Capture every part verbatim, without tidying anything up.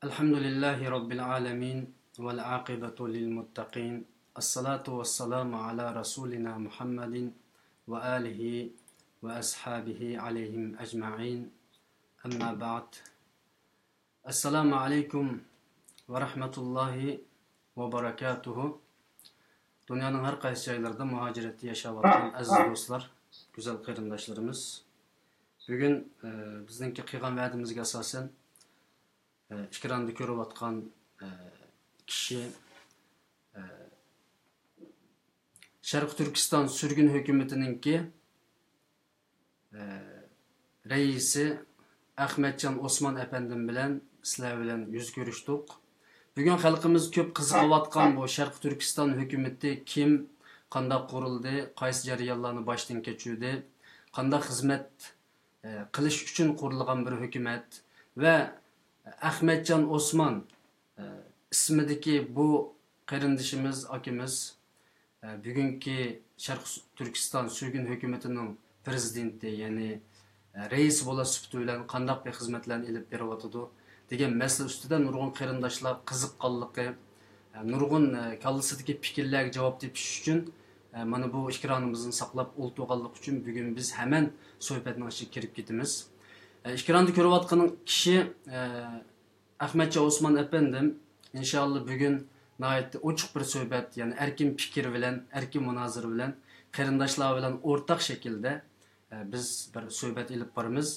الحمد لله رب العالمين، والعاقبة للمتقين، الصلاة والسلام على رسولنا محمد وآله وأصحابه عليهم أجمعين. أما بعد. السلام عليكم ورحمة الله وبركاته. دۇنيانىڭ ھەر قايسى جايلىرىدا مۇھاجىرەتتە ياشاۋاتقان ئەزىز دوستلار، گۈزەل قېرىنداشلىرىمىز، بۈگۈن، ئە، بىزنىڭكى قىلغان ۋەدىمىزگە ئاساسەن، ئە، ئېكراندا كۆرۈۋاتقان، ئە، كىشى، ئە، شەرقىي تۈركىستان سۈرگۈن ھۆكۈمىتىنىڭكى، ئە، رەئىسى ئەخمەتجان ئوسمان ئەپەندىم بىلەن سىلەر بىلەن يۈز كۆرۈشتۇق. بۈگۈن خەلقىمىز كۆپ قىزىقىۋاتقان بۇ شەرقىي تۈركىستان ھۆكۈمىتى كىم، قانداق قۇرۇلدى، قايسى جەريانلارنى باشتىن كەچۈردى، قانداق خىزمەت، ئە، قىلىش ئۈچۈن قۇرۇلغان بىر ھۆكۈمەت ۋە ئەخمەتجان ئوسمان، ئە، ئىسمىدىكى بۇ قېرىندىشىمىز، ئاكىمىز، ئە، بۈگۈنكى شەرقىي تۈركىستان سۈرگۈن ھۆكۈمىتىنىڭ پىرېزىدېنتى، يەنى، ئە، رەئىسى بولۇش سۈپىتى بىلەن قانداق بىر خىزمەتلەرنى ئېلىپ بېرىۋاتىدۇ دېگەن مەسىلە ئۈستىدە نۇرغۇن قېرىنداشلار قىزىققانلىقى، ئە، نۇرغۇن، ئە، كاللىسىدىكى پىكىرلەرگە جاۋاب تېپىش ئۈچۈن، ئە، مانا بۇ ئېكرانىمىزنى ساقلاپ ئولتۇرغانلىقى ئۈچۈن بۈگۈن بىز ھەمەن سۆھبەتنىڭ ئىچىگە كىرىپ كېتىمىز. ئە، ئېكراندا كۆرۈۋاتقان كىشى، ئە، ئەخمەتجان ئوسمان ئەپەندىم، ئىنشائاللا، بۈگۈن ناھايىتى ئوچۇق بىر سۆھبەت، يەنى ئەركىن پىكىر بىلەن، ئەركىن مۇنازىرە بىلەن قېرىنداشلار بىلەن ئورتاق شەكىلدە، ئە، بىز بىر سۆھبەت ئېلىپ بارىمىز.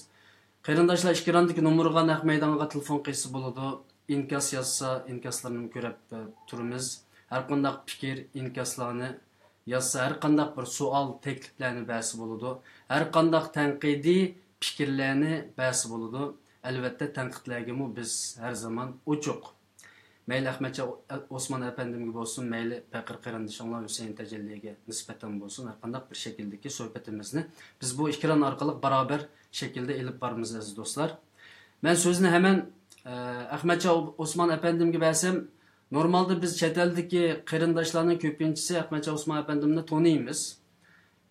قېرىنداشلار ئېكراندىكى نومۇرغا نەق مەيدانغا تېلېفون قىلسا بولىدۇ. ئىنكاس يازسا، ئىنكاسلىرىنى كۆرۈپ، ئە، تۇرىمىز. ھەر قانداق پىكىر، ئىنكاسلارنى يازسا، ھەر قانداق بىر سوئال، تەكلىپلەرنى بەرسە بولىدۇ. ھەر قانداق تەنقىدىي پىكىرلەرنى بەرسە بولىدۇ. ئەلۋەتتە، تەنقىدلەرگىمۇ بىز ھەر زامان ئوچۇق. مەيلى ئەخمەتجان ئوسمان ئەپەندىمگە بولسۇن، مەيلى پەقىر قېرىندىشىڭلار ھۈسەيىن تەجەللىگە نىسبەتەن بولسۇن، ھەر قانداق بىر شەكىلدىكى سۆھبىتىمىزنى بىز بۇ ئېكران ئارقىلىق بارابەر شەكىلدە ئېلىپ بارىمىز، ئەزىز دوستلار. مەن سۆزنى ھەمەن، ئە، ئەخمەتجان ئوسمان ئەپەندىمگە بەرسەم، نورمالدا بىز چەت ئەلدىكى قېرىنداشلارنىڭ كۆپىنچىسى ئەخمەتجان ئوسمان ئەپەندىمنى تونۇيمىز.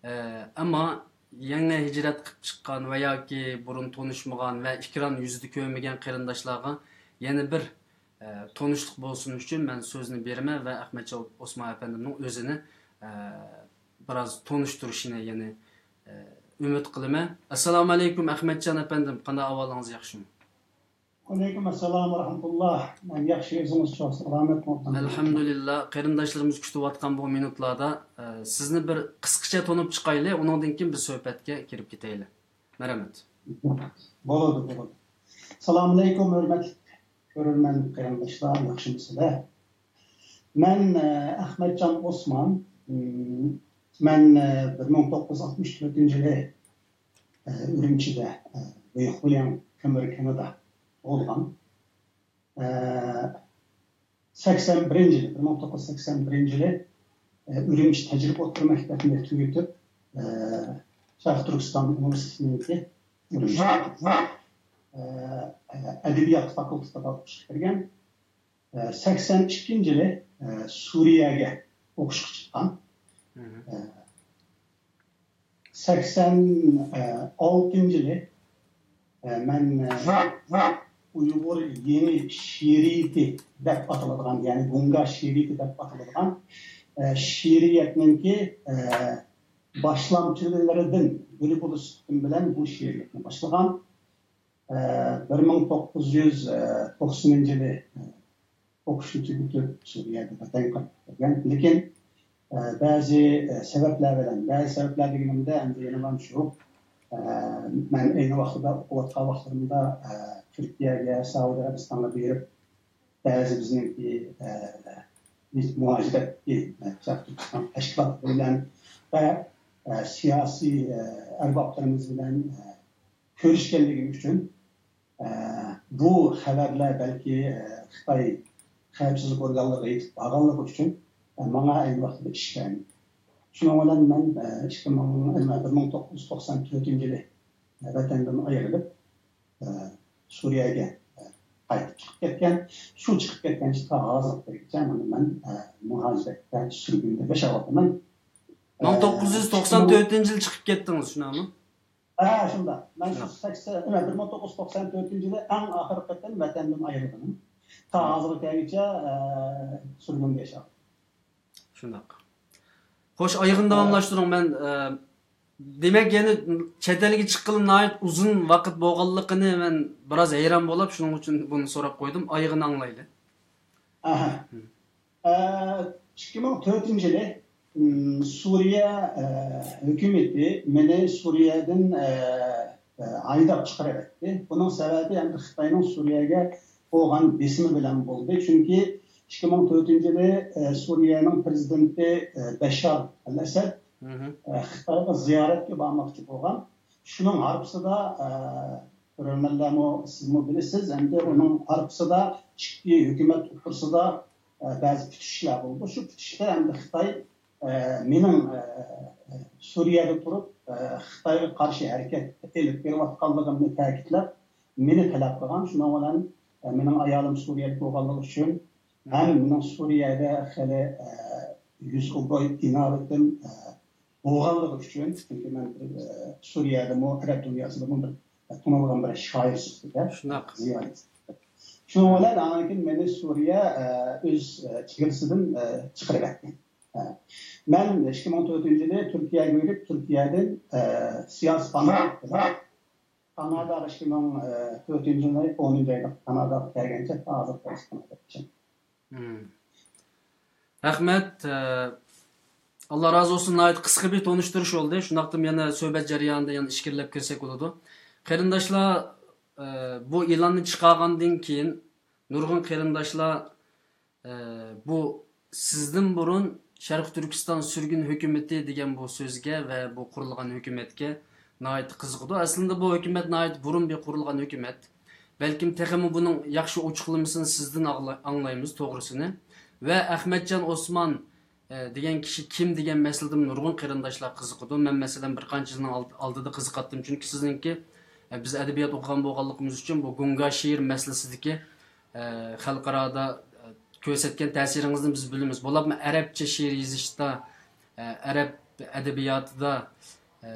ئە، ئەمما يېڭى ھىجرەت قىلىپ چىققان ۋە ياكى بۇرۇن تونۇشمىغان ۋە ئېكران يۈزىدە كۆرمىگەن قېرىنداشلارغا يەنە بىر، ئە، تونۇشلۇق بولسۇن ئۈچۈن مەن سۆزنى بېرىمەن ۋە ئەخمەتجان ئوسمان ئەپەندىمنىڭ ئۆزىنى، ئە، بىراز تونۇشتۇرۇشىنى يەنى، ئە، ئۈمىد قىلىمەن. ئەسسالامۇ ئەلەيكۇم ئەخمەتجان ئەپەندىم، قانداق ئەھۋالىڭىز، ياخشىمۇ؟ ۋەئەلەيكۇم ئەسسالام ۋە رەھمەتۇللا. مەن ياخشى، ئۆزىڭىزچۇ، سالامەتمۇ؟ ئەلھەمدۇلىللا. قېرىنداشلىرىمىز كۈتۈۋاتقان بۇ مىنۇتلاردا، ئە، سىزنى بىر قىسقىچە تونۇپ چىقايلى، ئۇنىڭدىن كېيىن بىز سۆھبەتكە كىرىپ كېتەيلى. مەرھەمەت. بولىدۇ، بولىدۇ. سالامۇئەلەيكۇم، ھۆرمەتلىك كۆرۈرمەن قېرىنداشلار، ياخشىمۇسىلەر؟ مەن، ئە، ئەخمەتجان ئوسمان. مم، مەن، ئە، بىر مىڭ توققۇز يۈز ئاتمىش تۆتىنچى يىلى، ئە، ئۈرۈمچىدە، ئە، بۈيۈك خۇياڭ كۆمۈر كېنىدا تۇغۇلغان. ئە، سەكسەن بىرىنچى يىلى، بىر مىڭ توققۇز يۈز سەكسەن بىرىنچى يىلى، ئە، ئۈرۈمچى تەجرىبە ئوتتۇرا مەكتەپنى تۈگىتىپ، ئە، شەرقىي تۈركىستان ئۇنىۋېرسىتېتىنىڭكى ئۈرۈمچى، ئە، ئە، ئەدەبىيات فاكۇلتېتىغا ئوقۇشقا كىرگەن. ئە، سەكسەن ئىككىنچى يىلى، ئە، سۈرىيەگە ئوقۇشقا چىققان. مم. ئە، سەكسەن ئالتىنچى يىلى، ئە، مەن، ئە، ئۇيغۇر يېڭى شېئىرىيىتى دەپ ئاتىلىدىغان، يەنى گۇڭگا شېئىرىيىتى دەپ ئاتىلىدىغان، ئە، شېئىرىيەتنىڭكى، ئە، باشلامچىلىرىدىن بىرى بولۇش سۈپىتىم بىلەن بۇ شېئىرىيەتنى باشلىغان. ئە، بىر مىڭ توققۇز يۈز توقسىنىنچى يىلى، ئە، ئوقۇشنى تۈگىتىپ، سۈرىيەگە ۋەتەنگە قايتىپ كەلگەن. لېكىن، ئە، بەزى، ئە، سەۋەبلەر بىلەن، بەزى سەۋەبلەر دېگىنىمدە، ئەمدى يەنە مانا شۇ، ئە، مەن ئەينى ۋاقتىدا ئوقۇۋاتقان ۋاقتىمدا، ئە، تۈركىيەگە، سەئۇدى ئەرەبىستانغا بېرىپ، بەزى بىزنىڭكى، ئە، مۇھاجىرەتتىكى، ئە، شەرقىي تۈركىستان تەشكىلاتلىرى بىلەن ۋە، ئە، سىياسىي، ئە، ئەربابلىرىمىز بىلەن، ئە، كۆرۈشكەنلىكىم ئۈچۈن، ئە، بۇ خەۋەرلەر بەلكى، ئە، خىتاي خەۋپسىزلىك ئورگانلىرىغا يېتىپ بارغانلىقى ئۈچۈن، ئە، ماڭا ئەينى ۋاقتىدا ئىش بەرمىدى. شۇنىڭ بىلەن مەن، ئە، ئىككى مىڭ، بىر مىڭ توققۇز يۈز توقسان تۆتىنچى يىلى، ئە، ۋەتەندىن ئايرىلىپ، ئە، سۈرىيەگە، ئە، قايتىپ چىقىپ كەتكەن. شۇ چىقىپ كەتكەنچە تا ھازىرغىچە مانا مەن، ئە، مۇھاجىرەتتە، سۈرگۈندە ياشاۋاتىمەن. مىڭ توققۇز يۈز توقسان تۆتىنچى يىلى چىقىپ كەتتىڭىز، شۇنداقمۇ؟ ھە، شۇنداق. مەن شۇ شۇنداق. سەكسەن، بىر مىڭ توققۇز يۈز توقسان تۆتىنچى يىلى ئەڭ ئاخىرقى قېتىم ۋەتەندىن ئايرىلغىنىم. تا ھازىرغا كەلگۈچە، ئە، سۈرگۈندە ياشاۋاتىدۇ. شۇنداق. خوش، ئايىغىنى داۋاملاشتۇرۇڭ. مەن، ئە، دېمەك، يەنە چەت ئەلگە چىققىلى ناھايىتى ئۇزۇن ۋاقىت بولغانلىقىنى مەن بىراز ھەيران بولۇپ، شۇنىڭ ئۈچۈن بۇنى سوراپ قويدۇم. ئايىغىنى ئاڭلايلى. ئاھا. ئە، ئىككى مىڭ تۆتىنچى يىلى، م، سۈرىيە، ئە، ھۆكۈمىتى مېنى سۈرىيەدىن، ئە، ئە، ھايداپ چىقىرىۋەتتى. بۇنىڭ سەۋەبى ئەمدى خىتاينىڭ سۈرىيەگە بولغان بېسىمى بىلەن بولدى. چۈنكى ئىككى مىڭ تۆتىنچى يىلى، ئە، سۈرىيەنىڭ پىرېزىدېنتى، ئە، بەشار ئەل ئەسەد، ئە، خىتايغا زىيارەتكە بارماقچى بولغان. شۇنىڭ ھارپىسىدا، ئە، كۆرۈرمەنلەرمۇ، سىزمۇ بىلىسىز، ئەمدى ئۇنىڭ ھارپىسىدا ئىككى ھۆكۈمەت ئوتتۇرىسىدا، ئە، بەزى پۈتۈشۈشلەر بولدى. شۇ پۈتۈشۈشتە ئەمدى خىتاي، ئە، مېنىڭ، ئە، سۈرىيەدە تۇرۇپ، ئە، خىتايغا قارشى ھەرىكەت ئېلىپ بېرىۋاتقانلىقىمنى تەكىتلەپ، مېنى تەلەپ قىلغان. شۇنىڭ بىلەن، ئە، مېنىڭ ئايالىم سۈرىيەدە بولغانلىقى ئۈچۈن ھەم مېنىڭ سۈرىيەدە خېلى، ئە، يۈز ئوبوي ئىناۋىتىم، ئە، بولغانلىقى ئۈچۈن، چۈنكى مەن بىر، ئە، سۈرىيەدىمۇ، ئەرەب دۇنياسىدىمۇ بىر، ئە، تونۇلغان بىر شائىر سۈپىتىدە، شۇنداق، زىيالىي سۈپىتىدە. شۇنىڭ بىلەن ئاندىن كېيىن مېنى سۈرىيە، ئە، ئۆز، ئە، چېگرىسىدىن، ئە، چىقىرىۋەتتى. ئە، مەن ئىككى مىڭ تۆتىنچى يىلى تۈركىيەگە بېرىپ، تۈركىيەدىن، ئە، سىياسىي پاناھ تاپتىم. كاناداغا ئىككى مىڭ تۆتىنچى يىلى ئونىنچى ئايدا كاناداغا كەلگەنچە ھازىر كانادادا. مم. رەھمەت. ئە، ئاللا رازى بولسۇن. ناھايىتى قىسقا بىر تونۇشتۇرۇش بولدى. شۇنداقتىمۇ يەنە سۆھبەت جەريانىدا يەنە ئىچكىرىلەپ كىرسەك بولىدۇ. قېرىنداشلار، ئە، بۇ ئېلاننى چىقارغاندىن كېيىن نۇرغۇن قېرىنداشلار ئە، بۇ سىزدىن بۇرۇن شەرقىي تۈركىستان سۈرگۈن ھۆكۈمىتى دېگەن بۇ سۆزگە ۋە بۇ قۇرۇلغان ھۆكۈمەتكە ناھايىتى قىزىقىدۇ. ئەسلىندە بۇ ھۆكۈمەت ناھايىتى بۇرۇن بىر قۇرۇلغان ھۆكۈمەت. بەلكىم تېخىمۇ بۇنىڭ ياخشى ئوچۇقلىمىسىنى سىزدىن ئاڭلا-، ئاڭلايمىز توغرىسىنى. ۋە ئەخمەتجان ئوسمان، ئە، دېگەن كىشى كىم دېگەن مەسىلىدىمۇ نۇرغۇن قېرىنداشلار قىزىقىدۇ. مەن، مەسىلەن، بىر قانچە يىلنىڭ ئالد-، ئالدىدا قىزىقاتتىم. چۈنكى سىزنىڭكى، ئە، بىز ئەدەبىيات ئوقۇغان بولغانلىقىمىز ئۈچۈن بۇ گۇڭگا شېئىر مەسىلىسىدىكى ئە، خەلقئارادا، ئە، كۆرسەتكەن تەسىرىڭىزنى بىز بىلىمىز. بولۇپمۇ ئەرەبچە شېئىر يېزىشتا، ئە، ئەرەب ئەدەبىياتىدا، ئە،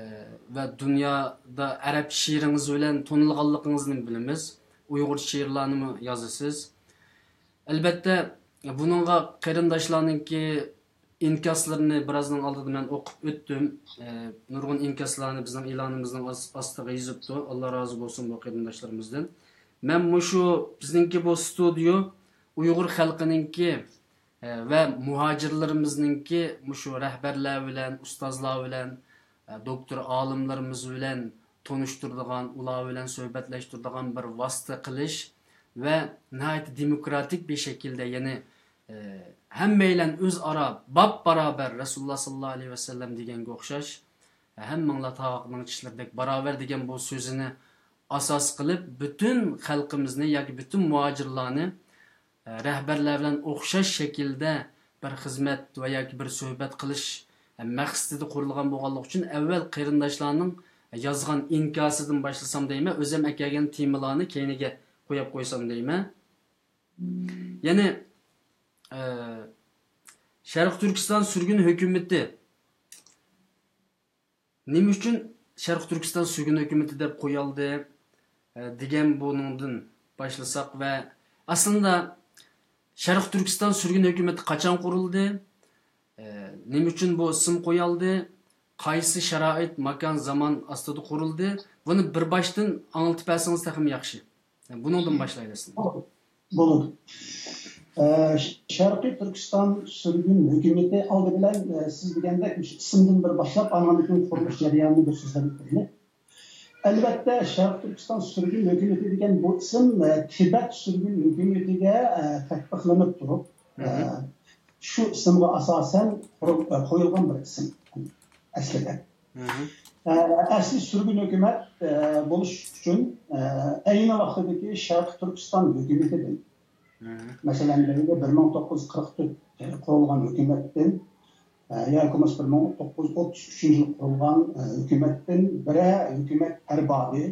ۋە دۇنيادا ئەرەب شېئىرىڭىز بىلەن تونۇلغانلىقىڭىزنى بىلىمىز. ئۇيغۇرچە شېئىرلارنىمۇ يازىسىز. ئەلبەتتە، بۇنىڭغا قېرىنداشلارنىڭكى ئىنكاسلىرىنى بىرازنىڭ ئالدىدا مەن ئوقۇپ ئۆتتۈم. ئە، نۇرغۇن ئىنكاسلارنى بىزنىڭ ئېلانىمىزنىڭ ئاس-، ئاستىغا يېزىپتۇ. ئاللا رازى بولسۇن بۇ قېرىنداشلىرىمىزدىن. مەن مۇشۇ بىزنىڭكى بۇ ستۇدىيو ئۇيغۇر خەلقىنىڭكى، ئە، ۋە مۇھاجىرلىرىمىزنىڭكى مۇشۇ رەھبەرلەر بىلەن، ئۇستازلار بىلەن، ئە، دوكتور ئالىملىرىمىز بىلەن تونۇشتۇرىدىغان، ئۇلار بىلەن سۆھبەتلەشتۈرىدىغان بىر ۋاسىتە قىلىش ۋە ناھايىتى دېموكراتىك بىر شەكىلدە، يەنى، ئە، ھەممەيلەن ئۆزئارا باپ-بارابەر، رەسۇلۇللا ساللاللاھۇ ئەلەيھى ۋەسەللەم دېگەنگە ئوخشاش، ھەممىڭلار تاغاقنىڭ چىشلىرىدەك باراۋەر دېگەن بۇ سۆزىنى ئاساس قىلىپ، پۈتۈن خەلقىمىزنى ياكى پۈتۈن مۇھاجىرلارنى، ئە، رەھبەرلەر بىلەن ئوخشاش شەكىلدە بىر خىزمەت ۋە ياكى بىر سۆھبەت قىلىش، ئە، مەقسىتىدە قۇرۇلغان بولغانلىقى ئۈچۈن، ئەۋۋەل قېرىنداشلارنىڭ يازغان ئىنكاسىدىن باشلىسام دەيمەن، ئۆزۈم ئەكەلگەن تېمىلارنى كەينىگە قويۇپ قويسام دەيمەن. يەنى، ئە، شەرقىي تۈركىستان سۈرگۈن ھۆكۈمىتى نېمە ئۈچۈن شەرقىي تۈركىستان سۈرگۈن ھۆكۈمىتى دەپ قويالدى، ئە، دېگەن بۇنىڭدىن باشلىساق ۋە ئەسلىدە شەرقىي تۈركىستان سۈرگۈن ھۆكۈمىتى قاچان قۇرۇلدى؟ ئە، نېمە ئۈچۈن بۇ ئىسىم قويالدى؟ قايسى شارائىت، ماكان، زامان ئاستىدا قۇرۇلدى؟ بۇنى بىر باشتىن ئاڭلىتىپ بەرسىڭىز تېخىمۇ ياخشى. بۇنىڭدىن باشلايلى سىز. بولىدۇ. ئە، شەرقىي تۈركىستان سۈرگۈن ھۆكۈمىتى ئالدى بىلەن، ئە، سىز دېگەندەك مۇشۇ ئىسىمدىن بىر باشلاپ، ئاندىن كېيىن قۇرۇلۇش جەريانىنى بىر سۆزلەپ ئۆتەيلى. ئەلۋەتتە، شەرقىي تۈركىستان سۈرگۈن ھۆكۈمىتى دېگەن بۇ ئىسىم، ئە، تىبەت سۈرگۈن ھۆكۈمىتىگە، ئە، تەتبىقلىنىپ تۇرۇپ، ئە، شۇ ئىسىمغا ئاساسەن قۇرۇل-، ئە، قويۇلغان بىر ئىسىم ئەسلىدە. ئە، ئەسلى سۈرگۈن ھۆكۈمەت، ئە، بولۇش ئۈچۈن، ئە، ئەينى ۋاقتىدىكى شەرقىي تۈركىستان ھۆكۈمىتىدىن، مەسىلەن، بىر مىڭ توققۇز يۈز قىرىق تۆت قۇرۇلغان ھۆكۈمەتتىن، ئە، ياكى بولمىسا بىر مىڭ توققۇز يۈز ئوتتۇز ئۈچىنچى يىل قۇرۇلغان، ئە، ھۆكۈمەتتىن بىرەر ھۆكۈمەت ئەربابى،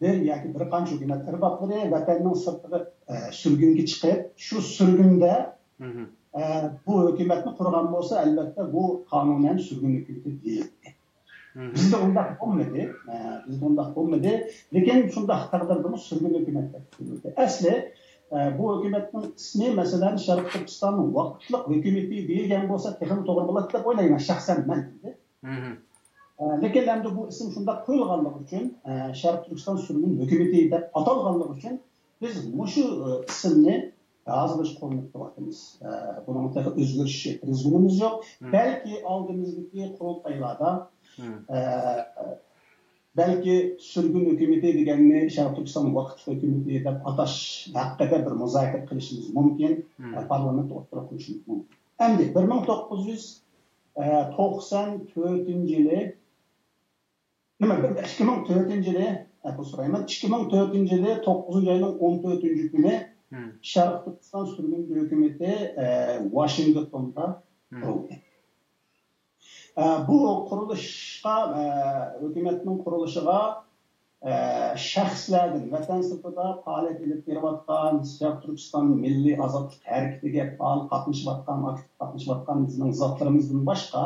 بىر ياكى بىر قانچە ھۆكۈمەت ئەربابلىرى ۋەتەننىڭ سىرتىغا، ئە، سۈرگۈنگە چىقىپ، شۇ سۈرگۈندە، ئە، بۇ ھۆكۈمەتنى قۇرغان بولسا، ئەلۋەتتە، بۇ قانۇنەن سۈرگۈن ھۆكۈمىتى دېيىلدى. بىزدە ئۇنداق بولمىدى. ئە، بىزدە ئۇنداق بولمىدى. لېكىن شۇنداق تەقدىردىمۇ سۈرگۈن ھۆكۈمەت دەپ قويۇلدى. ئەسلى، ئە، بۇ ھۆكۈمەتنىڭ ئىسمى، مەسىلەن، شەرقىي تۈركىستان ۋاقىتلىق ھۆكۈمىتى دېگەن بولسا تېخىمۇ توغرا بولاتتى دەپ ئويلايمەن شەخسەن مەن. ئەمدى، ئە، لېكىن ئەمدى بۇ ئىسىم شۇنداق قويۇلغانلىقى ئۈچۈن، ئە، شەرقىي تۈركىستان سۈرگۈن ھۆكۈمىتى دەپ ئاتالغانلىقى ئۈچۈن بىز مۇشۇ، ئە، ئىسىمنى ھازىرغىچە قوللىنىپ كېلىۋاتىمىز. ئە، بۇنىڭ تېخى ئۆزگىرىش رېزىمىمىز يوق. بەلكى ئالدىمىزدىكى قۇرۇلتايلاردا، ئە، بەلكى سۈرگۈن ھۆكۈمىتى دېگەننى شەرقىي تۈركىستان ۋاقىتلىق ھۆكۈمىتى دەپ ئاتاش ھەققىدە بىر مۇزاكىرە قىلىشىمىز مۇمكىن، ئە، پارلامېنتتا ئوتتۇرىغا قويۇشىمىز مۇمكىن. ئەمدى بىر مىڭ توققۇز يۈز توقسان تۆتىنچى يىلى، نېمە، بىر، ئىككى مىڭ تۆتىنچى يىلى، ئەپۇ سورايمەن، ئىككى مىڭ تۆتىنچى يىلى توققۇزىنچى ئاينىڭ ئون تۆتىنچى كۈنى شەرقىي تۈركىستان سۈرگۈن ھۆكۈمىتى، ئە، ۋاشىنگتوندا قۇرۇلدى. ئە، بۇ قۇرۇلۇشقا، ئە، ھۆكۈمەتنىڭ قۇرۇلۇشىغا، ئە، شەخسلەردىن، ۋەتەن سىرتىدا پائالىيەت ئېلىپ بېرىۋاتقان، شەرقىي تۈركىستان مىللىي ئازادلىق ھەرىكىتىگە پائال قاتنىشىۋاتقان، ئاكتىپ قاتنىشىۋاتقان بىزنىڭ زاتلىرىمىزدىن باشقا،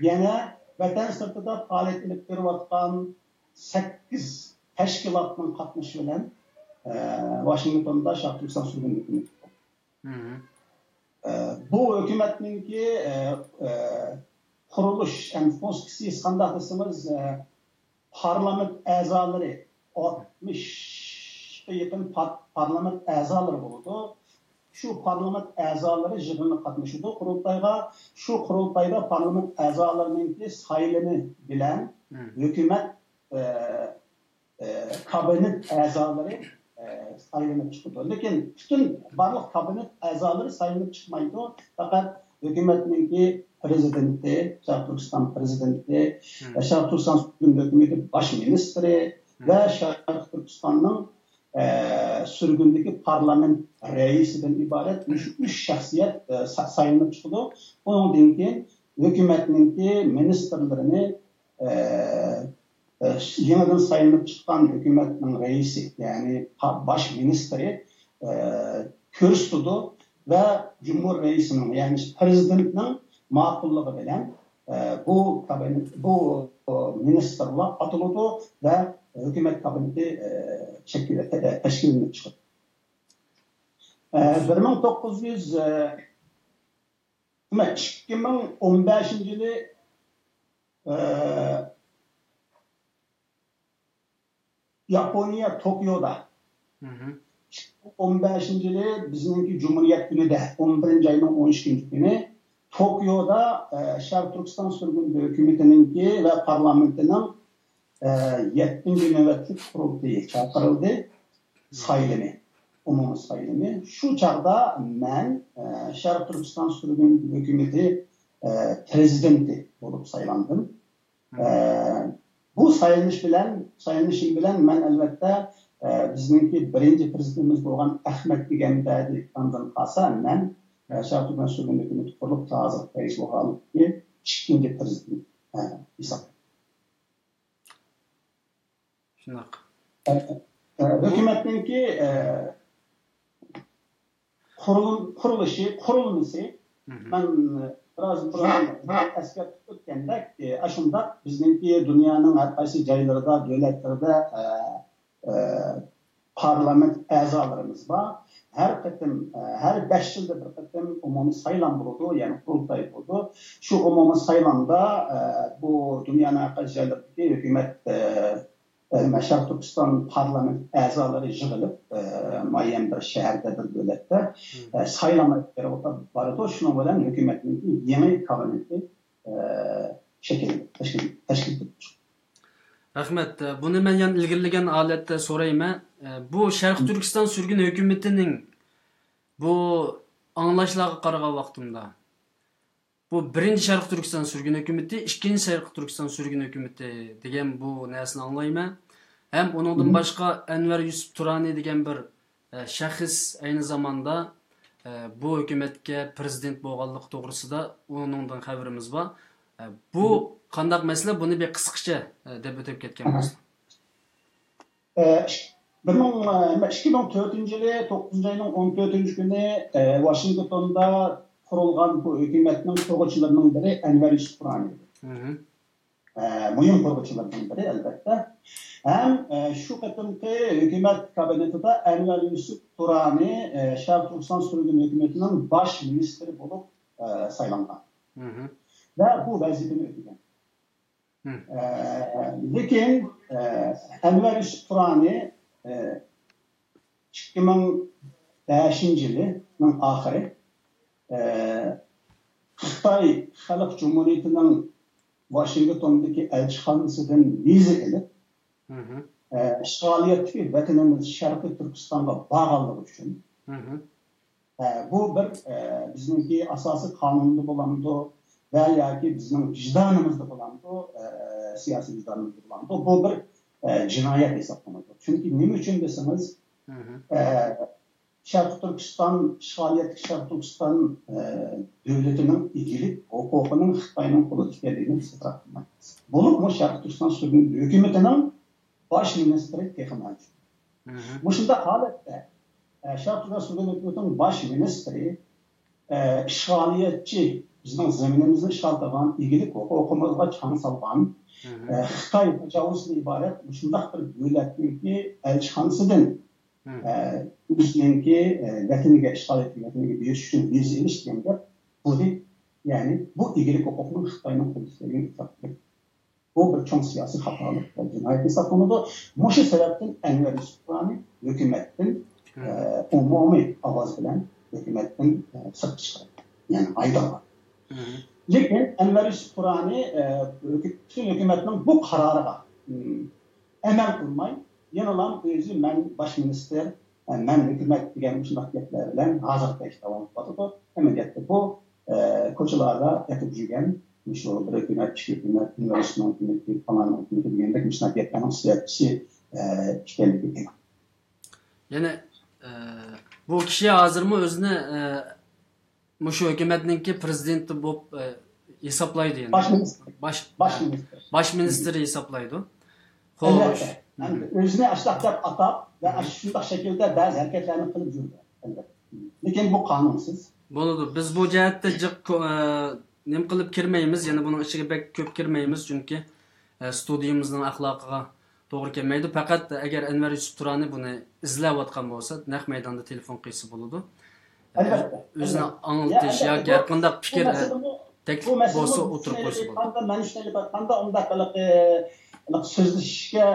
يەنە ۋەتەن سىرتىدا پائالىيەت ئېلىپ بېرىۋاتقان سەككىز تەشكىلاتنىڭ قاتنىشىشى بىلەن، ئە، ۋاشىنگتوندا شەرقىي تۈركىستان سۈرگۈن ھۆكۈمىتى. ئە، بۇ ھۆكۈمەتنىڭكى، ئە، ئە، قۇرۇلۇش، يەنى فۇنكسىيىسى قانداق دېسىڭىز، ئە، پارلامېنت ئەزالىرى، ئاتمىشقا يېقىن پار-، پارلامېنت ئەزالىرى بولىدۇ. شۇ پارلامېنت ئەزالىرى يىغىنغا قاتنىشىدۇ، قۇرۇلتايغا. شۇ قۇرۇلتايدا پارلامېنت ئەزالىرىنىڭكى سايلىمى بىلەن ھۆكۈمەت، ئە، ئە، كابىنېت ئەزالىرى، ئە، سايلىنىپ چىقىدۇ. لېكىن پۈتۈن بارلىق كابىنېت ئەزالىرى سايلىنىپ چىقمايدۇ. پەقەت ھۆكۈمەتنىڭكى پىرېزىدېنتى، شەرقىي تۈركىستان پىرېزىدېنتى، شەرقىي تۈركىستان سۈرگۈن ھۆكۈمىتى باش مىنىستىرى ۋە شەرقىي تۈركىستاننىڭ، ئە، سۈرگۈندىكى پارلامېنت رەئىسىدىن ئىبارەت مۇشۇ ئۈچ شەخسىيەت، ئە، سا-، سايلىنىپ چىقىدۇ. ئۇنىڭدىن كېيىن ھۆكۈمەتنىڭكى مىنىستىرلىرىنى، ئە، ئە، يېڭىدىن سايلىنىپ چىققان ھۆكۈمەتنىڭ رەئىسى، يەنى پا-، باش مىنىستىرى، ئە، كۆرسىتىدۇ ۋە جۇمھۇر رەئىسىنىڭ، يەنى پىرېزىدېنتنىڭ ماقۇللۇقى بىلەن، ئە، بۇ كابىنېت، بۇ، ئۇ، مىنىستىرلار ئاتىلىدۇ ۋە ھۆكۈمەت كابىنېتى، ئە، شەكىل-، تەشكىللىنىپ چىقىدۇ. ئە، بىر مىڭ توققۇز يۈز، ئە، نېمە، ئىككى مىڭ ئون بەشىنچى يىلى، ئە، ياپونىيە توكيودا، ئون بەشىنچى يىلى بىزنىڭكى جۇمھۇرىيەت كۈنىدە، ئون بىرىنچى ئاينىڭ ئون ئىككىنچى كۈنى توكيودا، ئە، شەرقىي تۈركىستان سۈرگۈن ھۆكۈمىتىنىڭكى ۋە پارلامېنتىنىڭ، ئە، يەتتىنچى نۆۋەتلىك قۇرۇلتىيى چاقىرىلدى. سايلىمى، ئومۇمىي سايلىمى. شۇ چاغدا مەن، ئە، شەرقىي تۈركىستان سۈرگۈن ھۆكۈمىتى، ئە، پىرېزىدېنتى بولۇپ سايلاندىم. ئە، بۇ سايلىنىش بىلەن، سايلىنىشىم بىلەن مەن، ئەلۋەتتە، ئە، بىزنىڭكى بىرىنچى پىرېزىدېنتىمىز بولغان ئەخمەت ئىگەمبەردى ئاندىن قالسا، مەن، ئە، شەرقىي تۈركىستان سۈرگۈن ھۆكۈمىتى قۇرۇلۇپ، ھازىر رەئىس بولغانلىقى ئىككىنچى پىرېزىدېنت، ئە، ھېسابلىنىمەن. شۇنداق. ئە، ئە، ھۆكۈمەتنىڭكى، ئە، قۇرۇلۇم-، قۇرۇلۇشى، قۇرۇلمىسى، مەن بىراز بۇرۇن ئەسكەرتىپ ئۆتكەندەك، ئە، ئاشۇنداق بىزنىڭكى دۇنيانىڭ ھەر قايسى جايلىرىدا، دۆلەتلىرىدە، ئە، ئە، پارلامېنت ئەزالىرىمىز بار. ھەر قېتىم، ئە، ھەر بەش يىلدا بىر قېتىم ئومۇمىي سايلام بولىدۇ، يەنى قۇرۇلتاي بولىدۇ. شۇ ئومۇمىي سايلامدا، ئە، بۇ دۇنيانىڭ ھەر قايسى جايلىرىدىكى ھۆكۈمەت، ئە، ئە، شەرقىي تۈركىستان پارلامېنت ئەزالىرى يىغىلىپ، ئە، مۇئەييەن بىر شەھەردە، بىر دۆلەتتە، ئە، سايلام ئېلىپ بارىدۇ. شۇنىڭ بىلەن ھۆكۈمەتنىڭ يېڭى كابىنېتى، ئە، شەكىل، تەشكىل، تەشكىل قىلىنىدۇ. رەھمەت. بۇنى مەن يەنە ئىلگىرىلىگەن ھالەتتە سورايمەن. بۇ شەرقىي تۈركىستان سۈرگۈن ھۆكۈمىتىنىڭ بۇ ئاڭلاشلارغا قارىغان ۋاقتىمدا، بۇ بىرىنچى شەرقىي تۈركىستان سۈرگۈن ھۆكۈمىتى، ئىككىنچى شەرقىي تۈركىستان سۈرگۈن ھۆكۈمىتى دېگەن بۇ نەرسىنى ئاڭلايمەن. ھەم ئۇنىڭدىن باشقا ئەنۋەر يۈسۈپ تۇرانى دېگەن بىر، ئە، شەخس ئەينى زاماندا، ئە، بۇ ھۆكۈمەتكە پىرېزىدېنت بولغانلىقى توغرىسىدا ئۇنىڭدىن خەۋىرىمىز بار. ئە، بۇ قانداق مەسىلە؟ بۇنى بىر قىسقىچە، ئە، دەپ ئۆتۈپ كەتكەن بولسا. ئە، ئىك-، بىر مىڭ، ئە، ئىككى مىڭ تۆتىنچى يىلى توققۇزىنچى ئاينىڭ ئون تۆتىنچى كۈنى، ئە، ۋاشىنگتوندا قۇرۇلغان بۇ ھۆكۈمەتنىڭ قۇرغۇچىلىرىنىڭ بىرى ئەنۋەر يۈسۈپ تۇرانى ئىدى. ئە، مۇھىم قۇرغۇچىلىرىنىڭ بىرى، ئەلۋەتتە. ھەم، ئە، شۇ قېتىمقى ھۆكۈمەت كابىنېتىدا ئەنۋەر يۈسۈپ تۇرانى، ئە، شەرقىي تۈركىستان سۈرگۈن ھۆكۈمىتىنىڭ باش مىنىستىرى بولۇپ، ئە، سايلانغان. ۋە بۇ ۋەزىپىنى ئۆتىگەن. ئە، لېكىن، ئە، ئەنۋەر يۈسۈپ تۇرانى، ئە، ئىككى مىڭ بەشىنچى يىلىنىڭ ئاخىرى، ئە، خىتاي خەلق جۇمھۇرىيىتىنىڭ ۋاشىنگتوندىكى ئەلچىخانىسىدىن ۋىزا ئېلىپ، ئە، ئىشغالىيەتتىكى ۋەتىنىمىز شەرقىي تۈركىستانغا بارغانلىقى ئۈچۈن، ئە، بۇ بىر، ئە، بىزنىڭكى ئاساسىي قانۇندا بولامدۇ ۋە ياكى بىزنىڭ ۋىجدانىمىزدا بولامدۇ، ئە، سىياسىي ۋىجدانىمىزدا بولامدۇ، بۇ بىر، ئە، جىنايەت ھېسابلىنىدۇ. چۈنكى نېمە ئۈچۈن دېسىڭىز، ئە، شەرقىي تۈركىستان، ئىشغالىيەتتىكى شەرقىي تۈركىستان، ئە، دۆلىتىنىڭ ئىگىلىك ھوقۇقىنىڭ خىتاينىڭ قولىدا ئىكەنلىكىنى بىز ئېتىراپ قىلمايمىز. بولۇپمۇ شەرقىي تۈركىستان سۈرگۈن ھۆكۈمىتىنىڭ باش مىنىستىرى تېخى مەۋجۇت. مۇشۇنداق ھالەتتە، ئە، شەرقىي تۈركىستان سۈرگۈن ھۆكۈمىتىنىڭ باش مىنىستىرى، ئە، ئىشغالىيەتچى، بىزنىڭ زېمىنىمىزنى ئىشغال قىلغان، ئىگىلىك ھوقۇقىمىزغا چاڭ سالغان، ئە، خىتاي تاجاۋۇزچىسىدىن ئىبارەت مۇشۇنداق بىر دۆلەتنىڭكى ئەلچىخانىسىدىن، ئە، ئۆزىنىڭكى، ئە، ۋەتىنىگە، ئىشغالىيەتتىكى ۋەتىنىگە بېرىش ئۈچۈن ۋىزا ئېلىش دېگەن گەپ بۇ دېيىپ، يەنى بۇ ئىگىلىك ھوقۇقنىڭ خىتاينىڭ قولىدا ئىكەنلىكىنى ئېتىراپ قىلدى. بۇ بىر چوڭ سىياسىي خاتالىق ۋە جىنايەت ھېسابلىنىدۇ. مۇشۇ سەۋەبتىن ئەنۋەر يۈسۈپ تۇرانى ھۆكۈمەتتىن، ئە، ئومۇمىي ئاۋاز بىلەن ھۆكۈمەتتىن، ئە، سىرتقا چىقىرىلدى. يەنى ھايدالغان. لېكىن ئەنۋەر يۈسۈپ تۇرانى، ئە، ھۆكۈ-، پۈتۈن ھۆكۈمەتنىڭ بۇ قارارىغا، ئەمەل قىلماي، يەنىلا ئۆزى مەن باش مىنىستىر، ئە، مەن ھۆكۈمەت دېگەن مۇشۇنداق گەپلەر بىلەن ھازىرغىچە داۋام قىلىۋاتىدۇ. ئەمەلىيەتتە بۇ، ئە، كوچىلاردا ياتىپ يۈرگەن مۇشۇ بىر ھۆكۈمەت، ئىككى ھۆكۈمەت، ئۇنىۋېرسىتېتنىڭ ھۆكۈمىتى، پالاننىڭ ھۆكۈمىتى دېگەندەك مۇشۇنداق گەپلەرنىڭ سەۋەبچىسى، ئە، ئىكەنلىكى ئېنىق. يەنى، ئە، بۇ كىشى ھازىرمۇ ئۆزىنى، ئە، مۇشۇ ھۆكۈمەتنىڭكى پرېزىدېنتى بولۇپ، ئە، ھېسابلايدۇ يەنى. باش مىنىستىر. باش، باش مىنىستىر. باش مىنىستىر ھېسابلايدۇ. خوش. ئەلۋەتتە. ئەمدى ئۆزىنى ئاشۇنداق دەپ ئاتاپ ۋە ئاشۇنداق شەكىلدە بەزى ھەرىكەتلەرنى قىلىپ يۈردى. ئەلۋەتتە. لېكىن بۇ قانۇنسىز. بولىدۇ. بىز بۇ جەھەتتە جىق كو-، ئە، نېمە قىلىپ كىرمەيمىز، يەنى بۇنىڭ ئىچىگە بەك كۆپ كىرمەيمىز، چۈنكى، ئە، ستۇدىيىمىزنىڭ ئەخلاقىغا توغرا كەلمەيدۇ. پەقەت ئەگەر ئەنۋەر يۈسۈپ تۇرانى بۇنى ئىزلەۋاتقان بولسا، نەق مەيداندا تېلېفون قىلسا بولىدۇ. ئە، ئەلۋەتتە. ئۆزىنى ئەلۋەتتە. ئاڭلىتىش يا، ياكى ھەر قانداق پىكىر، ئە، تەكلىپ بولسا ئوتتۇرىغا قويسا بولىدۇ. مەن شۇنى ئېلىپ ئېيتقاندا، مەن شۇنى ئېلىپ ئېيتقاندا، ئۇنداق ھېلىقى، ھېلىقى سۆزلىشىشكە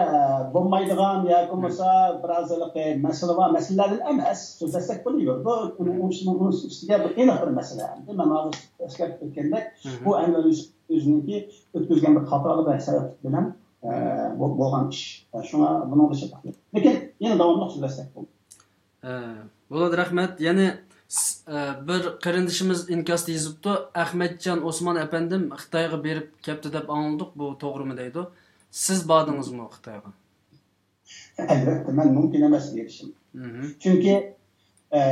بولمايدىغان ياكى بولمىسا بىراز ھېلىقى مەسىلە بار، مەسىلىلەردىن ئەمەس، سۆزلەشسەك بولۇۋېرىدۇ. ئۇنىڭ ئۈستىگە بىر ئېنىق بىر مەسىلە. ئەمدى مەن ھازىر ئەسكەرتىپ ئۆتكەندەك، بۇ ئەنۋەر يۈسۈپ ئۆزىنىڭكى ئۆتكۈزگەن بىر خاتالىقى سەۋەبلىك بىلەن، ئە، بۇ بولغان ئىش. شۇڭا بۇنىڭدا شەك يوق. لېكىن يەنە داۋاملىق سۆزلەشسەك بولىدۇ. ئە، بولىدۇ، رەھمەت. يەنى س-، ئە، بىر قېرىندىشىمىز ئىنكاستا يېزىپتۇ، ئەخمەتجان ئوسمان ئەپەندىم خىتايغا بېرىپ كەپتۇ دەپ ئاڭلىدۇق، بۇ توغرىمۇ دەيدۇ. سىز باردىڭىزمۇ خىتايغا؟ ئەلۋەتتە، مەن مۇمكىن ئەمەس بېرىشىم. چۈنكى، ئە،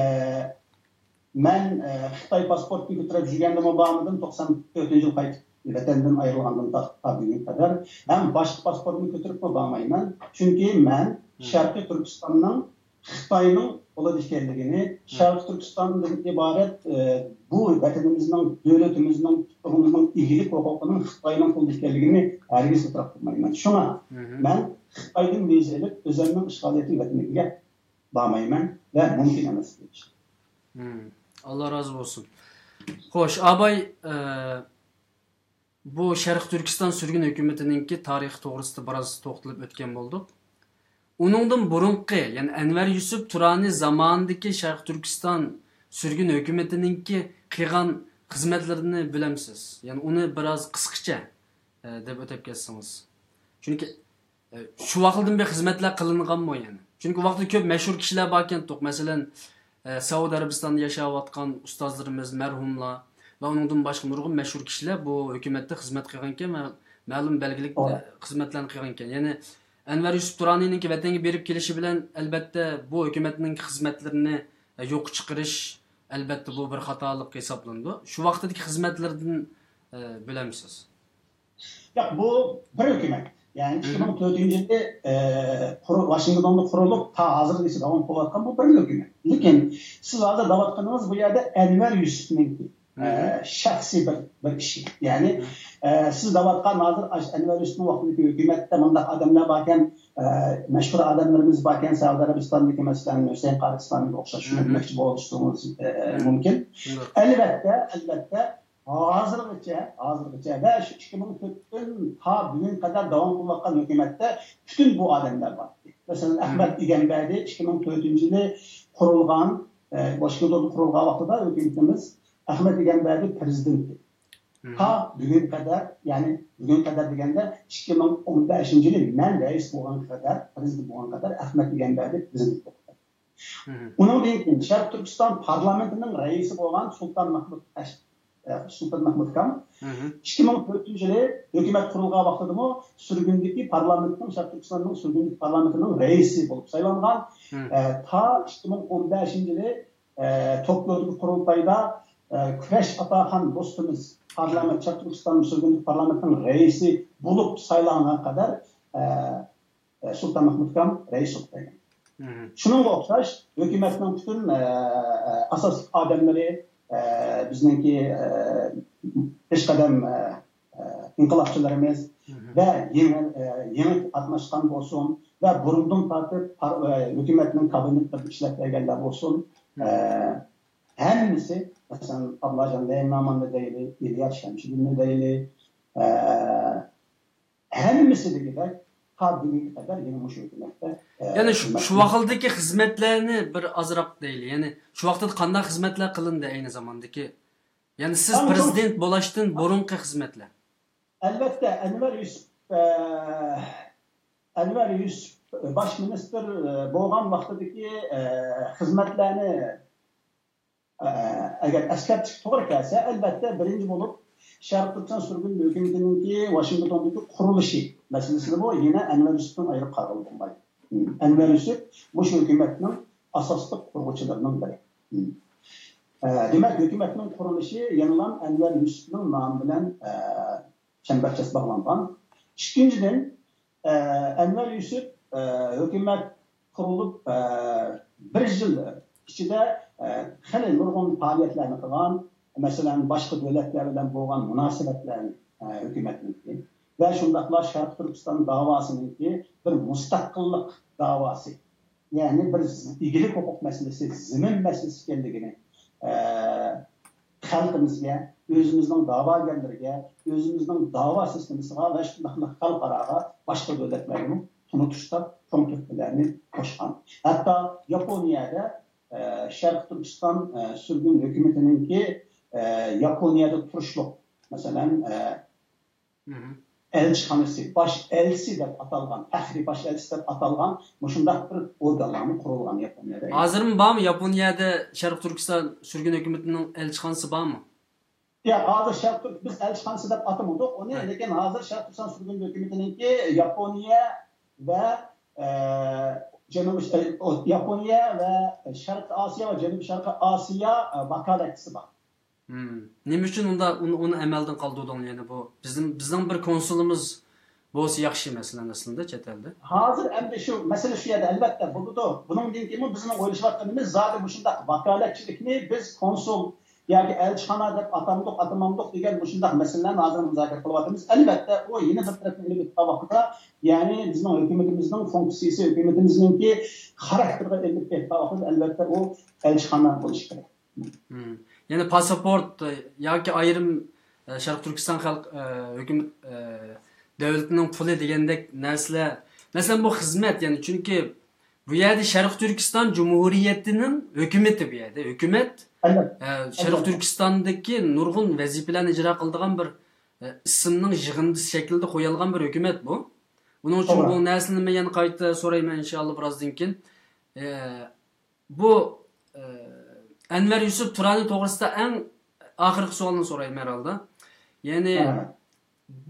مەن، ئە، خىتاي پاسپورتىنى كۆتۈرۈپ يۈرگەندىمۇ بارمىدىم، توقسان تۆتىنچى يىل قايتىپ ۋەتەندىن ئايرىلغاندىن تارتىپ بۈگۈنگە قەدەر. ھەم باشقا پاسپورتنى كۆتۈرۈپمۇ بارمايمەن. چۈنكى مەن شەرقىي تۈركىستاننىڭ خىتاينىڭ قولىدا ئىكەنلىكىنى، شەرقىي تۈركىستاندىن ئىبارەت، ئە، بۇ ۋەتىنىمىزنىڭ، دۆلىتىمىزنىڭ، تۇپرىقىمىزنىڭ ئىگىلىك ھوقۇقىنىڭ خىتاينىڭ قولىدا ئىكەنلىكىنى ھەرگىز ئېتىراپ قىلمايمەن. شۇڭا مەن خىتايدىن ۋىزا ئېلىپ، ئۆزۈمنىڭ ئىشغالىيەتلىك ۋەتىنىمگە بارمايمەن ۋە مۇمكىن ئەمەس. ئاللا رازى بولسۇن. خوش، ئاباي، ئە، بۇ شەرقىي تۈركىستان سۈرگۈن ھۆكۈمىتىنىڭكى تارىخى توغرىسىدا بىراز توختىلىپ ئۆتكەن بولدۇق. ئۇنىڭدىن بۇرۇنقى، يەنى ئەنۋەر يۈسۈپ تۇرانى زامانىدىكى شەرقىي تۈركىستان سۈرگۈن ھۆكۈمىتىنىڭكى قىلغان خىزمەتلىرىنى بىلەمسىز؟ يەنى ئۇنى بىراز قىسقىچە، ئە، دەپ ئۆتۈپ كەتسىڭىز. چۈنكى، ئە، شۇ ۋاقىتتىن بېرى خىزمەتلەر قىلىنغانمۇ يەنى؟ چۈنكى ۋاقتىدا كۆپ مەشھۇر كىشىلەر باركەنتۇق. مەسىلەن، ئە، سەئۇدى ئەرەبىستاندا ياشاۋاتقان ئۇستازلىرىمىز، مەرھۇملار ۋە ئۇنىڭدىن باشقا نۇرغۇن مەشھۇر كىشىلەر بۇ ھۆكۈمەتتە خىزمەت قىلغانىكەن ۋە مەلۇم بەلگىلىك، ئە، خىزمەتلەرنى قىلغانىكەن. يەنى ئەنۋەر يۈسۈپ تۇرانىنىڭكى ۋەتەنگە بېرىپ كېلىشى بىلەن، ئەلبەتتە، بۇ ھۆكۈمەتنىڭ خىزمەتلىرىنى، ئە، يوققا چىقىرىش، ئەلبەتتە، بۇ بىر خاتالىق ھېسابلىنىدۇ. شۇ ۋاقىتتىكى خىزمەتلىرىدىن، ئە، بىلەمسىز؟ ياق، بۇ بىر ھۆكۈمەت. يەنى ئىككى مىڭ تۆتىنچى يىلى، ئە، قۇرۇ-، ۋاشىنگتوندا قۇرۇلۇپ، تا ھازىرغىچە داۋام قىلىۋاتقان بۇ بىر ھۆكۈمەت. لېكىن سىز ھازىر دەۋاتقىنىڭىز بۇ يەردە ئەنۋەر يۈسۈپنىڭكى، ئە، شەخسىي بىر، بىر ئىشى. يەنى، ئە، سىز دەۋاتقان ھازىر ئاش-، ئەنۋەر يۈسۈپنىڭ ۋاقتىدىكى ھۆكۈمەتتە مۇنداق ئادەملەر باركەن، ئە، مەشھۇر ئادەملىرىمىز باركەن، سەئۇدى ئەرەبىستاندىكى، مەسىلەن، ھۈسەيىن قارى ئىسلامىغا ئوخشاش شۇنى دېمەكچى بولۇشىڭىز، ئە، مۇمكىن. ئەلۋەتتە، ئەلۋەتتە، ھازىرغىچە، ھازىرغىچە ۋە شۇ ئىككى مىڭ تۆتتىن تا بۈگۈنگە قەدەر داۋام قىلىۋاتقان ھۆكۈمەتتە پۈتۈن بۇ ئادەملەر بار. مەسىلەن، ئەخمەت ئىگەمبەردى ئىككى مىڭ تۆتىنچى يىلى قۇرۇلغان، ئە، ۋاشىنگتوندا قۇرۇلغان ۋاقتىدا ھۆكۈمىتىمىز ئەخمەت ئىگەمبەردى پىرېزىدېنت. تا بۈگۈنگە قەدەر، يەنى بۈگۈنگە قەدەر دېگەندە، ئىككى مىڭ ئون بەشىنچى يىلى مەن رەئىس بولغانغا قەدەر، پىرېزىدېنت بولغانغا قەدەر ئەخمەت ئىگەمبەردى پىرېزىدېنت بولغان. ئۇنىڭدىن كېيىن شەرقىي تۈركىستان پارلامېنتىنىڭ رەئىسى بولغان سۇلتان مەھمۇد ئەش-، ئە، سۇلتان مەھمۇد خان ئىككى مىڭ تۆتىنچى يىلى ھۆكۈمەت قۇرۇلغان ۋاقتىدىمۇ سۈرگۈندىكى پارلامېنتنىڭ، شەرقىي تۈركىستاننىڭ سۈرگۈندىكى پارلامېنتىنىڭ رەئىسى بولۇپ سايلانغان. ئە، تا ئىككى مىڭ ئون بەشىنچى يىلى ئە، توكيودىكى قۇرۇلتايدا، ئە، كۈرەش ئاتاخان دوستىمىز پارلامېنت، شەرقىي تۈركىستان سۈرگۈندىكى پارلامېنتنىڭ رەئىسى بولۇپ سايلانغان قەدەر، ئە، ئە، سۇلتان مەھمۇد خان رەئىس بولۇپ قالغان. شۇنىڭغا ئوخشاش ھۆكۈمەتنىڭ پۈتۈن، ئە، ئە، ئاساسلىق ئادەملىرى، ئە، بىزنىڭكى، ئە، پېشقەدەم، ئە، ئە، ئىنقىلابچىلىرىمىز ۋە يېڭى، ئە، يېڭى قاتناشقان بولسۇن ۋە بۇرۇندىن تارتىپ پار-، ئە، ھۆكۈمەتنىڭ كابىنېتلىرىدا ئىشلەپ كەلگەنلەر بولسۇن، ئە، ھەممىسى، مەسىلەن، ئابلاجان لەيلىناماننى دەيلى، ئىلياس شەمشىدىننى دەيلى، ئە، ھەممىسى دېگۈدەك تا بۈگۈنگە قەدەر يەنە مۇشۇ ھۆكۈمەتتە، ئە، يەنى شۇ، شۇ ۋاقىتتىكى خىزمەتلەرنى بىر ئازراق دەيلى. يەنى شۇ ۋاقىتتا قانداق خىزمەتلەر قىلىندى ئەينى زاماندىكى؟ يەنى سىز پىرېزىدېنت بولۇشتىن بۇرۇنقى خىزمەتلەر. ئەلۋەتتە، ئەنۋەر يۈسۈپ، ئە، ئەنۋەر يۈسۈپ باش مىنىستىر، ئە، بولغان ۋاقتىدىكى، ئە، خىزمەتلەرنى، ئە، ئەگەر ئەسكەرتىشكە توغرا كەلسە، ئەلۋەتتە، بىرىنچى بولۇپ، شەرقىي تۈركىستان سۈرگۈن ھۆكۈمىتىنىڭكى ۋاشىنگتوندىكى قۇرۇلۇشى مەسىلىسىنىمۇ يەنە ئەنۋەر يۈسۈپنىڭ ئايرىپ قارىغىلى بولمايدۇ. ئەنۋەر يۈسۈپ مۇشۇ ھۆكۈمەتنىڭ ئاساسلىق قۇرغۇچىلىرىنىڭ بىرى. ئە، دېمەك، ھۆكۈمەتنىڭ قۇرۇلۇشى يەنىلا ئەنۋەر يۈسۈپنىڭ نامى بىلەن، ئە، چەمبەرچاس باغلانغان. ئىككىنچىدىن، ئە، ئەنۋەر يۈسۈپ، ئە، ھۆكۈمەت قۇرۇلۇپ، ئە، بىر يىل ئىچىدە، ئە، خېلى نۇرغۇن پائالىيەتلەرنى قىلغان، مەسىلەن، باشقا دۆلەتلەر بىلەن بولغان مۇناسىۋەتلەرنى، ئە، ھۆكۈمەتنىڭكى ۋە شۇنداقلا شەرقىي تۈركىستان داۋاسىنىڭكى بىر مۇستەقىللىق داۋاسى، يەنى بىر ئىگىلىك ھوقۇق مەسىلىسى، زېمىن مەسىلىسى ئىكەنلىكىنى، ئە، خەلقىمىزگە، ئۆزىمىزنىڭ داۋاگەرلىرىگە، ئۆزىمىزنىڭ داۋا سىستېمىسىغا ۋە شۇنداقلا خەلقئاراغا، باشقا دۆلەتلەرگىمۇ تونۇتۇشتا چوڭ تۆھپىلەرنى قوشقان. ھەتتا ياپونىيەدە، ئە، شەرقىي تۈركىستان، ئە، سۈرگۈن ھۆكۈمىتىنىڭكى، ئە، ياپونىيەدە تۇرۇشلۇق، مەسىلەن، ئە، ئەلچىخانىسى، باش ئەلچىسى دەپ ئاتالغان، پەخرىي باش ئەلچىسى دەپ ئاتالغان مۇشۇنداق بىر ئورگانلارمۇ قۇرۇلغان ياپونىيەدە. ھازىرمۇ بارمۇ ياپونىيەدە شەرقىي تۈركىستان سۈرگۈن ھۆكۈمىتىنىڭ ئەلچىخانىسى بارمۇ؟ ياق، ھازىر شەرقىي تۈرك-، بىز ئەلچىخانىسى دەپ ئاتىمىدۇق ئۇنى، لېكىن ھازىر شەرقىي تۈركىستان سۈرگۈن ھۆكۈمىتىنىڭكى ياپونىيە ۋە، ئە، جەنۇبىي، ئە، ياپونىيە ۋە شەرقىي ئاسىيا ۋە جەنۇبىي شەرقىي ئاسىيا، ئە، ۋاكالەتچىسى بار. نېمە ئۈچۈن ئۇندا ئۇنى، ئۇنى ئەمەلدىن قالدۇردۇڭ؟ يەنى بۇ بىزنىڭ، بىزنىڭ بىر كونسۇلىمىز بولسا ياخشى، مەسىلەن، ئەسلىندە چەت ئەلدە. ھازىر ئەمدى شۇ مەسىلە شۇ يەردە، ئەلۋەتتە، بولىدۇ. بۇنىڭدىن كېيىنمۇ بىزنىڭ ئويلىشىۋاتقىنىمىز زادى مۇشۇنداق ۋاكالەتچىلىكنى بىز كونسۇل ياكى ئەلچىخانا دەپ ئاتامدۇق، ئاتىمامدۇق دېگەن مۇشۇنداق مەسىلىلەرنى ھازىر مۇزاكىرە قىلىۋاتىمىز. ئەلۋەتتە، ئۇ يەنە بىر تەرەپتىن ئېلىپ ئېيتقان ۋاقتىدا، يەنى بىزنىڭ ھۆكۈمىتىمىزنىڭ فۇنكسىيىسى، ھۆكۈمىتىمىزنىڭكى خاراكتېرىغا ئېلىپ ئېيتقان ۋاقتىدا، ئەلۋەتتە، ئۇ ئەلچىخانا بولۇشى كېرەك. يەنى پاسپورت، ئە، ياكى ئايرىم، ئە، شەرقىي تۈركىستان خەلق، ئە، ھۆكۈمەت، ئە، دۆلىتىنىڭ پۇلى دېگەندەك نەرسىلەر. مەسىلەن، بۇ خىزمەت، يەنى چۈنكى بۇ يەردە شەرقىي تۈركىستان جۇمھۇرىيىتىنىڭ ھۆكۈمىتى بۇ يەردە. ھۆكۈمەت، ئە، شەرقىي تۈركىستاندىكى نۇرغۇن ۋەزىپىلەرنى ئىجرا قىلىدىغان بىر، ئە، ئىسىمنىڭ يىغىندىسى شەكلىدە قويۇلغان بىر ھۆكۈمەت بۇ. ئۇنىڭ ئۈچۈن بۇ نەرسىنى مەن يەنە قايتا سورايمەن، ئىنشائاللا، بىرازدىن كېيىن. ئە، بۇ، ئە، ئەنۋەر يۈسۈپ تۇرانى توغرىسىدا ئەڭ ئاخىرقى سوئالنى سورايمەن ھەرھالدا. يەنى،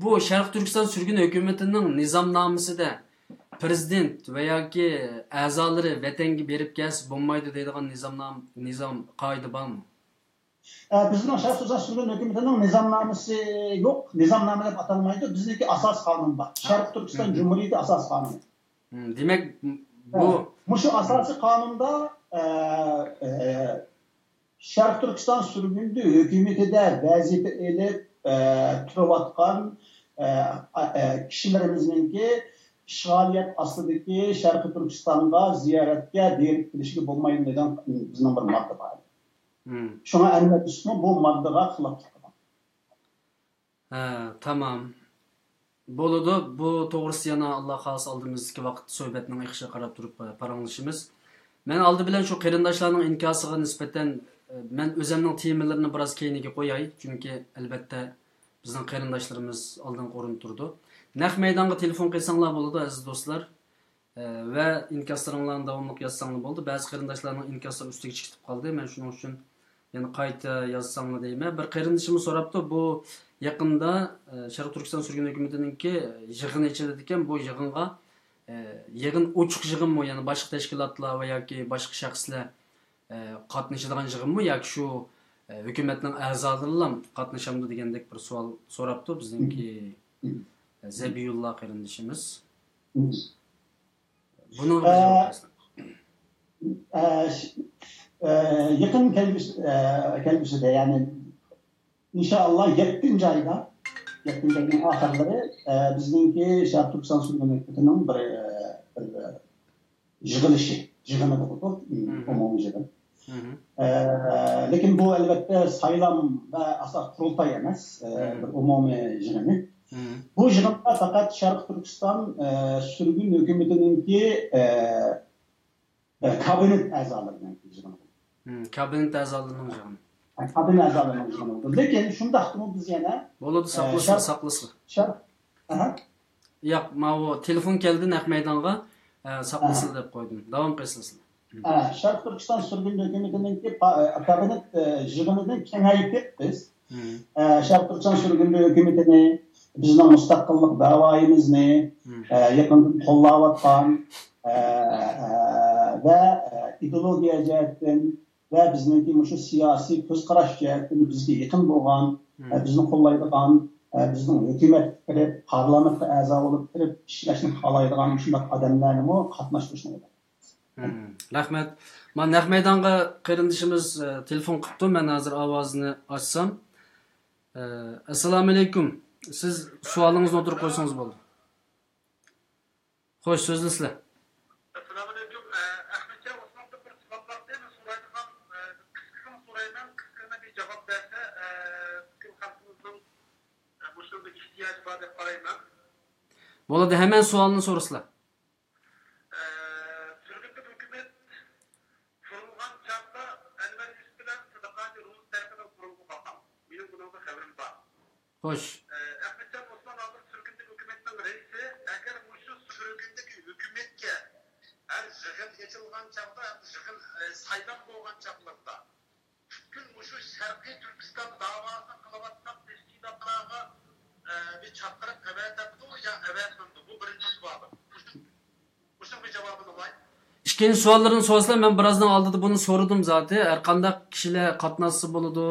بۇ شەرقىي تۈركىستان سۈرگۈن ھۆكۈمىتىنىڭ نىزامنامىسىدە پىرېزىدېنت ۋە ياكى ئەزالىرى ۋەتەنگە بېرىپ كەلسە بولمايدۇ دەيدىغان نىزامنام-، نىزام، قائىدە بارمۇ؟ ئە، بىزنىڭ شەرقىي تۈركىستان سۈرگۈن ھۆكۈمىتىنىڭ نىزامنامىسى يوق. نىزامنامە دەپ ئاتالمايدۇ. بىزنىڭكى ئاساسىي قانۇن بار. شەرقىي تۈركىستان جۇمھۇرىيىتى ئاساسىي قانۇنى. دېمەك، بۇ، ھە، مۇشۇ ئاساسىي قانۇندا، ئە، ئە، شەرقىي تۈركىستان سۈرگۈندە ھۆكۈمىتىدە ۋەزىپە ئېلىپ، ئە، تۇرۇۋاتقان، ئە، ئە، كىشىلىرىمىزنىڭكى ئىشغالىيەت ئاستىدىكى شەرقىي تۈركىستانغا زىيارەتكە دېيىلىپ كېلىشكە بولمايدۇ دېگەن بىزنىڭ بىر ماددا بار. مم. شۇڭا ئەنۋەر يۈسۈپمۇ بۇ ماددىغا خىلاپلىق قىلغان. ھە، تامام. بولىدۇ. بۇ توغرىسىدا يەنە ئاللا خالىسا ئالدىمىزدىكى ۋاقىتتا سۆھبەتنىڭ ئېقىشىغا قاراپ تۇرۇپ، ئە، پاراڭلىشىمىز. مەن ئالدى بىلەن شۇ قېرىنداشلارنىڭ ئىنكاسىغا نىسبەتەن، ئە، مەن ئۆزەمنىڭ تېمىلىرىنى بىراز كەينىگە قوياي. چۈنكى ئەلۋەتتە بىزنىڭ قېرىنداشلىرىمىز ئالدىنقى ئورۇندا تۇرىدۇ. نەق مەيدانغا تېلېفون قىلساڭلار بولىدۇ، ئەزىز دوستلار. ئە، ۋە ئىنكاسلىرىڭلارنى داۋاملىق يازساڭلار بولىدۇ. بەزى قېرىنداشلارنىڭ ئىنكاسلىرى ئۈستىگە چىقىپ قالدى. مەن شۇنىڭ ئۈچۈن يەنە قايتا يازساڭلار دەيمەن. بىر قېرىندىشىمىز سوراپتۇ، بۇ يېقىندا، ئە، شەرقىي تۈركىستان سۈرگۈن ھۆكۈمىتىنىڭكى يىغىنى ئېچىلىدىكەن، بۇ يىغىنغا، ئە، يىغىن ئوچۇق يىغىنمۇ، يەنى باشقا تەشكىلاتلار ۋە ياكى باشقا شەخسلەر، ئە، قاتنىشىدىغان يىغىنمۇ ياكى شۇ، ئە، ھۆكۈمەتنىڭ ئەزالىرىلا قاتنىشامدۇ دېگەندەك بىر سوئال سوراپتۇ بىزنىڭكى، ئە، زەبىيۇللا قېرىندىشىمىز. بۇنىڭغا ئە، جاۋاب بەرسەڭ. ئە، ش-، ئە، يېقىن كەلگۈسى، ئە، كەلگۈسىدە، يەنى ئىنشائاللا يەتتىنچى ئايدا، يەتتىنچى ئاينىڭ ئاخىرلىرى، ئە، بىزنىڭكى شەرقىي تۈركىستان سۈرگۈن ھۆكۈمىتىنىڭ بىر، ئە، بىر، ئە، يىغىلىشى، يىغىنى بولىدۇ، مم، ئومۇمىي يىغىن. مم. ئە، لېكىن بۇ ئەلۋەتتە سايلام ۋە ئاساس قۇرۇلتاي ئەمەس، ئە، مم، بىر ئومۇمىي يىغىنى. مم. بۇ يىغىندا پەقەت شەرقىي تۈركىستان، ئە، سۈرگۈن ھۆكۈمىتىنىڭكى، ئە، ئە، كابىنېت ئەزالىرىنىڭ يىغىنى بولىدۇ. مم، كابىنېت ئەزالىرىنىڭ يىغىنى. ئە، كابىنېت ئەزالىرىنىڭ يىغىنى بولىدۇ. لېكىن شۇنداقتىمۇ بىز يەنە، بولىدۇ، ئە، ساقلىسىلا، شەرق-، ساقلىسىلا. شەرق-، ئەھە. ياق، ماۋۇ تېلېفون كەلدى نەق مەيدانغا، ئە، ساقلىسىلا، ئەھە، دەپ قويدۇم. داۋام قىلسىلا. ئە، شەرقىي تۈركىستان سۈرگۈن ھۆكۈمىتىنىڭكى پا-، ئە، كابىنېت، ئە، يىغىنىنى كېڭەيتىپ بىز، مم، ئە، شەرقىي تۈركىستان سۈرگۈن ھۆكۈمىتىنى، بىزنىڭ مۇستەقىللىق داۋايىمىزنى، مم، ئە، يېقىندىن قوللاۋاتقان، ئە، ئە، ۋە، ئە، ئىدېئولوگىيە جەھەتتىن ۋە بىزنىڭكى مۇشۇ سىياسىي كۆز قاراش جەھەتتىن بىزگە يېقىن بولغان، مم، ئە، بىزنى قوللايدىغان، ئە، بىزنىڭ ھۆكۈمەتكە كىرىپ، پارلامېنتقا ئەزا بولۇپ كىرىپ ئىشلەشنى خالايدىغان مۇشۇنداق ئادەملەرنىمۇ قاتناشتۇرۇشنى ئويلايمىز. مم، رەھمەت. مانا نەق مەيدانغا قېرىندىشىمىز، ئە، تېلېفون قىپتۇ. مەن ھازىر ئاۋازىنى ئاچسام. ئە، ئەسسالامۇئەلەيكۇم. سىز سوئالىڭىزنى ئوتتۇرىغا قويسىڭىز بولىدۇ. خوش، سۆزلىسىلە. ئەسسالامۇئەلەيكۇم. ئە، ئەخمەتجان ئوسماندىن بىر سوئال بار ئىدى. مەن سورايدىغان، ئە، قىسقىسىنى سورايمەن. قىسقىسىنى بىر جاۋاب بەرسە، ئە، پۈتكۈل خەلقىمىزنىڭ، ئە، مۇشۇنىڭغا ئېھتىياجى بار دەپ قارايمەن. بولىدۇ، ھەممە سوئالنى سورىسىلا. ئە، سۈرگۈندە ھۆكۈمەت قۇرۇلغان چاغدا ئەنۋەر يۈسۈپ بىلەن سىدىق ھاجى روزى تەرىپىدىن قۇرۇلغان بولغان. مېنىڭ بۇنىڭغا خەۋىرىم بار. خوش. ئە، ئەخمەتجان ئوسمان ھازىر سۈرگۈندە ھۆكۈمەتنىڭ رەئىسى. ئەگەر مۇشۇ سۈرگۈندىكى ھۆكۈمەتكە ھەم يىغىن ئېچىلغان چاغدا، ھەم يىغىن، ئە، سايلام بولغان چاغلاردا پۈتكۈل مۇشۇ شەرقىي تۈركىستان داۋاسىنى قىلىۋاتقان تەشكىلاتلارغا، ئە، بىر چاقىرىق ئەۋەتەمدۇ يا ئەۋەتمەمدۇ؟ بۇ بىرىنچى سوئالىم. مۇشۇ، مۇشۇنىڭ بىر جاۋابىنى ئالاي. ئىككىنچى سوئاللىرىنى سورىسىلا، مەن بىرازنىڭ ئالدىدا بۇنى سورىدىم زاتى. ھەر قانداق كىشىلەر قاتناشسا بولىدۇ.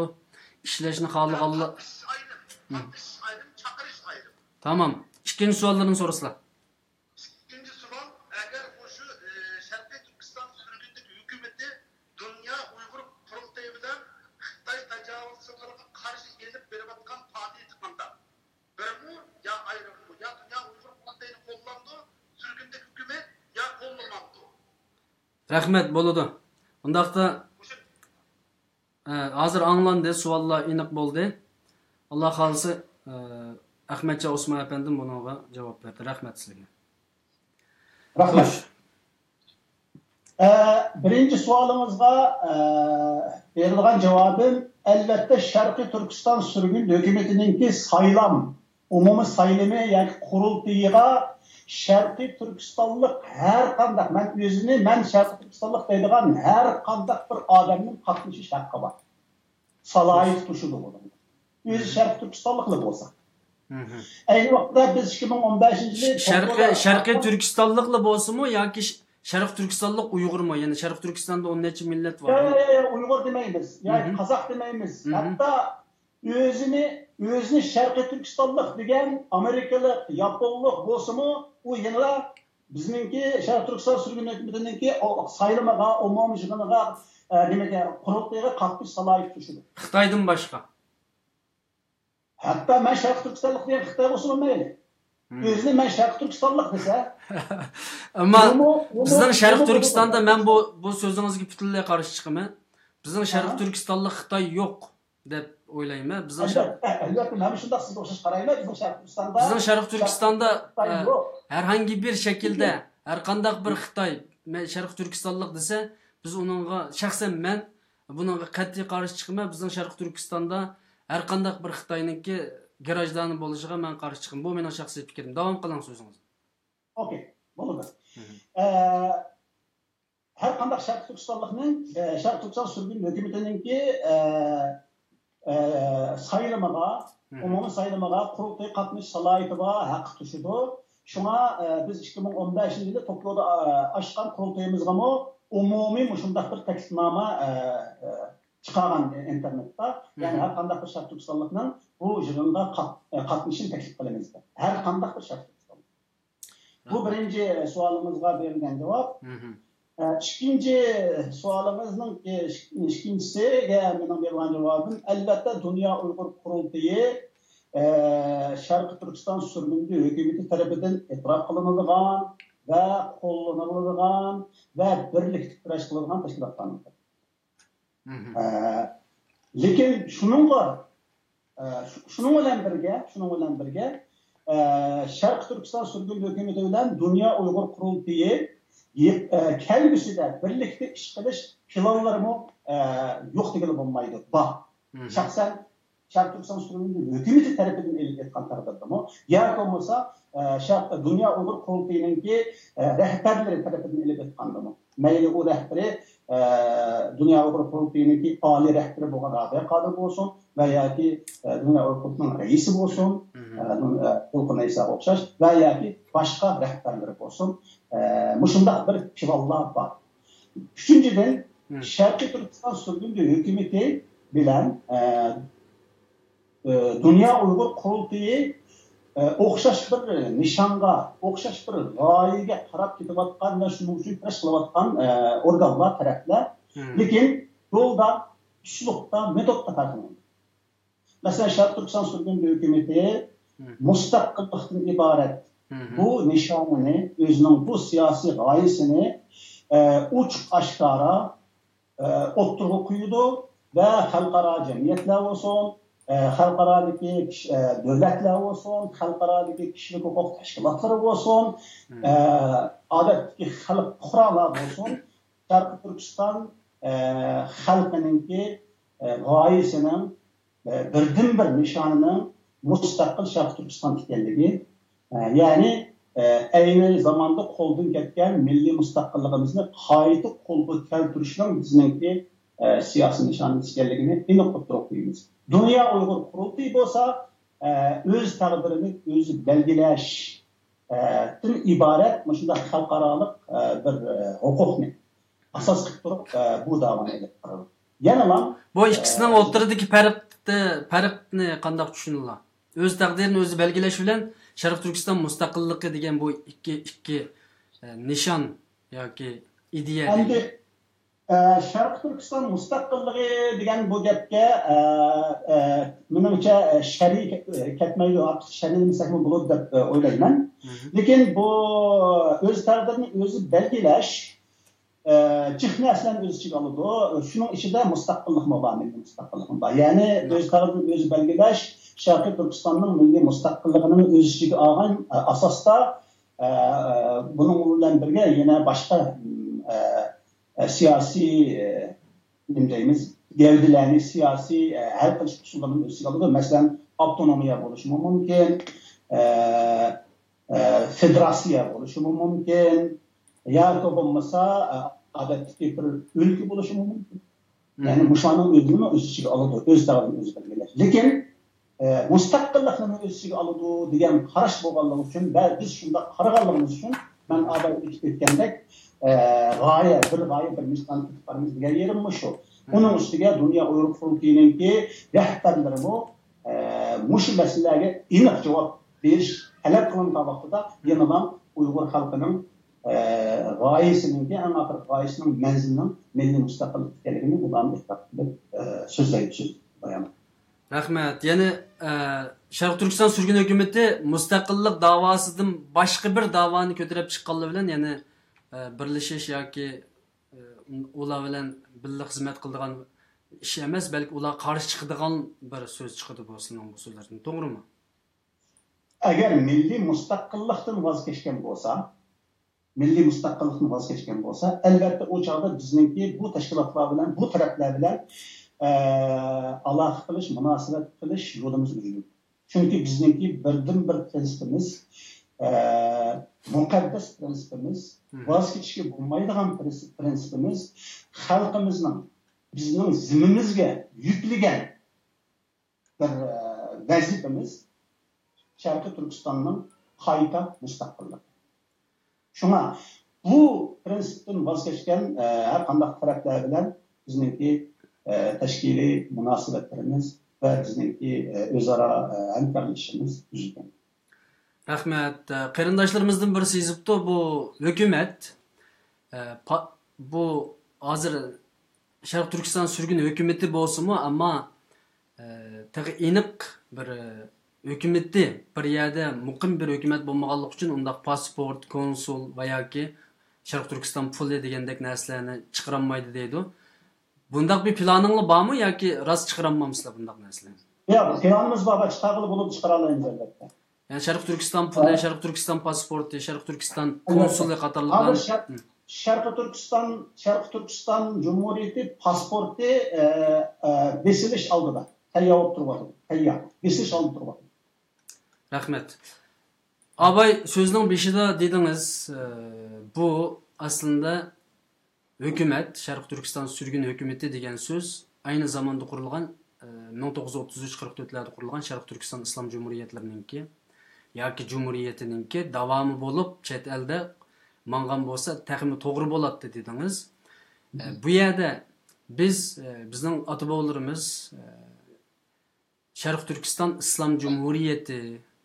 ئىشلەشنى خالىغانلار. قاتنىشىش ئايرىم، مم، قاتنىشىش ئايرىم، چاقىرىش ئايرىم. تامام. ئىككىنچى سوئاللىرىنى سورىسىلا. ئىككىنچى سوئال، ئەگەر مۇشۇ، ئى، شەرقىي تۈركىستان سۈرگۈندىكى ھۆكۈمىتى دۇنيا ئۇيغۇر قۇرۇلتىيى بىلەن خىتاي تاجاۋۇزچىلىرىغا قارشى ئېلىپ بېرىۋاتقان پائالىيىتى قانداق؟ بىرمۇ يا ئايرىممۇ؟ يا دۇنيا ئۇيغۇر قۇرۇلتىيىنى قوللامدۇ سۈرگۈندىكى ھۆكۈمەت، يا قوللىمامدۇ؟ رەھمەت، بولىدۇ. ئۇنداقتا مۇشۇ ئە، ھازىر ئاڭلاندى، سوئاللار ئېنىق بولدى. ئاللا خالىسا، ئە، ئەخمەتجان ئوسمان ئەپەندىم بۇنىڭغا جاۋاب بەردى. رەھمەت سىزگە. رەھمەت. خوش. ئە، بىرىنچى سوئالىڭىزغا، ئە، بېرىدىغان جاۋابىم، ئەلۋەتتە، شەرقىي تۈركىستان سۈرگۈن ھۆكۈمىتىنىڭكى سايلام ئومۇمىي سايلىمى ياكى قۇرۇلتىيىغا شەرقىي تۈركىستانلىق ھەر قانداق، مەن ئۆزىنى، مەن شەرقىي تۈركىستانلىق دەيدىغان ھەر قانداق بىر ئادەمنىڭ قاتنىشىش ھەققى بار. سالاھىيىتى توشىدۇ بۇنىڭ. ئۆزى شەرقىي تۈركىستانلىقلا بولسا. مم. ئەينى ۋاقىتتا بىز ئىككى مىڭ ئون بەشىنچى يىلى شەرقىي، توكيودا شەرقىي تۈركىستانلىقلا بولسىمۇ ياكى ش-، شەرقىي تۈركىستانلىق ئۇيغۇرمۇ؟ يەنى شەرقىي تۈركىستاندا ئون نەچچە مىللەت بار. يا، يا، يا، يا، ئۇيغۇر دېمەيمىز. يا، مم، قازاق دېمەيمىز. مم. ھەتتا ئۆزىنى، ئۆزىنى شەرقىي تۈركىستانلىق دېگەن ئامېرىكىلىق، ياپونلۇق بولسىمۇ، ئۇ يەنىلا بىزنىڭكى شەرقىي تۈركىستان سۈرگۈن ھۆكۈمىتىنىڭكى ئو-، سايلىمىغا، ئومۇمىي يىغىنىغا، ئە، نېمىگە، قۇرۇلتىيىغا قاتنىشىش سالاھىيىتى توشىدۇ. خىتايدىن باشقا. ھەتتا مەن شەرقىي تۈركىستانلىق دېگەن خىتاي بولسىمۇ مەيلى. ئۆزىنى مەن شەرقىي تۈركىستانلىق دېسە، ئەمما بۇمۇ، بۇمۇ، بىزنىڭ شەرقىي بۇمۇ، بۇمۇ تۈركىستاندا، مەن بۇ، بۇ سۆزىڭىزگە پۈتۈنلەي قارشى چىقىمەن. بىزنىڭ شەرقىي تۈركىستانلىق خىتاي يوق دەپ ئويلايمەن. بىزنىڭ شەرق- ئەلبەتتە، ئەلبەتتە، مەن شۇنداق سىزگە ئوخشاش قارايمەن. بىزنىڭ شەرقىي تۈركىستاندا، بىزنىڭ شەرقىي تۈركىستاندا، شەرقىي تۈركىستان ئە، يوق. ھەرھانگى بىر شەكىلدە، ھەر قانداق بىر خىتاي، مەن شەرقىي تۈركىستانلىق دېسە، بىز ئۇنىڭغا، شەخسەن مەن بۇنىڭغا قەتئىي قارشى چىقىمەن. بىزنىڭ شەرقىي تۈركىستاندا ھەر قانداق بىر خىتاينىڭكى گراژدانى بولۇشىغا مەن قارشى چىقىمەن. بۇ مېنىڭ شەخسىي پىكرىم. داۋام قىلىڭ سۆزىڭىزنى. ئوكەي، بولىدۇ. مھم. ئە، ھەر قانداق شەرقىي تۈركىستانلىقنىڭ، ئە، شەرقىي تۈركىستان سۈرگۈن ھۆكۈمىتىنىڭكى، ئە، ئە، سايلىمىغا، مھم. ئومۇمىي سايلىمىغا، قۇرۇلتىيىغا قاتنىشىش سالاھىيىتى بار، ھەققى توشىدۇ. شۇڭا، ئە، بىز ئىككى مىڭ ئون بەشىنچى يىلى توكيودا، ئە، ئاچقان قۇرۇلتىيىمىزغىمۇ ئومۇمىي مۇشۇنداق بىر تەكلىپنامە، ئە، ئە، چىقارغان ئىنتېرنېتتا. يەنى مھم. ھەر قانداق بىر شەرقىي تۈركىستانلىقنىڭ بۇ يىغىنغا قات-، ئە، قاتنىشىشىنى تەكلىپ قىلىمىز دەپ. ھەر قانداق بىر شەرقىي تۈركىستانلىق. بۇ بىرىنچى سوئالىڭىزغا بېرىلگەن جاۋاب. مھم. ئە، ئىككىنچى سوئالىڭىزنىڭ، ئىككىنچىسىگە مېنىڭ بېرىدىغان جاۋابىم، ئەلۋەتتە، دۇنيا ئۇيغۇر قۇرۇلتىيى، ئە، شەرقىي تۈركىستان سۈرگۈندە ھۆكۈمىتى تەرىپىدىن ئېتىراپ قىلىنىدىغان ۋە قوللىنىلىدىغان ۋە بىرلىكتە كۈرەش قىلىدىغان تەشكىلاتلارنىڭ. مھم. ئە، لېكىن شۇنىڭغا، ئە، شۇ-، شۇنىڭ بىلەن بىرگە، شۇنىڭ بىلەن بىرگە، ئە، شەرقىي تۈركىستان سۈرگۈن ھۆكۈمىتى بىلەن دۇنيا ئۇيغۇر قۇرۇلتىيى يېق-، ئە، كەلگۈسىدە بىرلىكتە ئىش قىلىش پىلانلىرىمۇ، ئە، يوق دېگىلى بولمايدۇ، بار. مھم. شەخسەن شەرقىي تۈركىستان سۈرگۈن ھۆكۈمىتى تەرىپىدىن ئېلىپ ئېيتقان تەقدىردىمۇ، ياكى بولمىسا، ئە، شەرق-، دۇنيا ئۇيغۇر قۇرۇلتىيىنىڭكى، ئە، رەھبەرلىرى تەرىپىدىن ئېلىپ ئېيتقاندىمۇ، مەيلى ئۇ رەھبىرى، ئە، دۇنيا ئۇيغۇر قۇرۇلتىيىنىڭكى ئالىي رەھبىرى بولغان رابىيە قادىر بولسۇن ۋە ياكى، ئە، دۇنيا ئۇيغۇر قۇرۇلتىيىنىڭ رەئىسى بولسۇن، مھم. ئە، دۇن-، ئە، تۇلقۇن ئەيساغا ئوخشاش ۋە ياكى باشقا رەھبەرلىرى بولسۇن، ئە، مۇشۇنداق بىر پىلانلار بار. ئۈچىنچىدىن، مم. شەرقىي تۈركىستان سۈرگۈندە ھۆكۈمىتى بىلەن، ئە، ئە، دۇنيا ئۇيغۇر قۇرۇلتىيى، ئە، ئوخشاش بىر نىشانغا، ئوخشاش بىر غايىگە قاراپ كېتىۋاتقان ۋە شۇنىڭ ئۈچۈن كۈرەش قىلىۋاتقان، ئە، ئورگانلار، تەرەپلەر. مم. لېكىن يولدا، ئۇسلۇبتا، مېتودتا پەرقلىنىدۇ. مەسىلەن، شەرقىي تۈركىستان سۈرگۈندە ھۆكۈمىتى مم. مۇستەقىللىقتىن ئىبارەت مم. بۇ نىشانىنى، ئۆزىنىڭ بۇ سىياسىي غايىسىنى، ئە، ئوچۇق ئاشكارا، ئە، ئوتتۇرىغا قويىدۇ ۋە خەلقئارا جەمئىيەتلەر بولسۇن، ئە، خەلقئارادىكى كىش-، ئە، دۆلەتلەر بولسۇن، خەلقئارادىكى كىشىلىك ھوقۇق تەشكىلاتلىرى بولسۇن، مم. ئە، ئادەتتىكى خەلق پۇقرالار بولسۇن، شەرقىي تۈركىستان، ئە، خەلقىنىڭكى، ئە، غايىسىنىڭ، ئە، بىردىنبىر نىشانىنىڭ مۇستەقىل شەرقىي تۈركىستان ئىكەنلىكى، ئە، يەنى، ئە، ئەينى زاماندا قولدىن كەتكەن مىللىي مۇستەقىللىقىمىزنى قايتا قولغا كەلتۈرۈشنىڭ بىزنىڭكى، ئە، سىياسىي نىشانىمىز ئىكەنلىكىنى ئېنىق ئوتتۇرىغا قويىمىز. دۇنيا ئۇيغۇر قۇرۇلتىيى بولسا، ئە، ئۆز تەقدىرىنى ئۆزى بەلگىلەش، ئە، دىن ئىبارەت مۇشۇنداق خەلقئارالىق، ئە، بىر، ئە، ھوقۇقنى ئاساس قىلىپ تۇرۇپ، ئە، بۇ داۋانى ئېلىپ بارىدۇ. يەنىلا بۇ ئىككىسىنىڭ ئە، ئوتتۇرىدىكى پەرق، پەرقنى قانداق چۈشىنىلا؟ ئۆز تەقدىرىنى ئۆزى بەلگىلەش بىلەن شەرقىي تۈركىستان مۇستەقىللىقى دېگەن بۇ ئىككى، ئىككى، ئە، نىشان ياكى ئىدىيە ئەمدى، دېگەن. ئە، شەرقىي تۈركىستان مۇستەقىللىقى دېگەن بۇ گەپكە، ئە، ئە، مېنىڭچە، ئە، شەرھى كەت-، كەتمەيدۇ، ئارتۇق شەرھلىمىسەكمۇ بولىدۇ دەپ، ئە، ئويلايمەن. مم. لېكىن بۇ ئۆز تەقدىرىنى ئۆزى بەلگىلەش، ئە، جىق نەرسىلەرنى ئۆز ئىچىگە ئالىدۇ. شۇنىڭ ئىچىدە مۇستەقىللىقمۇ بار، مىللىي مۇستەقىللىقمۇ بار. يەنى مم. ئۆز تەقدىرىنى ئۆزى بەلگىلەش شەرقىي تۈركىستاننىڭ مىللىي مۇستەقىللىقىنىڭ ئۆز ئىچىگە ئالغان، ئە، ئاساستا، ئە، بۇنىڭ بىلەن بىرگە يەنە باشقا، ئە، ئە، سىياسىي، ئە، نېمە دەيمىز، گەۋدىلەرنى، سىياسىي، ئە، ھەل قىلىش ئۇسۇللىرىنى ئۆز ئىچىگە ئالىدۇ. مەسىلەن، ئاپتونومىيە بولۇشىمۇ مۇمكىن، ئە، ئە، فېدېراتسىيە بولۇشىمۇ مۇمكىن، ياكى بولمىسا، ئە، ئادەتتىكى بىر ئۆلكە بولۇشىمۇ مۇمكىن. يەنى مۇشۇلارنىڭ ئۆزىنىمۇ ئۆز ئىچىگە ئالىدۇ، ئۆز تەقدىرىنى ئۆزى بەلگىلەش. لېكىن، ئە، مۇستەقىللىقنىمۇ ئۆز ئىچىگە ئالىدۇ دېگەن قاراش بولغانلىقى ئۈچۈن ۋە بىز شۇنداق قارىغانلىقىمىز ئۈچۈن مەن ئاۋۋال ئېيتىپ ئۆتكەندەك، ئە، غايە، بىر غايە، بىر نىشان قىلىپ بارىمىز دېگەن يېرىم مۇشۇ. ئۇنىڭ ئۈستىگە دۇنيا ئۇيغۇر قۇرۇلتىيىنىڭكى رەھبەرلىرىمۇ، ئە، مۇشۇ مەسىلىلەرگە ئېنىق جاۋاب بېرىش تەلەپ قىلىنغان ۋاقتىدا يەنىلا ئۇيغۇر خەلقىنىڭ، ئە، غايىسىنىڭكى، ئەڭ ئاخىرقى غايىسىنىڭ مەنزىلىنىڭ مىللىي مۇستەقىللىق ئىكەنلىكىنى ئۇلارنى ئېتىراپ قىلىپ، ئە، سۆزلەيدۇ، سۆز بايان. رەھمەت. يەنى، ئە، شەرقىي تۈركىستان سۈرگۈن ھۆكۈمىتى مۇستەقىللىق داۋاسىدىن باشقا بىر داۋانى كۆتۈرۈپ چىققانلىرى بىلەن، يەنى، ئە، بىرلىشىش ياكى، ئە، ئۇلار بىلەن بىللە خىزمەت قىلىدىغان ئىش ئەمەس، بەلكى ئۇلارغا قارشى چىقىدىغان بىر سۆز چىقىدۇ بۇ سىلىنىڭ بۇ سۆزلىرىدىن. توغرىمۇ؟ ئەگەر مىللىي مۇستەقىللىقتىن ۋاز كەچكەن بولسا، مىللىي مۇستەقىللىقتىن ۋاز كەچكەن بولسا، ئەلۋەتتە، ئۇ چاغدا بىزنىڭكى بۇ تەشكىلاتلار بىلەن، بۇ تەرەپلەر بىلەن، ئە، ئالاقە قىلىش، مۇناسىۋەت قىلىش يولىمىز ئۈزۈلىدۇ. چۈنكى بىزنىڭكى بىردىنبىر پىرىنسىپىمىز، ئە، مۇقەددەس پىرىنسىپىمىز، ۋاز كېچىشكە بولمايدىغان پىرىنسىپ-، پىرىنسىپىمىز خەلقىمىزنىڭ بىزنىڭ زىممىمىزگە يۈكلىگەن بىر، ئە، ۋەزىپىمىز شەرقىي تۈركىستاننىڭ قايتا مۇستەقىللىقى. شۇڭا بۇ پىرىنسىپتىن ۋاز كەچكەن، ئە، ھەر قانداق تەرەپلەر بىلەن بىزنىڭكى، ئە، تەشكىلىي مۇناسىۋەتلىرىمىز ۋە بىزنىڭكى، ئە، ئۆزئارا، ئە، ھەمكارلىشىشىمىز ئۈزۈلگەن. رەھمەت. قېرىنداشلىرىمىزدىن بىرسى يېزىپتۇ، بۇ ھۆكۈمەت، ئە، پا-، بۇ ھازىر شەرقىي تۈركىستان سۈرگۈن ھۆكۈمىتى بولسىمۇ، ئەمما، ئە، تېخى ئېنىق بىر، ئە، ھۆكۈمىتى، بىر يەردە مۇقىم بىر ھۆكۈمەت بولمىغانلىقى ئۈچۈن ئۇنداق پاسپورت، كونسۇل ۋە ياكى شەرقىي تۈركىستان پۇلى دېگەندەك نەرسىلەرنى چىقىرالمايدۇ دەيدۇ. بۇنداق بىر پىلانىڭلار بارمۇ ياكى راست چىقىرالمامسىلەر بۇنداق نەرسىلەرنى؟ ياق، پىلانىمىز بار، چىقارغىلى بولىدۇ، چىقىرالايمىز ئەلۋەتتە. يەنى شەرقىي تۈركىستان پۇلى، ھە. شەرقىي تۈركىستان پاسپورتى، شەرقىي تۈركىستان ئەلۋەتتە. كونسۇلى قاتارلىقلار. ھازىر شەر-، ھە. شەرقىي تۈركىستان، شەرقىي تۈركىستان جۇمھۇرىيىتى پاسپورتى، ئە، ئە، بېسىلىش ئالدىدا. تەييار بولۇپ تۇرۇۋاتىدۇ. تەييار. بېسىلىش ئالدىدا تۇرۇۋاتىدۇ. رەھمەت. ئاباي، سۆزنىڭ بېشىدا دېدىڭىز، ئە، بۇ ئەسلىندە ھۆكۈمەت، شەرقىي تۈركىستان سۈرگۈن ھۆكۈمىتى دېگەن سۆز ئەينى زاماندا قۇرۇلغان، ئە، مىڭ توققۇز يۈز ئوتتۇز ئۈچ قىرىق تۆتلەردە قۇرۇلغان شەرقىي تۈركىستان ئىسلام جۇمھۇرىيەتلىرىنىڭكى ياكى جۇمھۇرىيىتىنىڭكى داۋامى بولۇپ، چەت ئەلدە ماڭغان بولسا تېخىمۇ توغرا بولاتتى دېدىڭىز. ئە، بۇ يەردە بىز، ئە، بىزنىڭ ئاتا-بوۋىلىرىمىز، ئە، شەرقىي تۈركىستان ئىسلام جۇمھۇرىيىتى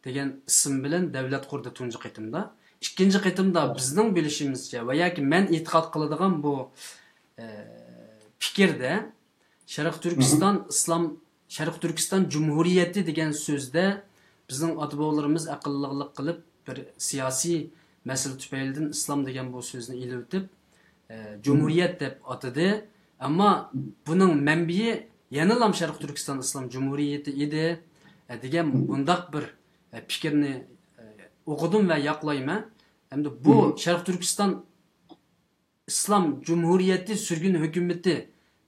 دېگەن ئىسىم بىلەن دەۋلەت قۇردى تۇنجى قېتىمدا. ئىككىنچى قېتىمدا بىزنىڭ بىلىشىمىزچە ۋە ياكى مەن ئېتىقاد قىلىدىغان بۇ، ئە، پىكىردە شەرقىي تۈركىستان ئىسلام، شەرقىي تۈركىستان جۇمھۇرىيىتى دېگەن سۆزدە بىزنىڭ ئاتا-بوۋىلىرىمىز ئەقىللىقلىق قىلىپ بىر سىياسىي مەسىلە تۈپەيلىدىن ئىسلام دېگەن بۇ سۆزنى ئېلىۋېتىپ، ئە، جۇمھۇرىيەت دەپ ئاتىدى. ئەمما بۇنىڭ مەنبىيى يەنىلا شەرقىي تۈركىستان ئىسلام جۇمھۇرىيىتى ئىدى، ئە، دېگەن بۇنداق بىر، ئە، پىكىرنى، ئە، ئوقۇدۇم ۋە ياقلايمەن. ئەمدى بۇ شەرقىي تۈركىستان ئىسلام جۇمھۇرىيىتى سۈرگۈن ھۆكۈمىتى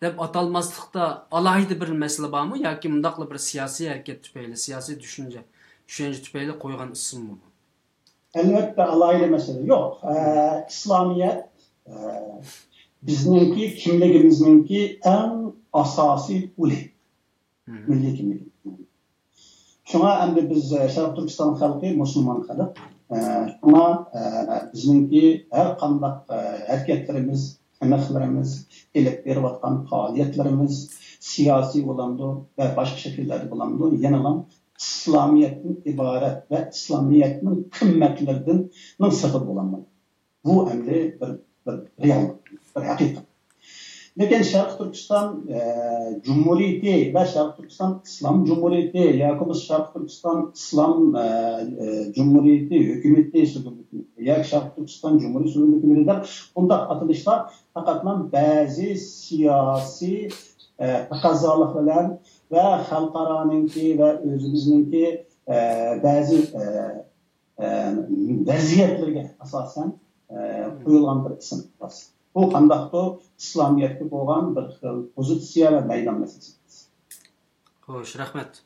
دەپ ئاتالماسلىقتا ئالاھىدە بىر مەسىلە بارمۇ ياكى مۇنداقلا بىر سىياسىي ھەرىكەت تۈپەيلى، سىياسىي چۈشەنچە، چۈشەنچە تۈپەيلى قويغان ئىسىممۇ بۇ؟ ئەلۋەتتە، ئالاھىدە مەسىلە يوق. ئە، ئىسلامىيەت، ئە، بىزنىڭكى كىملىكىمىزنىڭكى ئەڭ ئاساسىي ئۇلى. مىللىي كىملىكىمىز. شۇڭا ئەمدى بىز، ئە، شەرقىي تۈركىستان خەلقى مۇسۇلمان خەلق. ئە، شۇڭا، ئە، بىزنىڭكى ھەر قانداق، ئە، ھەرىكەتلىرىمىز، تىنىقلىرىمىز، ئېلىپ بېرىۋاتقان پائالىيەتلىرىمىز، سىياسىي بولامدۇ ۋە باشقا شەكىللەردە بولامدۇ، يەنىلا ئىسلامىيەتتىن ئىبارەت ۋە ئىسلامىيەتنىڭ قىممەتلىرىدىن، نىڭ سىرتىدا بولالمايدۇ. بۇ ئەمدى بىر، بىر رېئاللىق، بىر ھەقىقەت. لېكىن شەرقىي تۈركىستان، ئە، جۇمھۇرىيىتى ۋە شەرقىي تۈركىستان ئىسلام جۇمھۇرىيىتى ياكى بولمىسا شەرقىي تۈركىستان ئىسلام، ئە، ئە، جۇمھۇرىيىتى ھۆكۈمىتى سۈرگۈن ھۆكۈمىتى ياكى شەرقىي تۈركىستان جۇمھۇرىيىتى سۈرگۈن ھۆكۈمىتى دەپ بۇنداق ئاتىلىشلار پەقەتلا بەزى سىياسىي، ئە، تەقەززالىق بىلەن ۋە خەلقئارانىڭكى ۋە ئۆزىمىزنىڭكى، ئە، بەزى، ئە، ئە، ۋەزىيەتلىرىگە ئاساسەن، ئە، قويۇلغان بىر ئىسىم. بۇ قانداقتۇر ئىسلامىيەتكە بولغان بىر خىل پوزىتسىيە ۋە مەيدان مەسىلىسى. خوش، رەھمەت.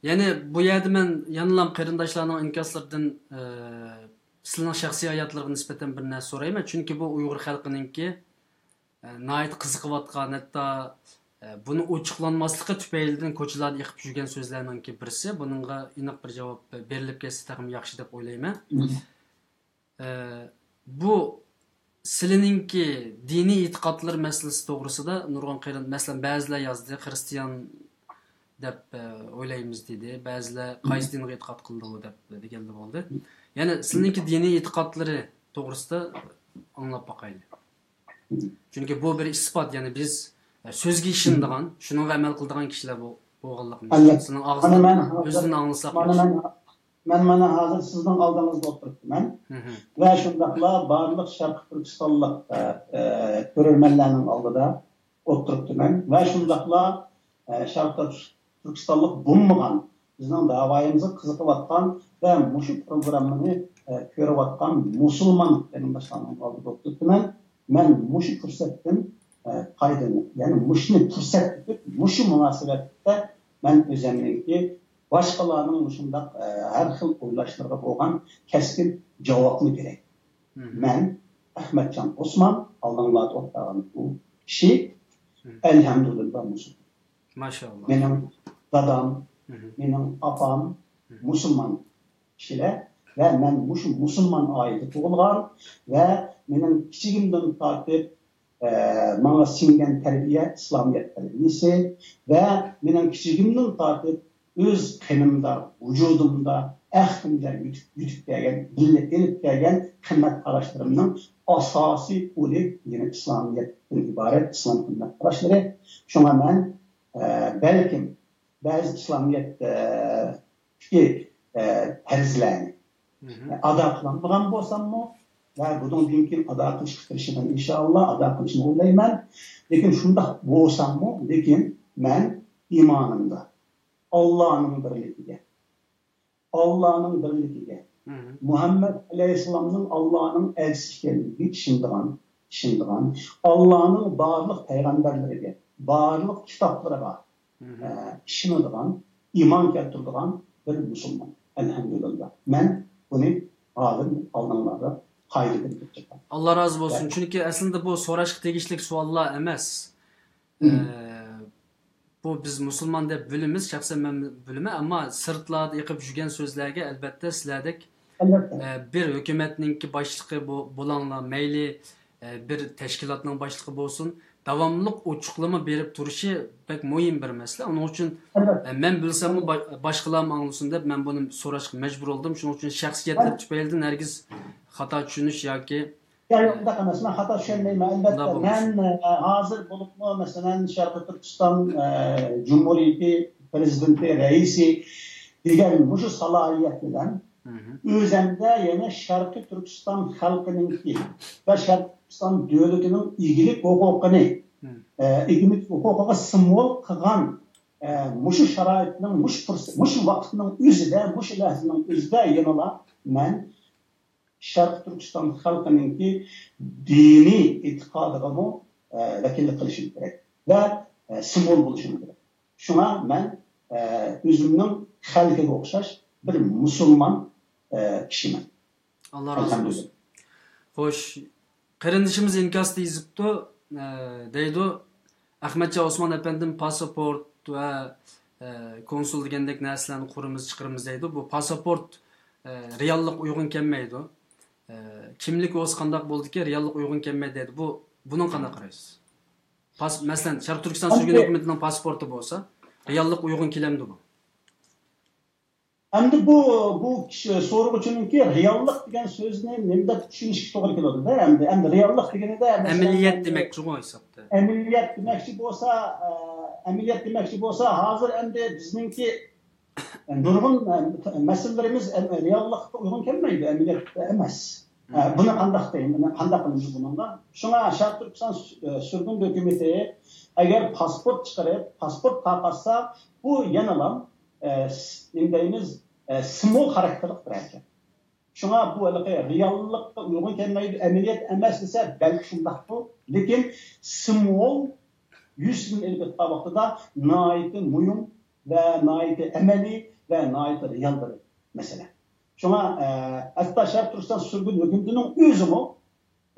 يەنى بۇ يەردە مەن يەنىلا قېرىنداشلارنىڭ ئىنكاسلىرىدىن، ئە، سىلىنىڭ شەخسىي ھاياتلىرىغا نىسبەتەن بىر نەرسە سورايمەن. چۈنكى بۇ ئۇيغۇر خەلقىنىڭكى ئە، ناھايىتى قىزىقىۋاتقان، ھەتتا، ئە، بۇنىڭ ئوچۇقلانماسلىقى تۈپەيلىدىن كوچىلاردا ئېقىپ يۈرگەن سۆزلەرنىڭكى بىرسى. بۇنىڭغا ئېنىق بىر جاۋاب بېرىلىپ كەتسە تېخىمۇ ياخشى دەپ ئويلايمەن. ئە، بۇ سىلىنىڭكى دىنىي ئېتىقادلىرى مەسىلىسى توغرىسىدا نۇرغۇن قېرىن-، مەسىلەن، بەزىلەر يازدى، خىرىستىيان دەپ، ئە، ئويلايمىز دېدى. بەزىلەر قايسى دىنغا ئېتىقاد قىلىدۇ دەپ دېگەنلەر بولدى. يەنى سىلىنىڭكى دىنىي ئېتىقادلىرى توغرىسىدا ئاڭلاپ باقايلى. چۈنكى بۇ بىر ئىسپات، يەنى بىز، ئە، سۆزگە ئىشىنىدىغان، شۇنىڭغا ئەمەل قىلىدىغان كىشىلەر بۇ، بولغانلىقىنى ئەلۋەتتە. سىزنىڭ مانا ئاغزىدىن مەن ھازىر، ئۆزىدىن ئاڭلىساق مانا ياخشى. مەن، مەن مانا ھازىر سىزنىڭ ئالدىڭىزدا ئولتۇرۇپتىمەن. مم. ۋە شۇنداقلا بارلىق شەرقىي تۈركىستانلىق، ئە، ئە، كۆرۈرمەنلەرنىڭ ئالدىدا ئولتۇرۇپتىمەن. ۋە شۇنداقلا، ئە، شەرقىي تۈركىستانلىق بولمىغان، بىزنىڭ داۋايىمىزغا قىزىقىۋاتقان ۋە مۇشۇ پروگراممىنى، ئە، كۆرۈۋاتقان مۇسۇلمان قېرىنداشلارنىڭ ئالدىدا ئولتۇرۇپتىمەن. مەن مۇشۇ پۇرسەتتىن، ئە، پايدىلىنىپ، يەنى مۇشۇنى پۇرسەت تۇتۇپ، مۇشۇ مۇناسىۋەتتە مەن ئۆزۈمنىڭكى باشقىلارنىڭ مۇشۇنداق، ئە، ھەر خىل ئويلاشلىرىغا بولغان كەسكىن جاۋابنى بېرەي. مم. مەن ئەخمەتجان ئوسمان، ئالدىڭلاردا ئولتۇرغان بۇ كىشى، مم، ئەلھەمدۇلىللا مۇسۇلمان. ماشائاللا. مېنىڭ دادام، مم، مېنىڭ ئاپام، مم، مۇسۇلمان كىشىلەر ۋە مەن مۇشۇ مۇسۇلمان ئائىلىدە تۇغۇلغان ۋە مېنىڭ كىچىكىمدىن تارتىپ، ئە، ماڭا سىڭگەن تەربىيە ئىسلامىيەت تەربىيەسى ۋە مېنىڭ كىچىكىمدىن تارتىپ ئۆز قېنىمدا، ۋۇجۇدۇمدا ئەقلىمدە يۈتۈپ، يۈتۈپ كەلگەن، بىللە ئېلىپ كەلگەن قىممەت قاراشلىرىمنىڭ ئاساسىي ئۇلى يەنە ئىسلامىيەتتىن ئىبارەت ئىسلام قىممەت قاراشلىرى. شۇڭا مەن، ئە، بەلكىم بەزى ئىسلامىيەتتىكى، ئە، پەرزلەرنى، مم، ئادا قىلالمىغان بولساممۇ ۋە بۇنىڭدىن كېيىن ئادا قىلىشقا تىرىشىمەن، ئىنشائاللا، ئادا قىلىشنى ئويلايمەن. لېكىن شۇنداق بولساممۇ، لېكىن مەن ئىمانىمدا ئاللانىڭ بىرلىكىگە، ئاللانىڭ بىرلىكىگە، مم، مۇھەممەد ئەلەيھىسسالامنىڭ ئاللانىڭ ئەلچىسى ئىكەنلىكىگە ئىشىنىدىغان، ئىشىنىدىغان، ئاللانىڭ بارلىق پەيغەمبەرلىرىگە، بارلىق كىتابلىرىغا، مم، ئە، ئىشىنىدىغان، ئىمان كەلتۈرىدىغان بىر مۇسۇلمان. ئەلھەمدۇلىللا. مەن بۇنى ھازىر ئالدىڭلاردا قايىل قىلىپ چىقتىم. ئاللا رازى بولسۇن. چۈنكى ئەسلىدە بۇ سوراشقا تېگىشلىك سوئاللار ئەمەس. مم. ئە، بۇ بىز مۇسۇلمان دەپ بىلىمىز، شەخسەن مەن بىلىمەن، ئەمما سىرتلاردا ئېقىپ يۈرگەن سۆزلەرگە ئەلۋەتتە سىلەردەك، ئەلۋەتتە، ئە، بىر ھۆكۈمەتنىڭكى باشلىقى بو-، بولاڭلار، مەيلى، ئە، بىر تەشكىلاتنىڭ باشلىقى بولسۇن، داۋاملىق ئوچۇقلىما بېرىپ تۇرۇشى بەك مۇھىم بىر مەسىلە. ئۇنىڭ ئۈچۈن، ئەلۋەتتە، ئە، مەن بىلسەممۇ با-، باشقىلارمۇ ئاڭلىسۇن دەپ مەن بۇنى سوراشقا مەجبۇر بولدۇم. شۇنىڭ ئۈچۈن شەخسىيەتلەر، ئەلۋەتتە، تۈپەيلىدىن ھەرگىز خاتا چۈشىنىش ياكى ياق، يوق، ئۇنداق ئەمەس. مەن خاتا چۈشەنمەيمەن. ئەلۋەتتە، ئۇنداق مەن، بولمىسۇن. ئە، ھازىر بولۇپمۇ، مەسىلەن، شەرقىي تۈركىستان، ئە، جۇمھۇرىيىتى پىرېزىدېنتى، رەئىسى دېگەن مۇشۇ سالاھىيەت بىلەن مم. ئۆزەمدە يەنە شەرقىي تۈركىستان خەلقىنىڭكى ۋە شەرقىي تۈركىستان دۆلىتىنىڭ ئىگىلىك ھوقۇقىنى، مم. ئە، ئىگىلىك ھوقۇقىغا سىمۋول قىلغان، ئە، مۇشۇ شارائىتنىڭ، مۇشۇ پۇرسەت، مۇشۇ ۋاقىتنىڭ ئۆزىدە، مۇشۇ لەھزىنىڭ ئۆزىدە يەنىلا مەن شەرقىي تۈركىستان خەلقىنىڭكى دىنىي ئېتىقادىغىمۇ، ئە، ۋەكىللىك قىلىشىم كېرەك ۋە، ئە، سىمۋول بولۇشۇم كېرەك. شۇڭا مەن، ئە، ئۆزۈمنىڭ خەلقىگە ئوخشاش بىر مۇسۇلمان، ئە، كىشىمەن. ئاللا رازى بولسۇن. ئەلھەمدۇلىللا. خوش، قېرىندىشىمىز ئىنكاستا يېزىپتۇ، ئە، دەيدۇ، ئەخمەتجان ئوسمان ئەپەندىم پاسپورت ۋە، ئە، كونسۇل دېگەندەك نەرسىلەرنى قۇرىمىز، چىقىرىمىز دەيدۇ. بۇ پاسپورت، ئە، رېئاللىققا ئۇيغۇن كەلمەيدۇ. ئە، كىملىك بولسا قانداق بولىدىكەن، رېئاللىققا ئۇيغۇن كەلمەيدۇ دەيدۇ. بۇ، بۇنىڭغا قانداق قارايسىز؟ پاس-، مەسىلەن، شەرقىي تۈركىستان سۈرگۈن ھۆكۈمىتىنىڭ پاسپورتى بولسا، رېئاللىققا ئۇيغۇن كېلەمدۇ بۇ؟ ئەمدى بۇ، بۇ كىشى سورىغۇچىنىڭكى رېئاللىق دېگەن سۆزنى نېمە دەپ چۈشىنىشكە توغرا كېلىدۇ-دە. ئەمدى، ئەمدى رېئاللىق دېگىنىدە، مەسىلەن، ئەمەلىيەت ئەمدى دېمەكچىغۇ ھېسابتا. ئەمەلىيەت دېمەكچى بولسا، ئە، ئەمەلىيەت دېمەكچى بولسا، ھازىر ئەمدى بىزنىڭكى نۇرغۇن، ئە، مەسىلىلىرىمىز ئەم-، رېئاللىققا ئۇيغۇن كەلمەيدۇ، ئەمەلىيەتتە ئەمەس. ئە، بۇنى قانداق دەيمىز، قانداق قىلىمىز بۇنىڭغا؟ شۇڭا شەرقىي تۈركىستان سۈ-، ئە، سۈرگۈن ھۆكۈمىتى ئەگەر پاسپورت چىقىرىپ، پاسپورت تارقاتسا، بۇ يەنىلا، ئە، س-، نېمە دەيمىز، ئە، سىمۋول خاراكتېرلىق بىر ھەرىكەت. شۇڭا بۇ ھېلىقى رېئاللىققا ئۇيغۇن كەلمەيدۇ، ئەمەلىيەت ئەمەس دېسە، بەلكى شۇنداقتۇ. لېكىن سىمۋول يۈزىسىدىن ئېلىپ ئېيتقان ۋاقتىدا ناھايىتى مۇھىم ۋە ناھايىتى ئەمەلىي ۋە ناھايىتى رېئال بىر مەسىلە. شۇڭا، ئە، ھەتتا شەرقىي تۈركىستان سۈرگۈن ھۆكۈمىتىنىڭ ئۆزىمۇ،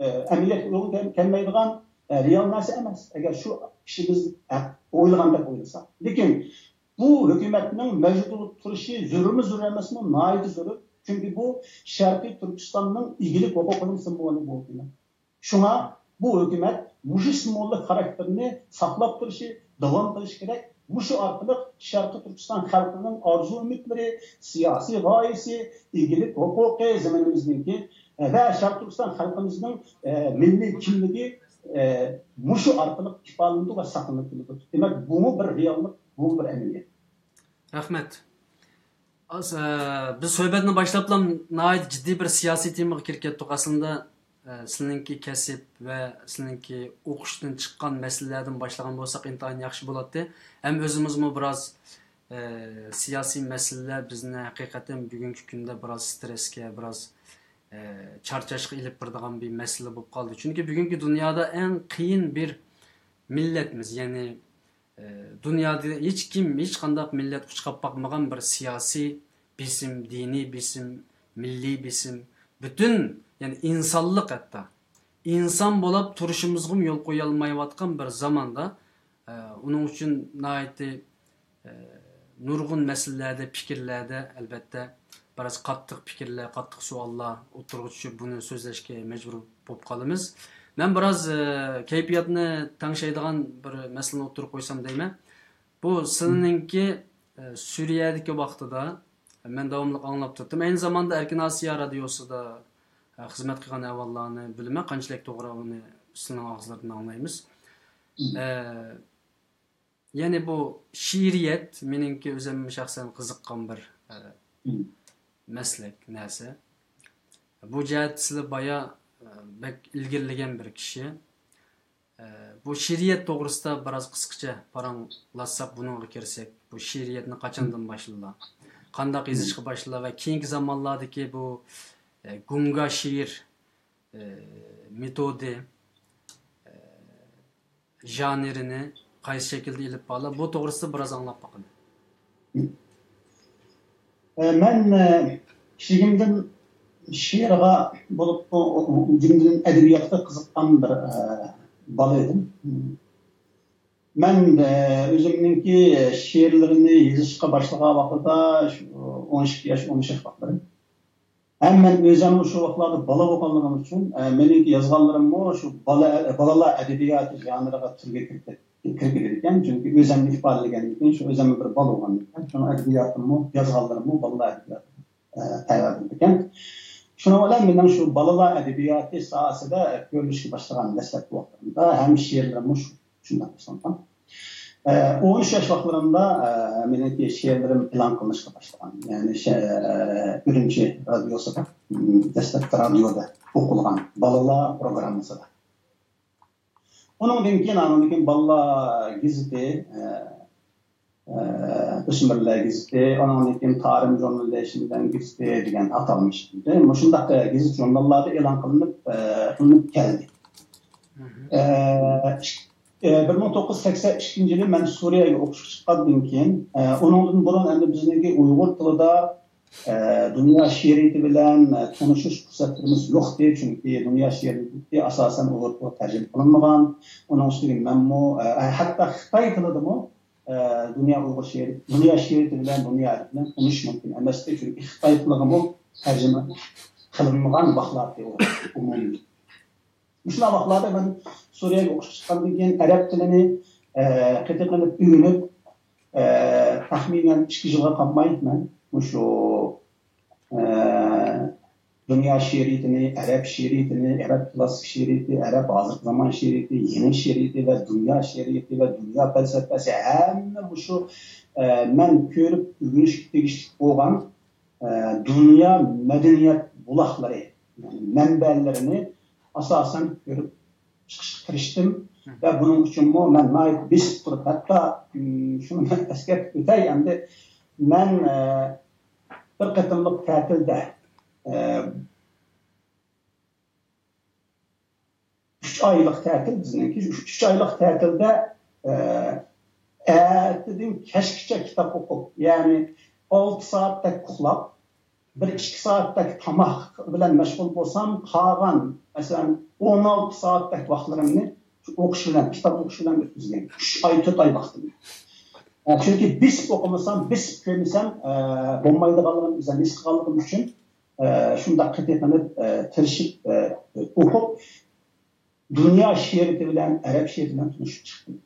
ئە، ئەمەلىيەتكە ئۇيغۇن كەل-، كەلمەيدىغان، ئە، رېئال نەرسە ئەمەس. ئەگەر شۇ ئىشىمىز ھەق ئويلىغاندەك ئويلىساق. لېكىن بۇ ھۆكۈمەتنىڭ مەۋجۇت بولۇپ تۇرۇشى زۆرۈرمۇ زۆرۈر ئەمەسمۇ؟ ناھايىتى زۆرۈر. چۈنكى بۇ شەرقىي تۈركىستاننىڭ ئىگىلىك ھوقۇقىنىڭ سىمۋولى بۇ ھۆكۈمەت. شۇڭا بۇ ھۆكۈمەت مۇشۇ سىمۋوللۇق خاراكتېرىنى ساقلاپ تۇرۇشى، داۋام قىلىشى كېرەك. مۇشۇ ئارقىلىق شەرقىي تۈركىستان خەلقىنىڭ ئارزۇ-ئۈمىدلىرى، سىياسىي غايىسى، ئىگىلىك ھوقۇقى، زېمىنىمىزنىڭكى، ئە، ۋە شەرقىي تۈركىستان خەلقىمىزنىڭ، ئە، مىللىي كىملىكى، ئە، مۇشۇ ئارقىلىق ئىپادىلىنىدۇ ۋە ساقلىنىپ كېلىدۇ. دېمەك، بۇمۇ بىر رېئاللىق، بۇمۇ بىر ئەمەلىيەت. رەھمەت. ئاز، ئە، بىز سۆھبەتنى باشلاپلا ناھايىتى جىددىي بىر سىياسىي تېمىغا كىرىپ كەتتۇق. ئەسلىندە، ئە، سىلىنىڭكى كەسىپ ۋە سىلىنىڭكى ئوقۇشتىن چىققان مەسىلىلەردىن باشلىغان بولساق ئىنتايىن ياخشى بولاتتى. ھەم ئۆزىمىزمۇ بىراز، ئە، سىياسىي مەسىلىلەر بىزنى ھەقىقەتەن بۈگۈنكى كۈندە بىراز سترېسكە، بىراز، ئە، چارچاشقا ئېلىپ بېرىدىغان بىر مەسىلە بولۇپ قالدى. چۈنكى بۈگۈنكى دۇنيادا ئەڭ قىيىن بىر مىللەتمىز، يەنى ئە، دۇنيادا ھېچكىم، ھېچقانداق مىللەت ئۇچراپ باقمىغان بىر سىياسىي بېسىم، دىنىي بېسىم، مىللىي بېسىم، پۈتۈن، يەنى ئىنسانلىق ھەتتا. ئىنسان بولاپ تۇرۇشىمىزغىمۇ يول قويالمايۋاتقان بىر زاماندا، ئە، ئۇنىڭ ئۈچۈن ناھايىتى، ئە، نۇرغۇن مەسىلىلەردە، پىكىرلەردە، ئەلۋەتتە، بىراز قاتتىق پىكىرلەر، قاتتىق سوئاللار ئوتتۇرىغا چۈشۈپ، بۇنى سۆزلەشكە مەجبۇر بولۇپ قالىمىز. مەن بىراز، ئە، كەيپىياتنى تەڭشەيدىغان بىر مەسىلىنى ئوتتۇرىغا قويسام دەيمەن. بۇ سىلىنىڭكى، ئە، سۈرىيەدىكى ۋاقتىدا مەن داۋاملىق ئاڭلاپ تۇردۇم. ئەينى زاماندا ئەركىن ئاسىيا رادىيوسىدا، ئە، خىزمەت قىلغان ئەھۋاللارنى بىلىمەن. قانچىلىك توغرا، ئۇنى سىلىنىڭ ئاغزىلىرىدىن ئاڭلايمىز. ئە، يەنى بۇ شېئىرىيەت مېنىڭكى ئۆزۈم شەخسەن قىزىققان بىر، ئە، مەسلەك، نەرسە. بۇ جەھەتتە سىلەر بايا، ئە، بەك ئىلگىرىلىگەن بىر كىشى. ئە، بۇ شېئىرىيەت توغرىسىدا بىراز قىسقىچە پاراڭلاشساق، بۇنىڭغا كىرسەك، بۇ شېئىرىيەتنى قاچاندىن باشلىدىلا؟ قانداق يېزىشقا باشلىدىلا ۋە كېيىنكى زامانلاردىكى بۇ، ئە، گۇڭگا شېئىر، ئە، مېتودى، ئە، ژانىرىنى قايسى شەكىلدە ئېلىپ بارىلا؟ بۇ توغرىسىدا بىراز ئاڭلاپ باقىلى. ئە، مەن، ئە، كىچىكىمدىن شېئىرغا بولۇپمۇ، جۈملىدىن ئەدەبىياتقا قىزىققان بىر، ئە، بالا ئىدىم. مەن، ئە، ئۆزۈمنىڭكى شېئىرلىرىنى يېزىشقا باشلىغان ۋاقتىدا شۇ ئون ئىككى ياش، ئون ئۈچ ياش ۋاقىتلىرىم. ھەم مەن ئۆزۈممۇ شۇ ۋاقىتلاردا بالا بولغانلىقىم ئۈچۈن، ئە، مېنىڭكى يازغانلىرىممۇ شۇ بالا، بالىلار ئەدەبىياتى ژانىرىغا تۈرگە كىرىپ كىرىپ كېتىدىكەن. چۈنكى ئۆزۈمنى ئىپادىلىگەندىن كېيىن، شۇ ئۆزۈممۇ بىر بالا بولغاندىن كېيىن، شۇنىڭ ئەدەبىياتىممۇ، يازغانلىرىممۇ بالىلار ئەدەبىياتىغا، ئە، تەۋە بولىدىكەن. شۇنىڭ بىلەن مېنىڭ شۇ بالىلار ئەدەبىياتى ساھەسىدە كۆرۈلۈشكە باشلىغان دەسلەپكى ۋاقتىمدا ھەم شېئىرلىرىممۇ شۇ، شۇنداق باشلانغان. ئە، ئون ئۈچ ياش ۋاقىتلىرىمدا، ئە، مېنىڭكى شېئىرلىرىم ئېلان قىلىنىشقا باشلىغان. يەنى شە-، ئە، ئۈرۈمچى رادىيوسىدا، م، دەسلەپتە رادىيودا ئوقۇلغان بالىلار پروگراممىسىدا. ئۇنىڭدىن كېيىن، ئاندىن كېيىن بالىلار گېزىتى، ئە، ئە، ئۆسمۈرلەر گېزىتى، ئۇنىڭدىن كېيىن تارىم ژۇرنىلى، شىنجاڭ گېزىتى دېگەن ئاتالمىش. مۇشۇنداق، ئە، گېزىت ژۇرناللاردا ئېلان قىلىنىپ، ئە، قىلىنىپ كەلدى. ئە، ئىك-، ئە، بىر مىڭ توققۇز يۈز سەكسەن ئىككىنچى يىلى مەن سۈرىيەگە ئوقۇشقا چىققاندىن كېيىن، ئە، ئۇنىڭدىن بۇرۇن ئەمدى بىزنىڭكى ئۇيغۇر تىلىدا، ئە، دۇنيا شېئىرىيىتى بىلەن، ئە، تونۇشۇش پۇرسەتلىرىمىز يوقتى، چۈنكى دۇنيا شېئىرىيىتى ئاساسەن ئۇيغۇر تىلىغا تەرجىمە قىلىنمىغان. ئۇنىڭ ئۈستىگە مەنمۇ، ئە، ھەتتا خىتاي تىلىدىمۇ، ئە، دۇنيا ئۇيغۇر شېئىرى، دۇنيا شېئىرىيىتى بىلەن دۇنيا ئەدەبى بىلەن تونۇشۇش مۇمكىن ئەمەستى، چۈنكى خىتاي تىلىغىمۇ تەرجىمە قىلىنمىغان ۋاقىتلارتى ئۇ ئومۇمىي. مۇشۇنداق ۋاقىتلاردا مەن سۈرىيەگە ئوقۇشقا چىققاندىن كېيىن ئەرەب تىلىنى، ئە، قېتىق قىلىپ ئۆگىنىپ، ئە، تەخمىنەن ئىككى يىلغا قالماي مەن مۇشۇ، ئە، دۇنيا شېئىرىيىتىنى، ئەرەب شېئىرىيىتىنى، ئەرەب كلاسسىك شېئىرىيىتى، ئەرەب ھازىرقى زامان شېئىرىيىتى، يېڭى شېئىرىيىتى ۋە دۇنيا شېئىرىيىتى ۋە دۇنيا پەلسەپىسى، ھەممە مۇشۇ، ئە، مەن كۆرۈپ ئۆگىنىشكە تېگىشلىك بولغان، ئە، دۇنيا مەدەنىيەت بۇلاقلىرى، يەنى مەنبەلىرىنى ئاساسەن كۆرۈپ چىقىشقا تىرىشتىم. ۋە بۇنىڭ ئۈچۈنمۇ مەن ناھايىتى بېسىپ تۇرۇپ، ھەتتا، ئىم، شۇنى مەن ئەسكەرتىپ ئۆتەي ئەمدى، مەن، ئە، بىر قېتىملىق تەتىلدە، ئە، ئۈچ ئايلىق تەتىل بىزنىڭكى. ئۈچ ئايلىق تەتىلدە، ئە، ئەتىدىن كەچكىچە كىتاب ئوقۇپ، يەنى ئالتە سائەتتەك ئۇخلاپ، بىر ئىككى سائەتتەك تاماق بىلەن مەشغۇل بولسام، قالغان، مەسىلەن، ئون ئالتە سائەتتەك ۋاقىتلىرىمنى شۇ ئوقۇش بىلەن، كىتاب ئوقۇش بىلەن ئۆتكۈزگەن. ئۈچ ئاي، تۆت ئاي ۋاقتىمنى. ئە، چۈنكى بېسىپ ئوقۇمىسام، بېسىپ كۆرمىسەم، ئە، بولمايدىغانلىقىنى ئۆزۈم ھېس قىلغانلىقىم ئۈچۈن، ئە، شۇنداق قېتىق قىلىپ، ئە، تىرىشىپ، ئە، ئوقۇپ، دۇنيا شېئىرىيىتى بىلەن ئەرەب شېئىرى بىلەن تونۇشۇپ چىقتىم.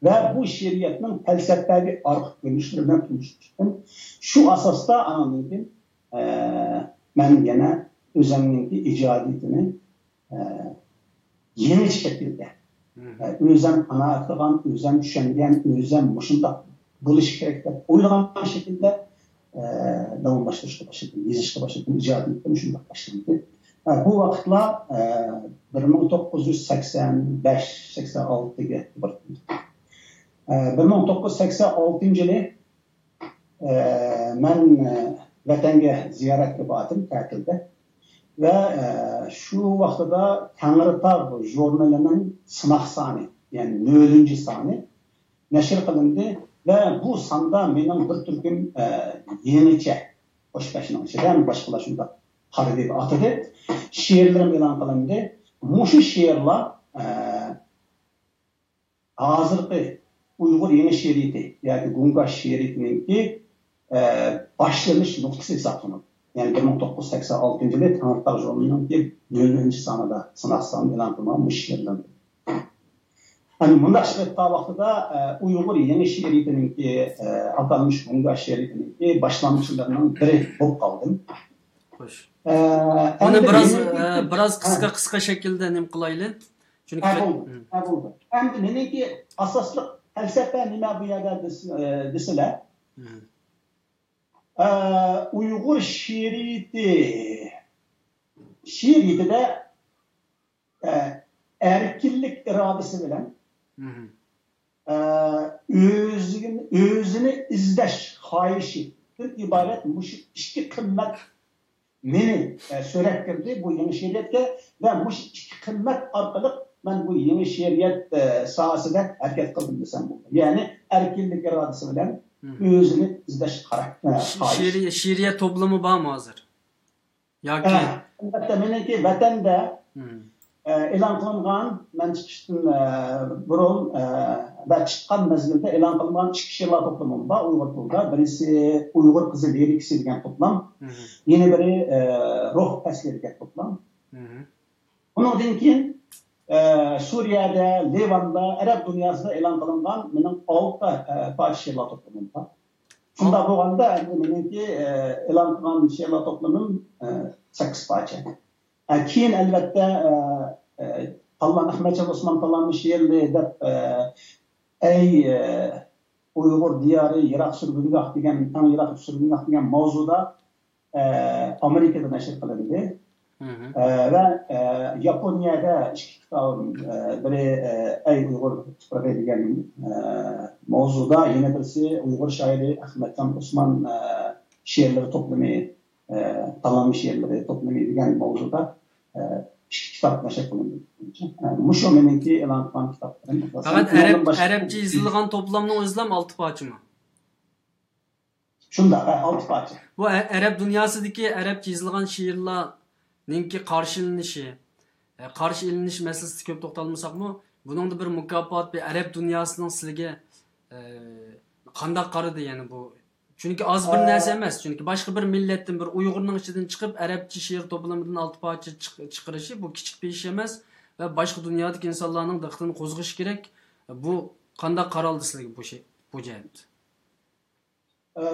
ۋە بۇ شېئىرىيەتنىڭ پەلسەپىۋى ئارقا كۆرۈنۈشلىرى بىلەن تونۇشۇپ چىقتىم. شۇ ئاساستا ئانىڭدىن كېيىن، ئە، مەن يەنە ئۆزۈمنىڭكى ئىجادىيىتىنى، ئە، يېڭىچە شەكىلدە، ئە، ئۆزۈم قانائەت قىلغان، ئۆزۈم چۈشەنگەن، ئۆزۈم مۇشۇنداق بولۇشى كېرەك دەپ ئويلىغان شەكىلدە، ئە، داۋاملاشتۇرۇشقا باشلىدىم، يېزىشقا باشلىدىم، ئىجادىيىتىم شۇنداق باشلاندى. ئە، بۇ ۋاقىتلار، ئە، بىر مىڭ توققۇز يۈز سەكسەن بەش، سەكسەن ئالتىگە بىر، ئە، بىر مىڭ توققۇز يۈز سەكسەن ئالتىنچى يىلى، ئە، مەن، ئە، ۋەتەنگە زىيارەتكە باردىم تەتىلدە. ۋە، ئە، شۇ ۋاقتىدا تەڭرىتاغ ژۇرنىلىنىڭ سىناق سانى، يەنى نۆلىنچى سانى نەشر قىلىندى ۋە بۇ ساندا مېنىڭ بىر تۈركۈم، ئە، يېڭىچە، خوشبەشنىڭ ئىچىدە باشقىلار شۇنداق قارىدى ۋە ئاتىدى، شېئىرلىرىم ئېلان قىلىندى. مۇشۇ شېئىرلار، ئە، ھازىرقى ئۇيغۇر يېڭى شېئىرىيىتى ياكى گۇڭگا شېئىرىيىتىنىڭكى، ئە، باشلىنىش نۇقتىسى ھېسابلىنىدۇ. يەنى بىر مىڭ توققۇز يۈز سەكسەن ئالتىنچى يىلى تەڭرىتاغ ژۇرنىلىنىڭكى نۆلىنچى سانىدا سىناق سانى ئېلان قىلىنغان مۇشۇ شېئىرلىرىم. ئەمدى مۇنداق ئىش قىلىۋاتقان ۋاقتىدا، ئە، ئۇيغۇر يېڭى شېئىرىيىتىنىڭكى، ئە، ئاتالمىش گۇڭگا شېئىرىيىتىنىڭكى باشلامچىلىرىنىڭ بىرى بولۇپ قالدىم. خوش. ئە، بۇنى ئەمدى بىراز، مېنىڭكى ئە، بىراز ھە. قىسقا، قىسقا شەكىلدە نېمە قىلايلى. چۈنكى ھە، بولدى. ھە، بولدى. ئەمدى مېنىڭكى ئاساسلىق پەلسەپە نېمە بۇ يەردە دېس-، ئە، دېسىلە. ھە. ئە، ئۇيغۇر شېئىرىيىتى، شېئىرىيىتىدە، ئە، ئەركىنلىك ئىرادىسى بىلەن، مم. ئە، ئۆزىگە-، ئۆزىنى ئىزدەش خاھىشىدىن ئىبارەت مۇشۇ ئىككى قىممەت مېنى، ئە، سۆرەپ كىردى بۇ يېڭى شېئىرىيەتكە ۋە مۇشۇ ئىككى قىممەت ئارقىلىق مەن بۇ يېڭى شېئىرىيەت، ئە، ساھەسىدە ھەرىكەت قىلدىم دېسەم بولىدۇ. يەنى ئەركىنلىك ئىرادىسى بىلەن مم. ئۆزىنى ئىزدەش خاراكتېرى، ش-، خاھىشى. شېئىرىي-، شېئىرىيەت توپلىمى بارمۇ ھازىر؟ ياكى ھە، ئەلۋەتتە، مېنىڭكى ۋەتەندە، مم. ئە، ئېلان قىلىنغان، مەن چىقىشتىن، ئە، بۇرۇن، ئە، ۋە چىققان مەزگىلدە ئېلان قىلىنغان ئىككى شېئىرلار توپلىمىم بار ئۇيغۇر تىلىدا. بىرسى ئۇيغۇر قىزى لىرىكىسى دېگەن توپلام، مم. يەنە بىرى، ئە، روھ پەسلى دېگەن توپلام. مم. ئۇنىڭدىن كېيىن، ئە، سۈرىيەدە، لىۋاندا، ئەرەب دۇنياسىدا ئېلان قىلىنغان مېنىڭ ئالتە، ئە، پارچە شېئىرلار توپلىمىم بار. شۇنداق بولغاندا، ئەمدى مېنىڭكى، ئە، ئېلان قىلغان شېئىرلار توپلىمىم، ئە، سەككىز پارچە. ئە، كېيىن، ئەلۋەتتە، ئە، ئە، تاللان ئەخمەتجان ئوسمان تاللانمىش شېئىرلىرى دەپ، ئە، ئەي، ئە، ئۇيغۇر دىيارى يىراق سۈرگۈنگاھ دېگەن، ئەڭ يىراق سۈرگۈنگاھ دېگەن ماۋزۇدا، ئە، ئامېرىكىدا نەشر قىلىندى. مم. ئە، ۋە، ئە، ياپونىيەدە ئىككى كىتابىم، ئە، بىرى، ئە، ئەي ئۇيغۇر تۇپرىقى دېگەن، ئە، ماۋزۇدا، يەنە بىرسى ئۇيغۇر شائىرى ئەخمەتجان ئوسمان، ئە، شېئىرلىرى توپلىمى، ئە، تاللانما شېئىرلىرى توپلىمى دېگەن ماۋزۇدا، ئە، ئىككى كىتاب نەشر قىلىندى. ئە، مۇشۇ مېنىڭكى ئېلان قىلغان كىتابلىرىم. پەقەت ئەرەب، ئەرەبچە يېزىلغان توپلامنىڭ ئۆزىلا ئالتە پارچىمۇ؟ شۇنداق، ھە، ئالتە پارچە. بۇ ئە-، ئەرەب دۇنياسىدىكى ئەرەبچە يېزىلغان شېئىرلارنىڭكى قارشى ئېلىنىشى، ئە، قارشى ئېلىنىش مەسىلىسىدە كۆپ توختالمىساقمۇ، بۇنىڭدا بىر مۇكاپات، بىر ئەرەب دۇنياسىنىڭ سىلىگە، ئە، قانداق قارىدى، يەنى بۇ؟ چۈنكى ئاز بىر ئە، نەرسە ئەمەس. چۈنكى باشقا بىر مىللەتتىن، بىر ئۇيغۇرنىڭ ئىچىدىن چىقىپ، ئەرەبچە شېئىر توپلىمىدىن ئالتە پارچە چىق-، چىقىرىشى، بۇ كىچىك بىر ئىش ئەمەس ۋە باشقا دۇنيادىكى ئىنسانلارنىڭ دىققىتىنى قوزغىشى كېرەك. بۇ قانداق قارالدى سىلىگە بۇ شەي-، بۇ جەھەتتە؟ ئە،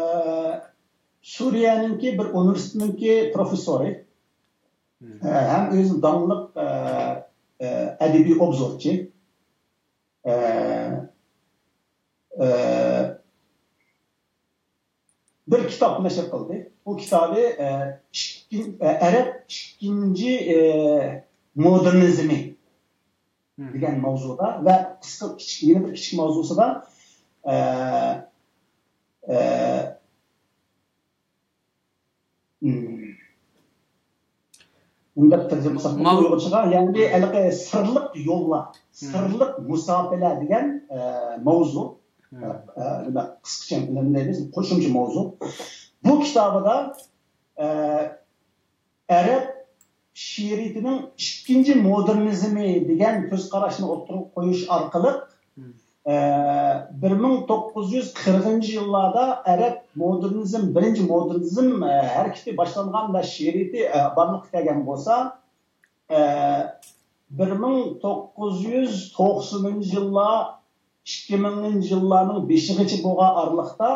سۈرىيەنىڭكى بىر ئۇنىۋېرسىتېتنىڭكى پروفېسسورى، مم. ئە، ھەم ئۆزى داڭلىق، ئە، ئە، ئەدەبىي ئوبزورچى. ئە، ئە، بىر كىتاب نەشر قىلدى. بۇ كىتابى، ئە، ئىككى-، ئە، ئەرەب ئىككىنچى، ئە، مودېرنىزمى مم. دېگەن ماۋزۇدا ۋە قىسقا، كىچىك، يەنە بىر كىچىك ماۋزۇسىدا، ئە، ئە، مم. مۇنداق تەرجىمە قىلساق، ماۋ- ئۇيغۇرچىغا، يەنى ھېلىقى سىرلىق يوللار، مم. سىرلىق مۇساپىلەر دېگەن، ئە، ماۋزۇ. مم. ئە، ئە، نېمە، قىسقىچە نېمە دەيمىز، قوشۇمچە ماۋزۇ. بۇ كىتابىدا، ئە، ئەرەب شېئىرىيىتىنىڭ ئىككىنچى مودېرنىزمى دېگەن كۆز قاراشنى ئوتتۇرىغا قويۇش ئارقىلىق، مم. ئە، بىر مىڭ توققۇز يۈز قىرىقىنچى يىللاردا ئەرەب مودېرنىزم، بىرىنچى مودېرنىزم، ئە، ھەرىكىتى باشلانغان ۋە شېئىرىيىتى، ئە، بارلىققا كەلگەن بولسا، ئە، بىر مىڭ توققۇز يۈز توقسىنىنچى يىللار، ئىككى مىڭىنچى يىللارنىڭ بېشىغىچە بولغان ئارىلىقتا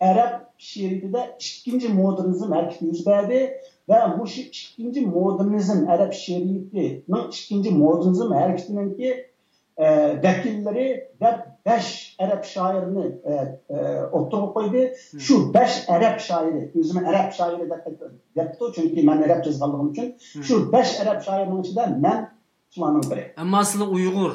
ئەرەب شېئىرىيىتىدە ئىككىنچى مودېرنىزم ھەرىكىتى يۈز بەردى ۋە مۇشۇ ئىككىنچى مودېرنىزم، ئەرەب شېئىرىيىتىنىڭ ئىككىنچى مودېرنىزم ھەرىكىتىنىڭكى، ئە، ۋەكىللىرى دەپ بەش ئەرەب شائىرىنى، ئە، ئە، ئوتتۇرىغا قويدى. شۇ بەش ئەرەب شائىرى، ئۆزىنى ئەرەب شائىرى دەپ دەپتۇ، چۈنكى مەن ئەرەب يازغانلىقىم ئۈچۈن. شۇ بەش ئەرەب شائىرنىڭ ئىچىدە مەن شۇلارنىڭ بىرى. ئەمما سىلەر ئۇيغۇر.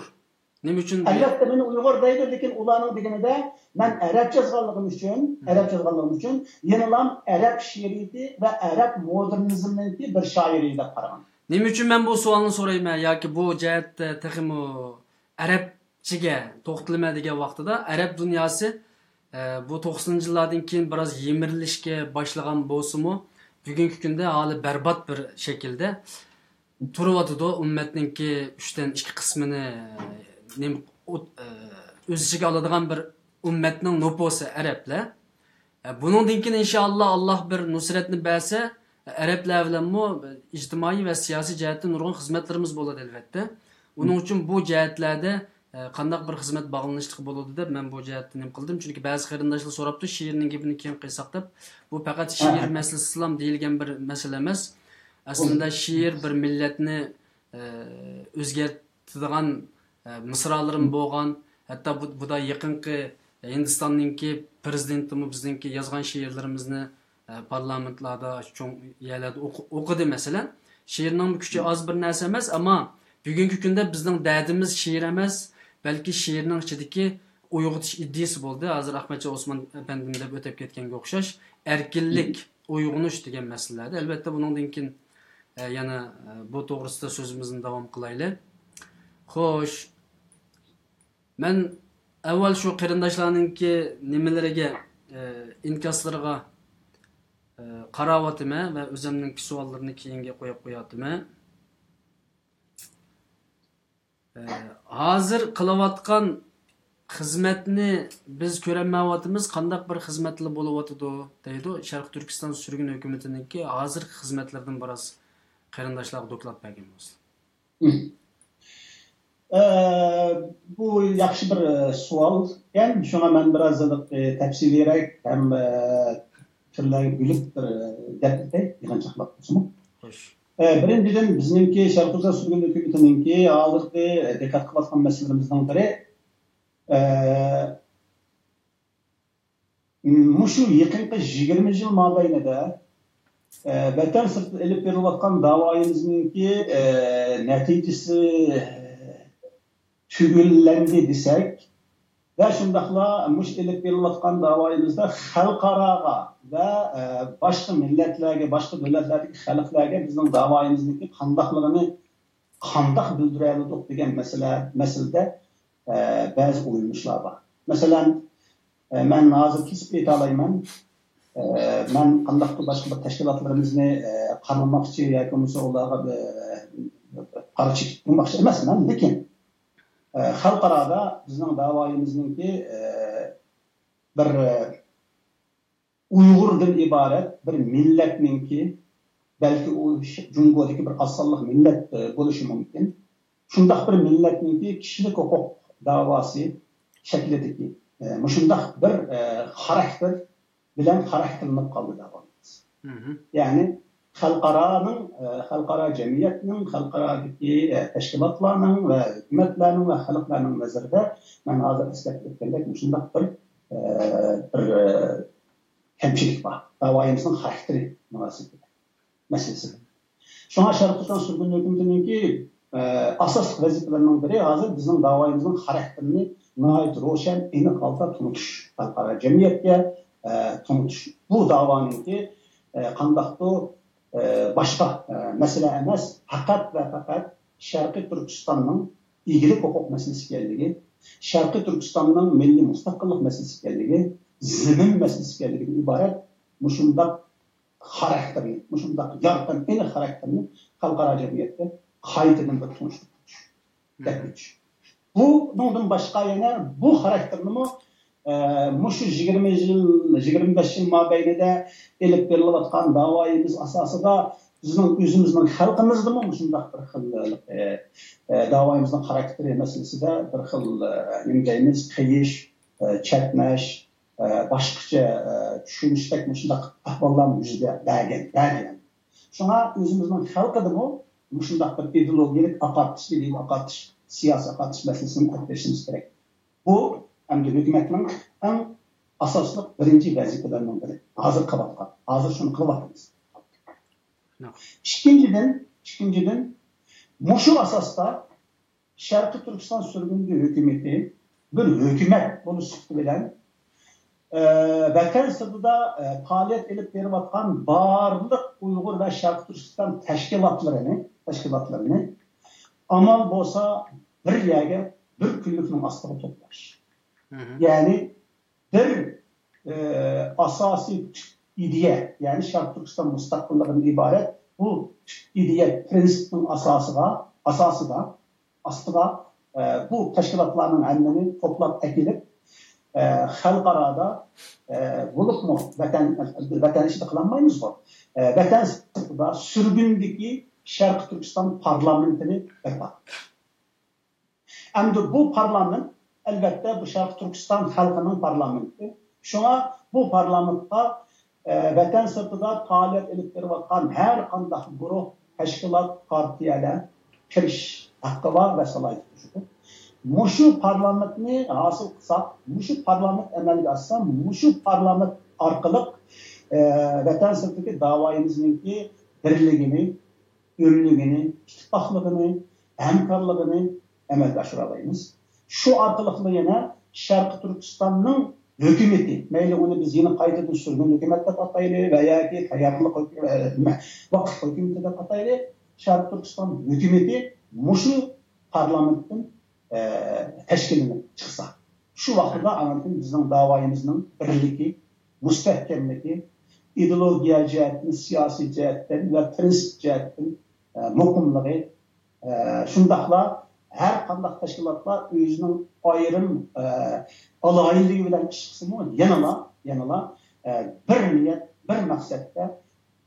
نېمە ئۈچۈن دېگەن؟ ئەلۋەتتە، مېنى ئۇيغۇر دەيدۇ، لېكىن ئۇلارنىڭ دېگىنىدە مەن ئەرەب يازغانلىقىم ئۈچۈن، ئەرەب يازغانلىقىم ئۈچۈن يەنىلا ئەرەب شېئىرىيىتى ۋە ئەرەب مودېرنىزمنىڭكى بىر شائىرى دەپ قارىغان. نېمە ئۈچۈن مەن بۇ سوئالنى سورايمەن ياكى بۇ جەھەتتە تېخىمۇ ئەرەبچىگە توختىلىمەن دېگەن ۋاقتىدا، ئەرەب دۇنياسى، ئە، بۇ توقسىنىنچى يىللاردىن كېيىن بىراز يىمىرىلىشكە باشلىغان بولسىمۇ، بۈگۈنكى كۈندە ھالى بەربات بىر شەكىلدە تۇرۇۋاتىدۇ. ئۈممەتنىڭكى ئۈچتىن ئىككى قىسمىنى نېمە، ئوت-، ئە، ئۆز ئىچىگە ئالىدىغان بىر ئۈممەتنىڭ نوپۇسى ئەرەبلەر. ئە، بۇنىڭدىن كېيىن ئىنشائاللا، ئاللا بىر نۇسرەتنى بەرسە، ئەرەبلەر بىلەنمۇ ئىجتىمائىي ۋە سىياسىي جەھەتتىن نۇرغۇن خىزمەتلىرىمىز بولىدۇ، ئەلۋەتتە. ئۇنىڭ ئۈچۈن بۇ جەھەتلەردە، ئە، قانداق بىر خىزمەت باغلىنىشلىقى بولىدۇ دەپ، مەن بۇ جەھەتتە نېمە قىلدىم. چۈنكى بەزى قېرىنداشلار سوراپتۇ، شېئىرنىڭ گېپىنى كېيىن قىلساق دەپ. بۇ پەقەت شېئىر مەسىلىسىلام دېيىلگەن بىر مەسىلە ئەمەس. ئەسلىدە شېئىر بىر مىللەتنى، ئە، ئۆزگەرتىدىغان، ئە، مىسرالىرىمۇ بولغان. ھەتتا بۇ، بۇدا يېقىنقى ھىندىستاننىڭكى پىرېزىدېنتىمۇ بىزنىڭكى يازغان شېئىرلىرىمىزنى، ئە، پارلامېنتلاردا، چوڭ يەرلەردە ئوقۇ-، ئوقۇدى، مەسىلەن. شېئىرنىڭ كۈچى ئاز بىر نەرسە ئەمەس، ئەمما بۈگۈنكى كۈندە بىزنىڭ دەردىمىز شېئىر ئەمەس، بەلكى شېئىرنىڭ ئىچىدىكى ئويغىتىش ئىدىيىسى بولدى. ھازىر ئەخمەتجان ئوسمان ئەپەندىم دەپ ئۆتۈپ كەتكەنگە ئوخشاش، ئەركىنلىك، ئويغىنىش دېگەن مەسىلىلەردە. ئەلۋەتتە، بۇنىڭدىن كېيىن، ئە، يەنە، ئە، بۇ توغرىسىدا سۆزىمىزنى داۋام قىلايلى. خوش، مەن ئەۋۋەل شۇ قېرىنداشلارنىڭكى نېمىلىرىگە، ئە، ئىنكاسلىرىغا، ئە، قاراۋاتىمەن ۋە ئۆزۈمنىڭكى سوئاللىرىنى كېيىنگە قويۇپ قوياتىمەن. ئە، ھازىر قىلىۋاتقان خىزمەتنى بىز كۆرەلمەيۋاتىمىز، قانداق بىر خىزمەتلەر بولۇۋاتىدۇ دەيدۇ. شەرقىي تۈركىستان سۈرگۈن ھۆكۈمىتىنىڭكى ھازىرقى خىزمەتلىرىدىن بىراز قېرىنداشلارغا دوكلات بەرگەن بولسا. ئە، بۇ ياخشى بىر، ئە، سوئال ئىكەن. شۇڭا مەن بىراز، ئە، تەپسىلىيرەك ھەم، ئە، تۈرلەرگە بۆلۈپ بىر، ئە، دەپ ئۆتەي، يىغىنچاقلاپ بولسىمۇ. خوش. ئە، بىرىنچىدىن، بىزنىڭكى شەرقىي تۈركىستان سۈرگۈن ھۆكۈمىتىنىڭكى ھازىرقى، ئە، دىققەت قىلىۋاتقان مەسىلىلىرىمىزنىڭ بىرى، ئە، مۇشۇ يېقىنقى يىگىرمە يىل مابەينىدە، ئە، ۋەتەن سىرتىدا ئېلىپ بېرىلىۋاتقان داۋايىمىزنىڭكى، ئە، نەتىجىسى، ئە، تۈگۈللەندى دېسەك ۋە شۇنداقلا مۇشۇ ئېلىپ بېرىلىۋاتقان داۋايىمىزدا خەلقئاراغا ۋە، ئە، باشقا مىللەتلەرگە، باشقا دۆلەتلەردىكى خەلقلەرگە بىزنىڭ داۋايىمىزنىڭكى قانداقلىقىنى قانداق بىلدۈرەلىدۇق دېگەن مەسىلە، مەسىلىدە، ئە، بەزى ئويلىنىشلار بار. مەسىلەن، ئە، مەن ھازىر كېسىپ ئېيتالايمەن. ئە، مەن قانداقتۇر باشقا بىر تەشكىلاتلىرىمىزنى، ئە، قارىماقچى ياكى بولمىسا ئۇلارغا بىر، ئە، قارا چېكىت قىلماقچى ئەمەسمەن، لېكىن، ئە، خەلقئارادا بىزنىڭ داۋايىمىزنىڭكى، ئە، بىر، ئە، ئۇيغۇردىن ئىبارەت بىر مىللەتنىڭكى، بەلكى ئۇ ش-، جۇڭگودىكى بىر ئاز سانلىق مىللەت، ئە، بولۇشى مۇمكىن. شۇنداق بىر مىللەتنىڭكى كىشىلىك ھوقۇق داۋاسى شەكلىدىكى، ئە، مۇشۇنداق بىر، ئە، خاراكتېر بىلەن خاراكتېرلىنىپ قالدى داۋامىز. يەنى خەلقئارانىڭ، ئە، خەلقئارا جەمئىيەتنىڭ، خەلقئارادىكى، ئە، تەشكىلاتلارنىڭ ۋە ھۆكۈمەتلەرنىڭ ۋە خەلقلەرنىڭ نەزىرىدە مەن ھازىر ئەسكەرتىپ ئۆتكەندەك مۇشۇنداق بىر، ئە، بىر، ئە، كەمچىلىك بار. داۋايىمىزنىڭ خاراكتېرى مۇناسىۋىتىدە مەسىلىسى. شۇڭا شەرقىي تۈركىستان سۈرگۈن ھۆكۈمىتىنىڭكى، ئە، ئاساسلىق ۋەزىپىلىرىنىڭ بىرى ھازىر بىزنىڭ داۋايىمىزنىڭ خاراكتېرىنى ناھايىتى روشەن، ئېنىق ھالدا تونۇتۇش، خەلقئارا جەمئىيەتكە، ئە، تونۇتۇش. بۇ داۋانىڭكى، ئە، قانداقتۇر، ئە، باشقا، ئە، مەسىلە ئەمەس، پەقەت ۋە پەقەت شەرقىي تۈركىستاننىڭ ئىگىلىك ھوقۇق مەسىلىسى ئىكەنلىكى، شەرقىي تۈركىستاننىڭ مىللىي مۇستەقىللىق مەسىلىسى ئىكەنلىكى، زېمىن مەسىلىسى ئىكەنلىكىدىن ئىبارەت مۇشۇنداق خاراكتېرنى، مۇشۇنداق يارقىن، ئېنىق خاراكتېرنى خەلقئارا جەمئىيەتكە قايتىدىن بىر تونۇشتۇرۇش، دەپ ئۆتۈش. بۇنىڭدىن باشقا يەنە بۇ خاراكتېرنىمۇ، ئە، مۇشۇ يىگىرمە يىل، يىگىرمە بەش يىل مابەينىدە ئېلىپ بېرىلىۋاتقان داۋايىمىز ئاساسىدا بىزنىڭ ئۆزىمىزنىڭ خەلقىمىزدىمۇ مۇشۇنداق بىر خىل، ئە، ئە، داۋايىمىزنىڭ خاراكتېرى مەسىلىسىدە بىر خىل، ئە، نېمە دەيمىز، قېيىش، ئە، چەتنەش، ئە، باشقىچە، ئە، چۈشىنىشتەك مۇشۇنداق ئەھۋاللارمۇ يۈز بەرگەن، بەرگەن. شۇڭا ئۆزىمىزنىڭ خەلقىدىمۇ مۇشۇنداق بىر ئىدېئولوگىيەلىك ئاقارتىش، ئىدىيەلىك ئاقارتىش سىياسىي قاتنىشىش مەسىلىسىنى ھەل قىلىشىمىز كېرەك. بۇ ئەمدى ھۆكۈمەتنىڭ ئەڭ ئاساسلىق بىرىنچى ۋەزىپىلىرىنىڭ بىرى. ھازىر قىلىۋاتقان، ھازىر شۇنى قىلىۋاتىمىز. ئىككىنچىدىن، ئىككىنچىدىن، مۇشۇ ئاساستا شەرقىي تۈركىستان سۈرگۈندە ھۆكۈمىتى بىر ھۆكۈمەت بولۇش سۈپىتى بىلەن، ئە، ۋەتەن سىرتىدا، ئە، پائالىيەت ئېلىپ بېرىۋاتقان بارلىق ئۇيغۇر ۋە شەرقىي تۈركىستان تەشكىلاتلىرىنى، تەشكىلاتلىرىنى ئامال بولسا بىر يەرگە، بىر كۈنلۈكنىڭ ئاستىغا توپلاش. مم. يەنى بىر، ئە، ئاساسىي تۈپ ئىدىيە، يەنى شەرقىي تۈركىستان مۇستەقىللىقىدىن ئىبارەت بۇ تۈپ ئىدىيە پىرىنسىپنىڭ ئاساسىغا، ئاساسىدا، ئاستىغا، ئە، بۇ تەشكىلاتلارنىڭ ھەممىنى توپلاپ ئەكېلىپ، ئە، خەلقئارادا، ئە، بولۇپمۇ ۋەتەن، ۋەتەن ئىچىدە قىلالمايمىزغۇ، ئە، ۋەتەن سىرتىدا سۈرگۈندىكى شەرقىي تۈركىستان پارلامېنتىنى بەرپا قىلىش. ئەمدى بۇ پارلامېنت، ئەلۋەتتە، بۇ شەرقىي تۈركىستان خەلقىنىڭ پارلامېنتى. شۇڭا بۇ پارلامېنتقا، ئە، ۋەتەن سىرتىدا پائالىيەت ئېلىپ بېرىۋاتقان ھەر قانداق گۇرۇھ، تەشكىلات، پارتىيەلەر كىرىش ھەققى بار ۋە سالاھىيىتى بار. مۇشۇ پارلامېنتنى ھاسىل قىلساق، مۇشۇ پارلامېنت ئەمەلگە ئاشسا، مۇشۇ پارلامېنت ئارقىلىق، ئە، ۋەتەن سىرتىدىكى داۋايىمىزنىڭكى بىرلىكىنى، ئۆملۈكىنى، ئىتتىپاقلىقىنى، ھەمكارلىقىنى ئەمەلگە ئاشۇرالايمىز. شۇ ئارقىلىقلا يەنە شەرقىي تۈركىستاننىڭ ھۆكۈمىتى، مەيلى ئۇنى بىز يەنە قايتىدىن سۈرگۈن ھۆكۈمەت دەپ ئاتايلى ۋە ياكى تەييارلىق ھۆكۈ-، ئە، نېمە، ۋاقىت ھۆكۈمىتى دەپ ئاتايلى، شەرقىي تۈركىستان ھۆكۈمىتى مۇشۇ پارلامېنتتىن، ئە، تەشكىللىنىپ چىقسا، شۇ ۋاقىتتا ئاندىن بىزنىڭ داۋايىمىزنىڭ بىرلىكى، مۇستەھكەملىكى، ئىدېئولوگىيە جەھەتتىن، سىياسىي جەھەتتىن ۋە پىرىنسىپ جەھەتتىن، ئە، مۇقىملىقى، ئە، شۇنداقلا ھەر قانداق تەشكىلاتلار ئۆزىنىڭ ئايرىم، ئە، ئالاھىدىلىكى بىلەن ئىش قىلسىمۇ، يەنىلا، يەنىلا، ئە، بىر نىيەت، بىر مەقسەتتە،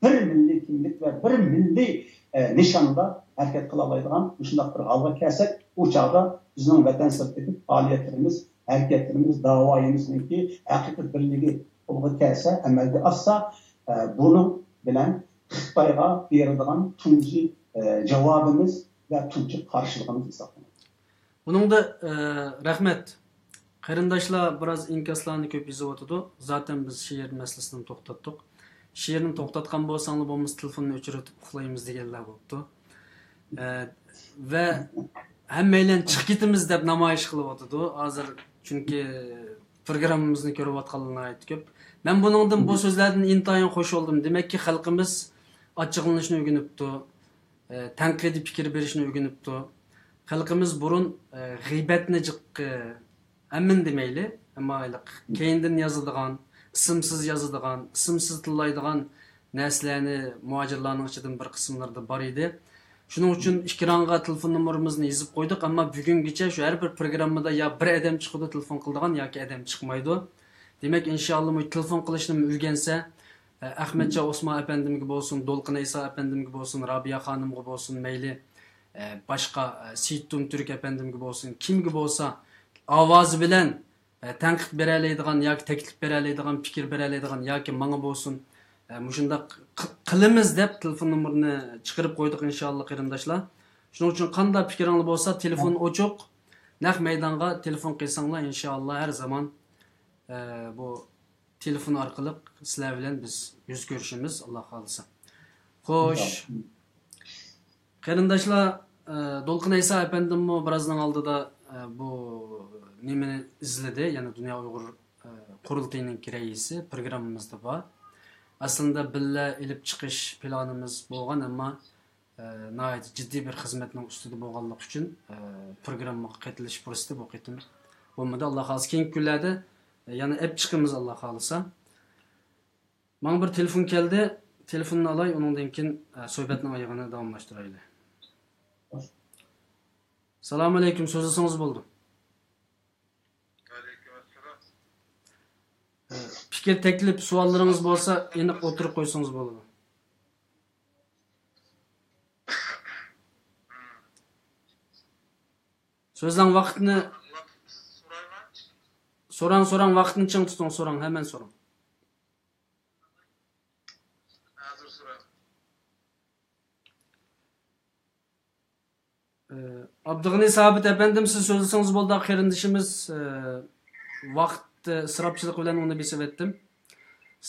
بىر مىللىي كىملىك ۋە بىر مىللىي، ئە، نىشاندا ھەرىكەت قىلالايدىغان مۇشۇنداق بىر ھالغا كەلسەك، ئۇ چاغدا بىزنىڭ ۋەتەن سىرتىدىكى پائالىيەتلىرىمىز، ھەرىكەتلىرىمىز، داۋايىمىزنىڭكى ھەقىقىي بىرلىكى قولغا كەلسە، ئەمەلگە ئاشسا، ئە، بۇنىڭ بىلەن خىتايغا بېرىدىغان تۇنجى، ئە، جاۋابىمىز ۋە تۇنجى قارشىلىقىمىز ھېسابلىنىدۇ. بۇنىڭدا، ئە، رەھمەت. قېرىنداشلار بىراز ئىنكاسلارنى كۆپ يېزىۋاتىدۇ. زاتەن بىز شېئىر مەسىلىسىنى توختاتتۇق. شېئىرنى توختاتقان بولساڭلار بولمىسا تېلېفوننى ئۆچۈرۈۋېتىپ ئۇخلايمىز دېگەنلەر بوپتۇ. ئە، ۋە ھەممەيلەن چىقىپ كېتىمىز دەپ نامايىش قىلىۋاتىدۇ. ھازىر چۈنكى پروگراممىمىزنى كۆرۈۋاتقانلار ناھايىتى كۆپ. مەن بۇنىڭدىن، بۇ سۆزلەردىن ئىنتايىن خوش بولدۇم. دېمەككى، خەلقىمىز ئاچچىقلىنىشنى ئۆگىنىپتۇ. ئە، تەنقىدىي پىكىر بېرىشنى ئۆگىنىپتۇ. خەلقىمىز بۇرۇن، ئە، غىيبەتنى جىق، ئە، ئەمىن دېمەيلى، ئەمما ھېلىقى كەينىدىن يازىدىغان، ئىسىمسىز يازىدىغان، ئىسىمسىز تىللايدىغان نەرسىلەرنى مۇھاجىرلارنىڭ ئىچىدىن بىر قىسىملىرىدا بار ئىدى. شۇنىڭ ئۈچۈن ئېكرانغا تېلېفون نومۇرىمىزنى يېزىپ قويدۇق، ئەمما بۈگۈنگىچە شۇ ھەر بىر پروگراممىدا يا بىر ئادەم چىقىدۇ تېلېفون قىلىدىغان ياكى ئادەم چىقمايدۇ. دېمەك، ئىنشائاللا، مۇشۇ تېلېفون قىلىشنىمۇ ئۆگەنسە، ئە، ئەخمەتجان ئوسمان ئەپەندىمگە بولسۇن، دولقۇن ئەيسا ئەپەندىمگە بولسۇن، رابىيە خانىمغا بولسۇن، مەيلى، ئە، باشقا، ئە، سېيىتتۇن تۈرك ئەپەندىمگە بولسۇن، كىمگە بولسا ئاۋازى بىلەن، ئە، تەنقىد بېرەلەيدىغان ياكى تەكلىپ بېرەلەيدىغان، پىكىر بېرەلەيدىغان ياكى ماڭا بولسۇن، ئە، مۇشۇنداق ق-، قىلىمىز دەپ تېلېفون نومۇرىنى چىقىرىپ قويدۇق، ئىنشائاللا، قېرىنداشلار. شۇنىڭ ئۈچۈن قانداق پىكرىڭلار بولسا، تېلېفون ئوچۇق، نەق مەيدانغا تېلېفون قىلساڭلار، ئىنشائاللا، ھەر زامان، ئە، بۇ تېلېفون ئارقىلىق سىلەر بىلەن بىز يۈز كۆرۈشىمىز، ئاللا خالىسا. خوش. قېرىنداشلار، ئە، دولقۇن ئەيسا ئەپەندىممۇ بىرازنىڭ ئالدىدا، ئە، بۇ نېمىنى ئىزلىدى، يەنى دۇنيا ئۇيغۇر، ئە، قۇرۇلتىيىنىڭكى رەئىسى پروگراممىمىزدا بار. ئەسلىندە بىللە ئېلىپ چىقىش پىلانىمىز بولغان، ئەمما ئە، ناھايىتى جىددىي بىر خىزمەتنىڭ ئۈستىدە بولغانلىقى ئۈچۈن، ئە، پروگراممىغا قېتىلىش پۇرسىتى بۇ قېتىم بولمىدى. ئاللا خالىسا، كېيىنكى كۈنلەردە، ئە، يەنە ئەپ چىقىمىز، ئاللا خالىسا. ماڭا بىر تېلېفون كەلدى. تېلېفوننى ئالاي، ئۇنىڭدىن كېيىن، ئە، سۆھبەتنىڭ ئايىغىنى داۋاملاشتۇرايلى. سالام ئەلەيكۇم، سۆزلىسىڭىز بولىدۇ. ئە، پىكىر، تەكلىپ، سوئاللىرىڭىز بولسا، ئېنىق ئوتتۇرىغا قويسىڭىز بولىدۇ. سۆزلەڭ، ۋاقىتنى. سوراڭ، سوراڭ، ۋاقىتنى چىڭ تۇتۇڭ، سوراڭ، ھەممەن سوراڭ. ئە، ئابدۇغېنى سابىت ئەپەندىم، سىز سۆزلىسىڭىز بولدى، قېرىندىشىمىز، ئە، ۋاقىت، ئە، ئىسراپچىلىقى بىلەن ئۇنى بېسىۋەتتىم.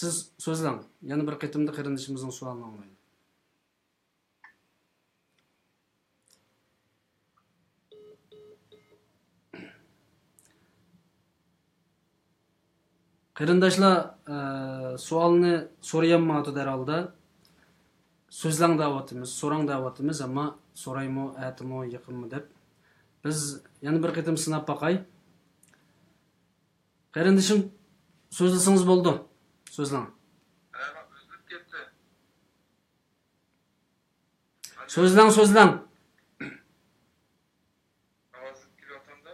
سىز سۆزلەڭ. يەنە بىر قېتىمدا قېرىندىشىمىزنىڭ سوئالىنى ئاڭلايلى. قېرىنداشلار، ئە، سوئالنى سورىيالمايۋاتىدۇ ھەر ھالدا. سۆزلەڭ دەۋاتىمىز، سوراڭ دەۋاتىمىز، ئەمما سورايمۇ، ئەتىمۇ، يېقىنمۇ دەپ. بىز يەنە بىر قېتىم سىناپ باقاي. قېرىندىشىم، سۆزلىسىڭىز بولىدۇ. سۆزلەڭ. سۆزلەڭ، سۆزلەڭ. ئاۋازىم كېلىۋاتامدا؟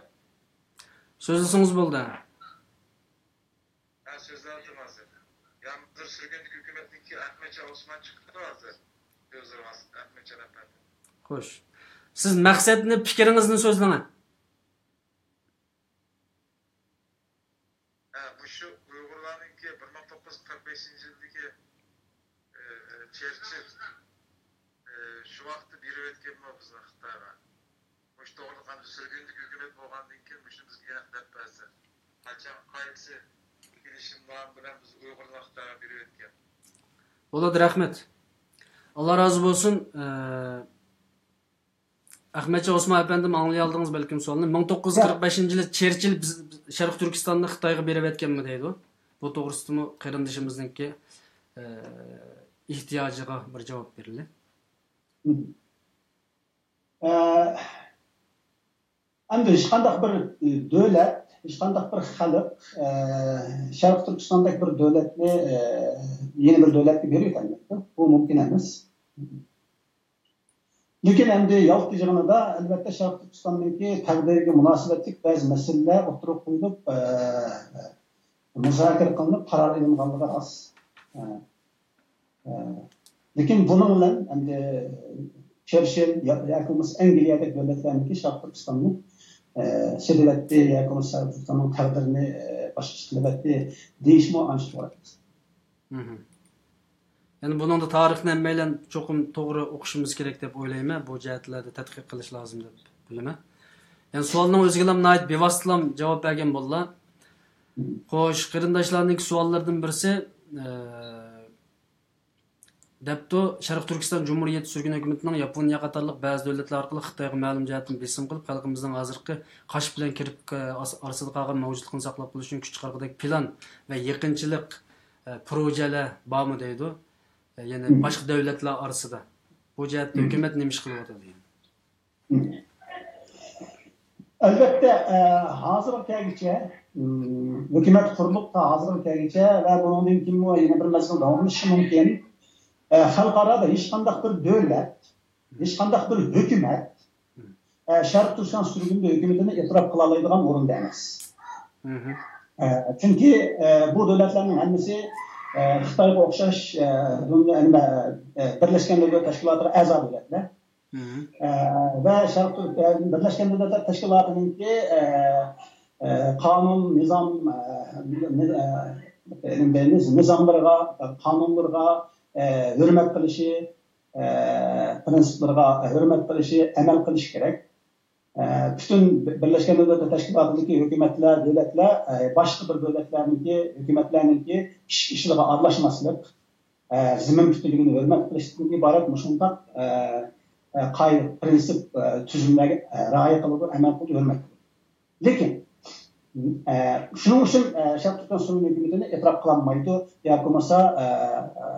سۆزلىسىڭىز بولدى. ھە، سۆزلەۋاتىمەن ھازىر. يا، ھازىر سۈرگۈندىكى ھۆكۈمەتنىڭكى ئەخمەتجان ئوسمان چىقىپتۇ ھازىر. سۆزلىرىڭىز، ئەخمەتجان ئەپەندى. خوش. سىز مەقسەتنى، پىكرىڭىزنى سۆزلەڭ. ھە، مۇشۇ ئۇيغۇرلارنىڭكى بىر مىڭ توققۇز يۈز قىرىق بەشىنچى يىلدىكى، ئى، ئى، چېرچىل، ئى، شۇ ۋاقىتتا بېرىۋەتكەنمۇ بىزنىڭ خىتايغا؟ مۇشۇ توغرىلىق ئەمدى سۈرگۈندىكى ھۆكۈمەت بولغاندىن كېيىن مۇشۇنى بىزگە يەنە دەپ بەرسە. قاچان، قايسى كېلىشىملار بىلەن بىز ئۇيغۇرلار خىتايغا بېرىۋەتكەن؟ بولىدۇ، رەھمەت. ئاللا رازى بولسۇن. ئى، ئەخمەتجان ئوسمان ئەپەندىم، ئاڭلىيالدىڭىز بەلكىم سوئالنى. مىڭ توققۇز يۈز قىرىق بەشىنچى يىلى چېرچىل بىز، شەرقىي تۈركىستاننى خىتايغا بېرىۋەتكەنمۇ دەيدۇ. بۇ توغرىسىدىمۇ قېرىندىشىمىزنىڭكى، ئە، ئېھتىياجىغا بىر جاۋاب بېرىلى. ئە، ئەمدى ھېچقانداق بىر، ئە، دۆلەت، ھېچقانداق بىر خەلق، ئە، شەرقىي تۈركىستاندەك بىر دۆلەتنى، ئە، يەنە بىر دۆلەتكە بېرىۋېتەلمەيدۇ. بۇ مۇمكىن ئەمەس. لېكىن ئەمدى يالتا يىغىنىدا، ئەلۋەتتە، شەرقىي تۈركىستاننىڭكى تەقدىرىگە مۇناسىۋەتلىك بەزى مەسىلىلەر ئوتتۇرىغا قويۇلۇپ، ئە، مۇزاكىرە قىلىنىپ، قارار ئېلىنغانلىقى راست. ئە، ئە، لېكىن بۇنىڭ بىلەن ئەمدى چېرچىل يا-، ياكى بولمىسا ئەنگلىيەدەك دۆلەتلەرنىڭكى شەرقىي تۈركىستاننى، ئە، سېتىۋەتتى ياكى بولمىسا شەرقىي تۈركىستاننىڭ تەقدىرىنى، ئە، باشقىچە قىلىۋەتتى دېيىشمۇ ئانچە توغرا ئەمەس. مھم. يەنى بۇنىڭدا تارىخنى ھەممەيلەن چوقۇم توغرا ئوقۇشىمىز كېرەك دەپ ئويلايمەن. بۇ جەھەتلەردە تەتقىق قىلىش لازىم دەپ بىلىمەن. يەنى سوئالنىڭ ئۆزىگىلا ناھايىتى بىۋاسىتىلا جاۋاب بەرگەن بولدىلا. خوش، قېرىنداشلارنىڭكى سوئاللىرىدىن بىرسى، ئە، دەپتۇ، شەرقىي تۈركىستان جۇمھۇرىيىتى سۈرگۈن ھۆكۈمىتىنىڭ ياپونىيە قاتارلىق بەزى دۆلەتلەر ئارقىلىق خىتايغا مەلۇم جەھەتتىن بېسىم قىلىپ، خەلقىمىزنىڭ ھازىرقى قاش بىلەن كىرپىك، ئە، ئاس-، ئارىسىدا قالغان مەۋجۇتلۇقىنى ساقلاپ قېلىش ئۈچۈن كۈچ چىقارغۇدەك پىلان ۋە يېقىنچىلىق، ئە، پروژەلەر بارمۇ دەيدۇ. ئە، يەنى مم. باشقا دۆلەتلەر ئارىسىدا. بۇ جەھەتتە مم. ھۆكۈمەت نېمە ئىش قىلىۋاتىدۇ؟ مم. ئەلۋەتتە، ئە، ھازىرغا كەلگۈچە، مم، ھۆكۈمەت قۇرۇلۇپ تا ھازىرغا كەلگۈچە ۋە بۇنىڭدىن كېيىنمۇ يەنە بىر مەزگىل داۋاملىشىشى مۇمكىن. ئە، خەلقئارادا ھېچقانداق بىر دۆلەت، ھېچقانداق بىر ھۆكۈمەت، ئە، شەرقىي تۈركىستان سۈرگۈندە ھۆكۈمىتىنى ئېتىراپ قىلالايدىغان ئورۇندا ئەمەس. مھم. ئە، چۈنكى، ئە، بۇ دۆلەتلەرنىڭ ھەممىسى، ئە، خىتايغا ئوخشاش، ئە، دۇنيا، نېمە، ئە، بىرلەشكەن دۆلەتلەر تەشكىلاتىغا ئەزا دۆلەتلەر. مھم. ئە، ۋە شەرقىي، ئە، بىرلەشكەن دۆلەتلەر تەشكىلاتىنىڭكى، ئە، ئە، قانۇن، نىزام، ئە، نى-، ئە، نى-، نىزاملىرىغا، قانۇنلىرىغا، ئە، ھۆرمەت قىلىشى، ئە، پىرىنسىپلىرىغا ھۆرمەت قىلىشى، ئەمەل قىلىشى كېرەك. ئە، پۈتۈن بىرلەشكەن دۆلەتلەر تەشكىلاتىدىكى ھۆكۈمەتلەر، دۆلەتلەر، ئە، باشقا بىر دۆلەتلەرنىڭكى، ھۆكۈمەتلەرنىڭكى ئىش-، ئىشلىرىغا ئارىلاشماسلىق، ئە، زېمىن پۈتۈنلۈكىنى ھۆرمەت قىلىشتىن ئىبارەت مۇشۇنداق، ئە، ئە، قائىدە، پىرىنسىپ، ئە، تۈزۈملەرگە، ئە، رىئايە قىلىدۇ، ئەمەل قىلىدۇ، ھۆرمەت قىلىدۇ. لېكىن، ئە، شۇنىڭ ئۈچۈن، ئە، شەرقىي تۈركىستان سۈرگۈن ھۆكۈمىتىنى ئېتىراپ قىلالمايدۇ ياكى بولمىسا، ئە، ئە،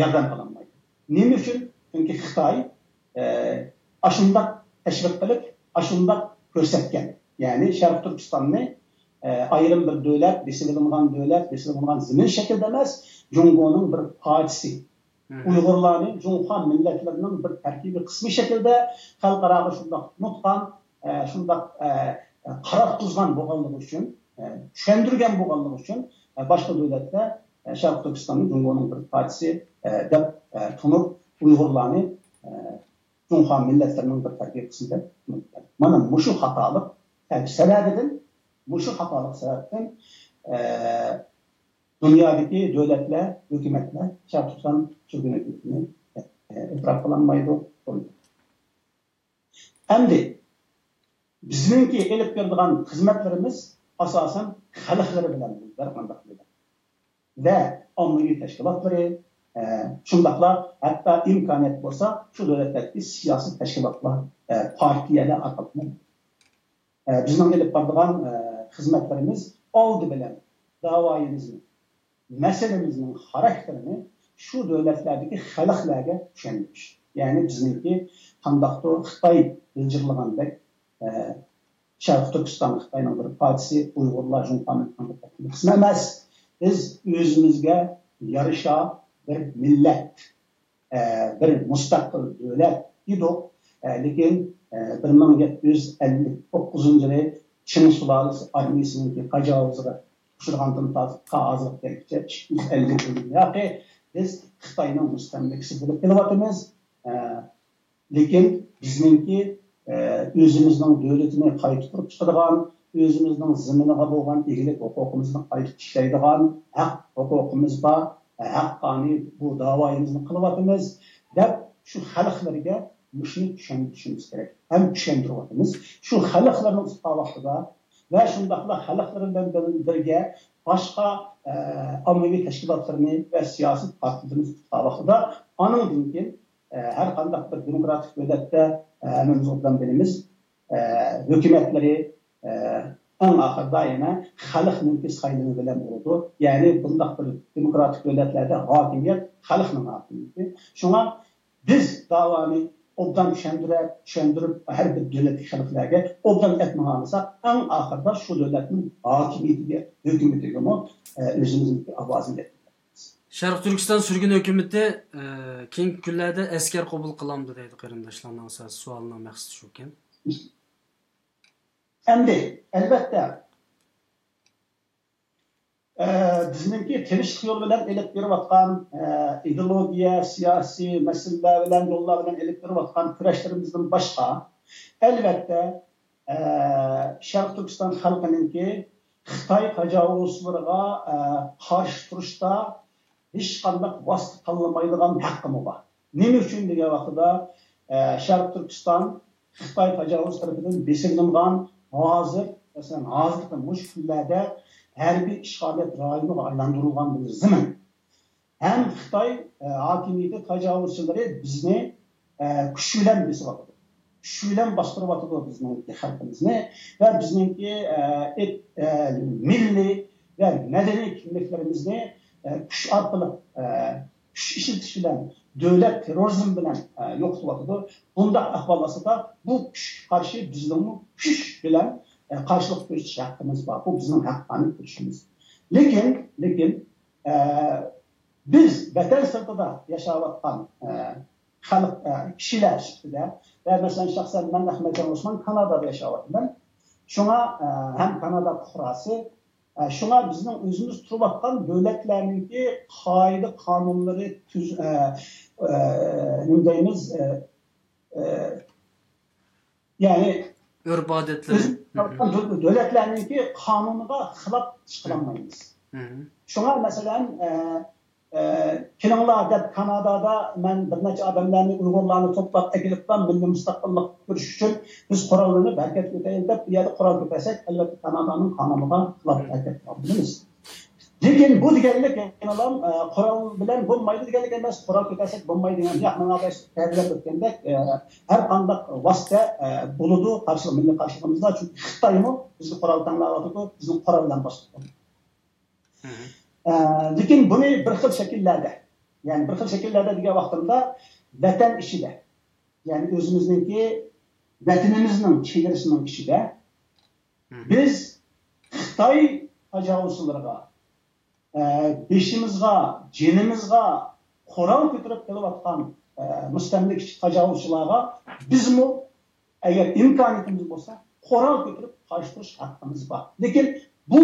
ياردەم قىلالمايدۇ. نېمە ئۈچۈن؟ چۈنكى خىتاي، ئە، ئاشۇنداق تەشۋىق قىلىپ، ئاشۇنداق كۆرسەتكەن. يەنى شەرقىي تۈركىستاننى، ئە، ئايرىم بىر دۆلەت، بېسىۋېلىنغان دۆلەت، بېسىۋېلىنغان زېمىن شەكلىدە ئەمەس، جۇڭگونىڭ بىر پارچىسى. مم. ئۇيغۇرلارنى جۇڭخۇا مىللەتلىرىنىڭ بىر تەركىبىي قىسمى شەكلىدە خەلقئاراغا شۇنداق تونۇتقان، ئە، شۇنداق، ئە، قاراتقۇزغان بولغانلىقى ئۈچۈن، ئە، چۈشەندۈرگەن بولغانلىقى ئۈچۈن، ئە، باشقا دۆلەتلەر، ئە، شەرقىي تۈركىستاننى جۇڭگونىڭ بىر پارچىسى، ئە، دەپ، ئە، تونۇپ، ئۇيغۇرلارنى، ئە، جۇڭخۇا مىللەتلىرىنىڭ بىر تەركىبىي قىسمى دەپ تونۇپ. مانا مۇشۇ خاتالىق سەۋەبىدىن، مۇشۇ خاتالىق سەۋەبىدىن، ئە، دۇنيادىكى دۆلەتلەر، ھۆكۈمەتلەر شەرقىي تۈركىستان سۈرگۈن ھۆكۈمىتىنى، ئە، ئېتىراپ قىلالمايدۇ. ئەمدى بىزنىڭكى ئېلىپ بېرىدىغان خىزمەتلىرىمىز ئاساسەن خەلقلىرى بىلەن بولىدۇ، ھەر قانداق دۆلەت. ۋە ئاممىۋى تەشكىلاتلىرى، ئە، شۇنداقلا ھەتتا ئىمكانىيەت بولسا، شۇ دۆلەتلەردىكى سىياسىي تەشكىلاتلار، ئە، پارتىيەلەر ئارقىلىقمۇ، ئە، بىزنىڭ ئېلىپ بارىدىغان، ئە، خىزمەتلىرىمىز ئالدى بىلەن داۋايىمىزنى، مەسىلىمىزنىڭ خاراكتېرىنى شۇ دۆلەتلەردىكى خەلقلەرگە چۈشەندۈرۈش. يەنى بىزنىڭكى قانداقتۇر خىتاي بىلجىرلىغاندەك، ئە، شەرقىي تۈركىستان خىتاينىڭ بىر پارچىسى، ئۇيغۇرلار جۇڭخۇا مىللىتىنىڭ بىر قىسمى ئەمەس. بىز ئۆزىمىزگە يارىشا بىر مىللەت، ئە، بىر مۇستەقىل دۆلەت ئىدۇق. ئە، لېكىن، ئە، بىر مىڭ يەتتە يۈز ئەللىك توققۇزىنچى يىلى چىڭ سۇلالىسى ئارمىيىسىنىڭكى تاجاۋۇزىغا ئۇچرىغاندىن تارتىپ تا ھازىرغىچە ئىككى يۈز ئەللىك يىل ياقى بىز خىتاينىڭ مۇستەملىكىسى بولۇپ كېلىۋاتىمىز. ئە، لېكىن بىزنىڭكى، ئە، ئۆزىمىزنىڭ دۆلىتىنى قايتا قۇرۇپ چىقىدىغان، ئۆزىمىزنىڭ زېمىنىغا بولغان ئىگىلىك ھوقۇقىمىزنى قايتا تىكلەيدىغان ھەق ھوقۇقىمىز بار، ھەققانىي بۇ داۋايىمىزنى قىلىۋاتىمىز دەپ، شۇ خەلقلەرگە مۇشۇنى چۈشەندۈرۈشىمىز كېرەك. ھەم چۈشەندۈرۈۋاتىمىز. شۇ خەلقلەرنىڭ تۇتقان ۋاقتىدا ۋە شۇنداقلا خەلقلەر بىلەن بىر-، بىرگە باشقا، ئە، ئاممىۋى تەشكىلاتلىرىنى ۋە سىياسىي پارتىيەلىرىنى تۇتقان ۋاقتىدا، ئانىڭدىن كېيىن ئە، ھەر قانداق بىر دېموكراتىك دۆلەتتە، ئە، ھەممىمىز ئوبدان بىلىمىز، ئە، ھۆكۈمەتلىرى، ئە، ئەڭ ئاخىرىدا يەنە خەلقنىڭكى سايلىمى بىلەن بولىدۇ. يەنى بۇنداق بىر دېموكراتىك دۆلەتلەردە ھاكىمىيەت خەلقنىڭ ھاكىمىيىتى. شۇڭا بىز داۋانى ئوبدان چۈشەندۈرۈپ، چۈشەندۈرۈپ، ھەر بىر دۆلەتتىكى خەلقلەرگە ئوبدان ئېيتمىغان بولساق، ئەڭ ئاخىرىدا شۇ دۆلەتنىڭ ھاكىمىيىتىگە، ھۆكۈمىتىگىمۇ، ئە، ئۆزىمىزنىڭكى ئاۋازىنى يەتكۈزىمىز. شەرقىي تۈركىستان سۈرگۈن ھۆكۈمىتى، ئە، كېيىنكى كۈنلەردە ئەسكەر قوبۇل قىلامدۇ دەيدۇ قېرىنداشلارنىڭ سوئالىنىڭ مەقسىتى شۇكەن. ئەمدى، ئەلۋەتتە، ئە، بىزنىڭكى تىنچلىق يولى بىلەن ئېلىپ بېرىۋاتقان، ئە، ئىدېئولوگىيە، سىياسىي مەسىلىلەر بىلەن، يوللار بىلەن ئېلىپ بېرىۋاتقان كۈرەشلىرىمىزدىن باشقا، ئەلۋەتتە، ئە، شەرقىي تۈركىستان خەلقىنىڭكى خىتاي تاجاۋۇزچىلىرىغا، ئە، قارشى تۇرۇشتا ھېچقانداق ۋاسىتە تاللىمايدىغان ھەققىمۇ بار. نېمە ئۈچۈن دېگەن ۋاقتىدا، ئە، شەرقىي تۈركىستان خىتاي تاجاۋۇزى تەرىپىدىن بېسىۋېلىنغان، ھازىر، مەسىلەن، ھازىرقى مۇشۇ كۈنلەردە ھەربىي ئىشغالىيەت رايونىغا ئايلاندۇرۇلغان بىر زېمىن. ھەم خىتاي، ئە، ھاكىمىيىتى تاجاۋۇزچىلىرى بىزنى، ئە، كۈچ بىلەن بېسىۋاتىدۇ. كۈچ بىلەن باستۇرۇۋاتىدۇ بىزنىڭكى خەلقىمىزنى ۋە بىزنىڭكى، ئە، ئېت-، ئە، مىللىي ۋە مەدەنىي كىملىكلىرىمىزنى، ئە، كۈچ ئارقىلىق، ئە، كۈچ ئىشلىتىش بىلەن، دۆلەت تېررورىزم بىلەن، ئە، يوقىتىۋاتىدۇ. بۇنداق ئەھۋال ئاستىدا بۇ كۈچكە قارشى بىزنىڭمۇ كۈچ بىلەن، ئە، قارشىلىق كۆرسىتىش ھەققىمىز بار. بۇ بىزنىڭ ھەققانىي كۈرىشىمىز. لېكىن، لېكىن، ئە، بىز ۋەتەن سىرتىدا ياشاۋاتقان، ئە، خەلق، ئە، كىشىلەر سۈپىتىدە ۋە مەسىلەن، شەخسەن مەن ئەخمەتجان ئوسمان كانادادا ياشاۋاتىمەن. شۇڭا، ئە، ھەم كانادا پۇقراسى، ئە، شۇڭا بىزنىڭ ئۆزىمىز تۇرۇۋاتقان دۆلەتلەرنىڭكى قائىدە قانۇنلىرى تۈز-، ئە، ئە، نېمە دەيمىز، ئە، ئە، يەنى ئۆرپ ئادەتلىرى. ئۆزىمىز تۇرۇۋاتقان دۆ-، دۆلەتلەرنىڭكى قانۇنىغا خىلاپ ئىش قىلالمايمىز. شۇڭا مەسىلەن، ئە، ئە، كېلىڭلار دەپ كانادادا مەن بىر نەچچە ئادەملەرنى، ئۇيغۇرلارنى توپلاپ ئەكېلىپلا مىللىي مۇستەقىللىققا كۈرىشىش ئۈچۈن بىز قوراللىنىپ ھەرىكەتكە ئۆتەيلى دەپ، بۇ يەردە قورال كۆتەرسەك، ئەلۋەتتە كانادانىڭ قانۇنىغا خىلاپ ھەرىكەت قىلىدۇ، بىلىمىز. لېكىن بۇ دېگەنلىك يەنىلا، ئە، قورال بىلەن بولمايدۇ دېگەنلىك ئەمەس، قورال كۆتەرسەك بولمايدۇ دېگەن گەپ. مانا بەش تەرىپلەپ ئۆتكەندەك، ئە، ھەر قانداق ۋاسىتە، ئە، بولىدۇ، قارشىلىق، مىللىي قارشىلىقىمىزدا، چۈنكى خىتايمۇ بىزگە قورال تەڭلەۋاتىدۇ، بىزنى قورال بىلەن باستۇرىدۇ. ئە، لېكىن بۇنى بىر خىل شەكىللەردە، يەنى بىر خىل شەكىللەردە دېگەن ۋاقتىمدا، ۋەتەن ئىچىدە، يەنى ئۆزىمىزنىڭكى ۋەتىنىمىزنىڭ چېگرىسىنىڭ ئىچىدە بىز خىتاي تاجاۋۇزچىلىرىغا، ئە، بېشىمىزغا، جېنىمىزغا قورال كۆتۈرۈپ كېلىۋاتقان، ئە، مۇستەملىكىچى تاجاۋۇزچىلارغا بىزمۇ، ئەگەر ئىمكانىيىتىمىز بولسا، قورال كۆتۈرۈپ قارشى تۇرۇش ھەققىمىز بار. لېكىن بۇ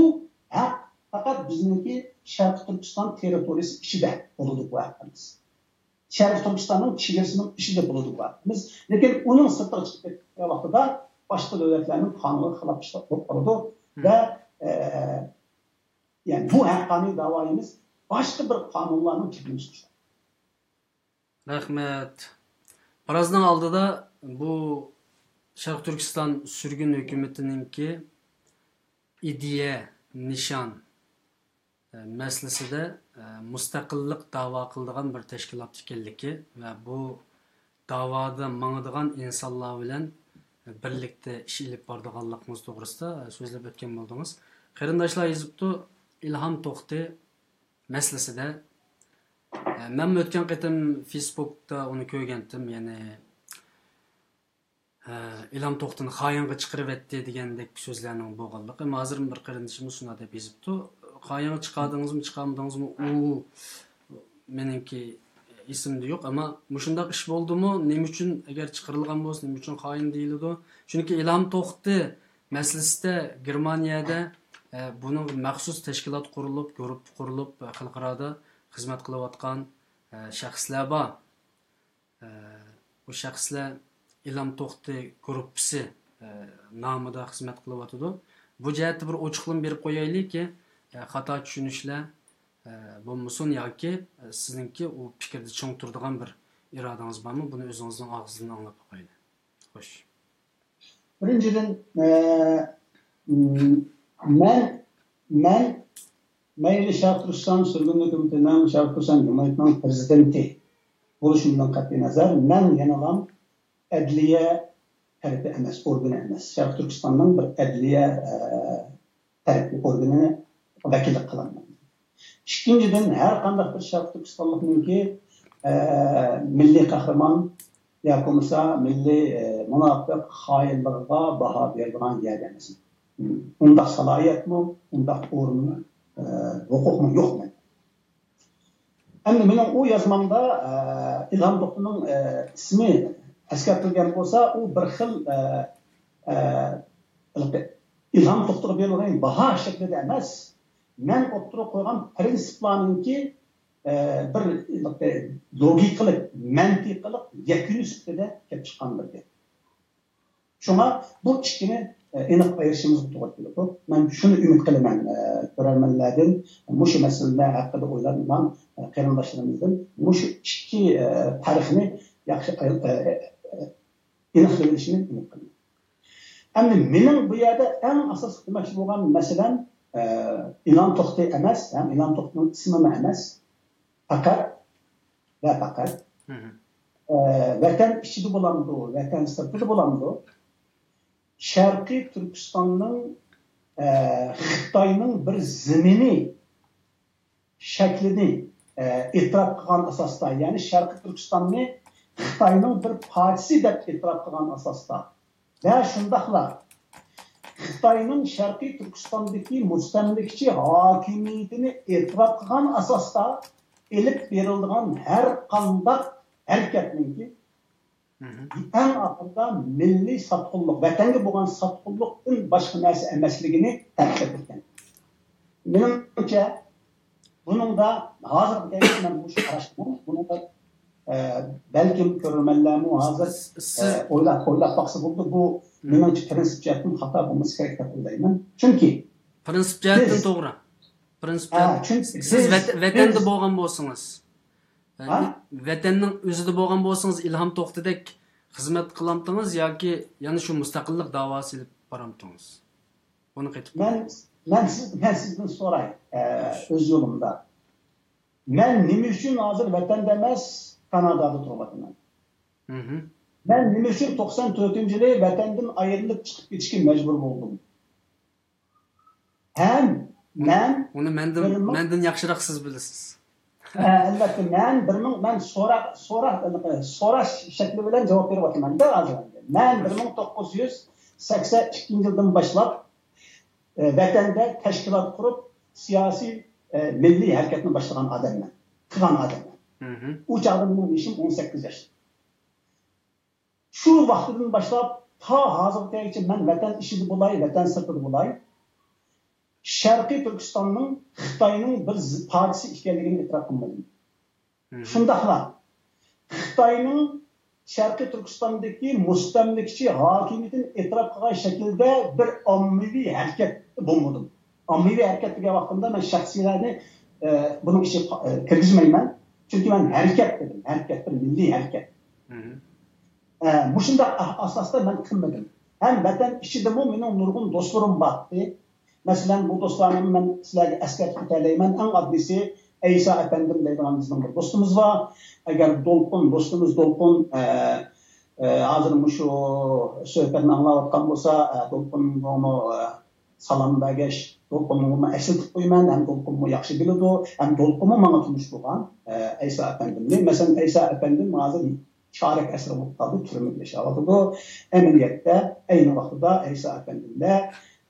ھەق پەقەت بىزنىڭكى شەرقىي تۈركىستان تېررىتورىيىسى ئىچىدە بولىدۇ بۇ ھەققىمىز. شەرقىي تۈركىستاننىڭ چېگرىسىنىڭ ئىچىدە بولىدۇ بۇ ھەققىمىز. لېكىن ئۇنىڭ سىرتىغا چىقىپ كەتكەن ۋاقتىدا باشقا دۆلەتلەرنىڭ قانۇنىغا خىلاپ ئىش بولۇپ قالىدۇ ۋە، ئە، يەنى بۇ ھەققانىي داۋايىمىز باشقا بىر قانۇنلارنىڭ چەكلىمىسىگە ئۇچرايدۇ. رەھمەت. بىرازنىڭ ئالدىدا بۇ شەرقىي تۈركىستان سۈرگۈن ھۆكۈمىتىنىڭكى ئىدىيە، نىشان، ئە، مەسىلىسىدە، ئە، مۇستەقىللىق داۋا قىلىدىغان بىر تەشكىلات ئىكەنلىكى ۋە بۇ داۋادا ماڭىدىغان ئىنسانلار بىلەن بىرلىكتە ئىش ئېلىپ بارىدىغانلىقىڭىز توغرىسىدا سۆزلەپ ئۆتكەن بولدىڭىز. قېرىنداشلار يېزىپتۇ، ئىلھام توختى مەسىلىسىدە. ئە، مەنمۇ ئۆتكەن قېتىم فېيسبۇكتا ئۇنى كۆرگەنتىم، يەنى، ئە، ئىلھام توختىنى خايىنغا چىقىرىۋەتتى دېگەندەك سۆزلەرنىڭ بولغانلىقى. ھازىرمۇ بىر قېرىندىشىمىز شۇنداق دەپ يېزىپتۇ. خايىنغا چىقاردىڭىزمۇ، چىقارمىدىڭىزمۇ، ئۇ مېنىڭكى ئېسىمدە يوق. ئەمما مۇشۇنداق ئىش بولدىمۇ؟ نېمە ئۈچۈن، ئەگەر چىقىرىلغان بولسا، نېمە ئۈچۈن خايىن دېيىلىدۇ؟ چۈنكى ئىلھام توختى مەسىلىسىدە گېرمانىيەدە، ئە، بۇنىڭ مەخسۇس تەشكىلات قۇرۇلۇپ، گۇرۇپپا قۇرۇلۇپ، ئە، خەلقئارادا خىزمەت قىلىۋاتقان، ئە، شەخسلەر بار. ئە، بۇ شەخسلەر ئىلھام توختى گۇرۇپپىسى، ئە، نامىدا خىزمەت قىلىۋاتىدۇ. بۇ جەھەتتە بىر ئوچۇقلىما بېرىپ قويايلىكى، ئە، خاتا چۈشىنىشلەر، ئە، بولمىسۇن ياكى، ئە، سىزنىڭكى ئۇ پىكىردە چىڭ تۇرىدىغان بىر ئىرادىڭىز بارمۇ؟ بۇنى ئۆزىڭىزنىڭ ئاغزىدىن ئاڭلاپ باقايلى. خوش. بىرىنچىدىن، ئە، م، مەن، مەن مەيلى شەرقىي تۈركىستان سۈرگۈن ھۆكۈمىتىنىڭ، شەرقىي تۈركىستان جۇمھۇرىيىتىنىڭ پىرېزىدېنتى بولۇشۇمدىن قەتئىينەزەر، مەن يەنىلا ئەدلىيە تەرىپى ئەمەس، ئورگىنى ئەمەس. شەرقىي تۈركىستاننىڭ بىر ئەدلىيە، ئە، تەرەپى ئورگىنىنى ۋەكىللىك قىلىمەن. ئىككىنچىدىن، ھەر قانداق بىر شەرقىي تۈركىستانلىقنىڭكى، ئە، مىللىي قەھرىمان ياكى بولمىسا مىللىي، ئە، مۇناپىق خائىنلىقىغا باھا بېرىدىغان يەر ئەمەس. ئۇنداق سالاھىيەتمۇ، ئۇنداق ئورۇنمۇ، ئە، ھوقۇقمۇ يوق مەندە. ئەمدى مېنىڭ ئۇ يازمامدا، ئە، ئىلھام توختىنىڭ، ئە، ئىسمى ئەسكەرتىلگەن بولسا، ئۇ بىر خىل، ئە، ئە، ئىلھام توختىغا بېرىلغان باھا شەكلىدە ئەمەس، مەن ئوتتۇرىغا قويغان پىرىنسىپلارنىڭكى، ئە، بىر لوگىكىلىق، مەنتىقىلىق يەكۈنى سۈپىتىدە كېلىپ چىققان بىر گەپ. شۇڭا بۇ ئىككىنى، ئە، ئېنىق ئايرىشىمىزغا توغرا كېلىدۇ. مەن شۇنى ئۈمىد قىلىمەن، ئە، كۆرەرمەنلەردىن، مۇشۇ مەسىلىلەر ھەققىدە ئويلانغان، ئە، قېرىنداشلىرىمىزدىن مۇشۇ ئىككى، ئە، پەرقنى ياخشى ئاير-، ئە، ئە، ئېنىقلىۋېلىشىنى ئۈمىد قىلىمەن. ئەمدى مېنىڭ بۇ يەردە ئەڭ ئاساسلىق دېمەكچى بولغان مەسىلەم، ئە، ئىلھام توختى ئەمەس، ھەم ئىلھام توختىنىڭ ئىسمىمۇ ئەمەس. پەقەت ۋە پەقەت، ئە، ۋەتەن ئىچىدە بولامدۇ، ۋەتەن سىرتىدا بولامدۇ، شەرقىي تۈركىستاننىڭ، ئە، خىتاينىڭ بىر زېمىنى شەكلىنى، ئە، ئېتىراپ قىلغان ئاساستا، يەنى شەرقىي تۈركىستاننى خىتاينىڭ بىر پارچىسى دەپ ئېتىراپ قىلغان ئاساستا ۋە شۇنداقلا خىتاينىڭ شەرقىي تۈركىستاندىكى مۇستەملىكىچى ھاكىمىيىتىنى ئېتىراپ قىلغان ئاساستا ئېلىپ بېرىلىدىغان ھەر قانداق ھەرىكەتنىڭكى ئەڭ ئاخىرىدا مىللىي ساتقۇنلۇق، ۋەتەنگە بولغان ساتقۇنلۇقتىن باشقا نەرسە ئەمەسلىكىنى تەكىتلەپ ئۆتكەن. مېنىڭچە، بۇنىڭدا ھازىرغىچە مەن مۇشۇ قاراشتىمەن. بۇنىڭدا، ئە، بەلكىم كۆرۈرمەنلەرمۇ ھازىر، سىز ئە، ئويلاپ، ئويلاپ باقسا بولىدۇ. بۇ مېنىڭچە پىرىنسىپ جەھەتتىن خاتا بولمىسا كېرەك دەپ ئويلايمەن. چۈنكى پىرىنسىپ جەھەتتىن بىز توغرا. پىرىنسىپ ھە، جەھەتتىن چۈنكى سىز بىز، ۋەت-، ۋەتەندە بىز بولغان بولسىڭىز، ھە؟ ۋەتەننىڭ ئۆزىدە بولغان بولسىڭىز، ئىلھام توختىدەك خىزمەت قىلامتىڭىز ياكى يەنە شۇ مۇستەقىللىق داۋاسى ئېلىپ بارامتىڭىز؟ بۇنى قېتىپ مەن، مەن سىز، مەن سىزدىن سوراي، ئە، ئۆز يولۇمدا. مەن نېمە ئۈچۈن ھازىر ۋەتەندە ئەمەس، كانادادا تۇرۇۋاتىمەن؟ مەن نېمە ئۈچۈن توقسان تۆتىنچى يىلى ۋەتەندىن ئايرىلىپ چىقىپ كېتىشكە مەجبۇر بولدۇم؟ ھەم مەن ئۇنى مەندىن، بىر مىڭ مەندىن ياخشىراق سىز بىلىسىز. ھە، ئەلۋەتتە، مەن بىر مىڭ، مەن سوراق، سوراق، سوراش شەكلى بىلەن جاۋاب بېرىۋاتىمەن-دە ھازىر. مەن بىر مىڭ توققۇز يۈز سەكسەن ئىككىنچى يىلدىن باشلاپ، ئە، ۋەتەندە تەشكىلات قۇرۇپ، سىياسىي، ئە، مىللىي ھەرىكەتنى باشلىغان ئادەممەن، قىلغان ئادەممەن. ئۇ چاغدا مېنىڭ يېشىم ئون سەككىز ياش. شۇ ۋاقتىدىن باشلاپ تا ھازىرغىچە مەن ۋەتەن ئىچىدە بولاي، ۋەتەن سىرتىدا بولاي، شەرقىي تۈركىستاننىڭ خىتاينىڭ بىر ز-، پارچىسى ئىكەنلىكىنى ئېتىراپ قىلمىدىم. شۇنداقلا خىتاينىڭ شەرقىي تۈركىستاندىكى مۇستەملىكىچى ھاكىمىيىتىنى ئېتىراپ قىلغان شەكىلدە بىر ئاممىۋى ھەرىكەتتە بولمىدىم. ئاممىۋى ھەرىكەت دېگەن ۋاقتىمدا مەن شەخسىيلەرنى، ئە، بۇنىڭ ئىچىگە، ئە، كىرگۈزمەيمەن. چۈنكى مەن ھەرىكەت دېدىم. ھەرىكەت، بىر مىللىي ھەرىكەت. ئە، مۇشۇنداق ئە-، ئاساستا مەن قىلمىدىم. ھەم ۋەتەن ئىچىدىمۇ مېنىڭ نۇرغۇن دوستلىرىم بار. مەسىلەن، بۇ دوستلارنى مەن سىلەرگە ئەسكەرتىپ ئۆتەلەيمەن. ئەڭ ئاددىيسى ئەيسا ئەپەندىم دەيدىغان بىزنىڭ بىر دوستىمىز بار. ئەگەر دولقۇن، دوستىمىز دولقۇن، ئە، ئە، ھازىر مۇشۇ سۆھبەتنى ئاڭلاۋاتقان بولسا، ئە، دولقۇنغىمۇ، ئە، سالام بەرگەچ، دولقۇنغىمۇ ئەسلىتىپ قويىمەن، ھەم دولقۇنمۇ ياخشى بىلىدۇ، ھەم دولقۇنمۇ ماڭا تونۇش بولغان، ئە، ئەيسا ئەپەندىمنى. مەسىلەن، ئەيسا ئەپەندىم ھازىر چارەك ئەسىر بولۇپ قالدى، تۈرمىدە ياشاۋاتىدۇ. ئەمەلىيەتتە ئەينى ۋاقتىدا ئەيسا ئەپەندىملەر،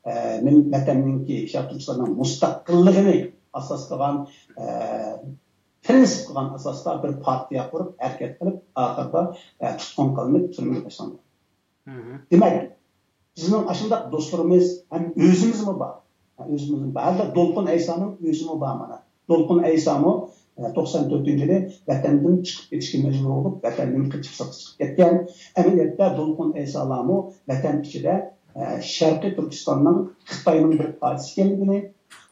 ئە، مىل-، ۋەتەننىڭكى، شەرقىي تۈركىستاننىڭ مۇستەقىللىقىنى ئاساس قىلغان، ئە، پىرىنسىپ قىلغان ئاساستا بىر پارتىيە قۇرۇپ، ھەرىكەت قىلىپ، ئاخىرىدا، ئە، تۇتقۇن قىلىنىپ، تۈرمىگە تاشلانغان. مھم. دېمەك، بىزنىڭ ئاشۇنداق دوستلىرىمىز ھەم ئۆزىمىزمۇ بار. ھە، ئۆزىمىزمۇ بار. ھەتتا دولقۇن ئەيسانىڭ ئۆزىمۇ بار مانا. دولقۇن ئەيسامۇ، ئە، توقسان تۆتىنچى يىلى ۋەتەندىن چىقىپ كېتىشكە مەجبۇر بولۇپ، ۋەتەندىن قېچىپ سىرتقا چىقىپ كەتكەن. ئەمەلىيەتتە دولقۇن ئەيسالارمۇ ۋەتەن ئىچىدە، ئە، شەرقىي تۈركىستاننىڭ خىتاينىڭ بىر پارچىسى ئىكەنلىكىنى،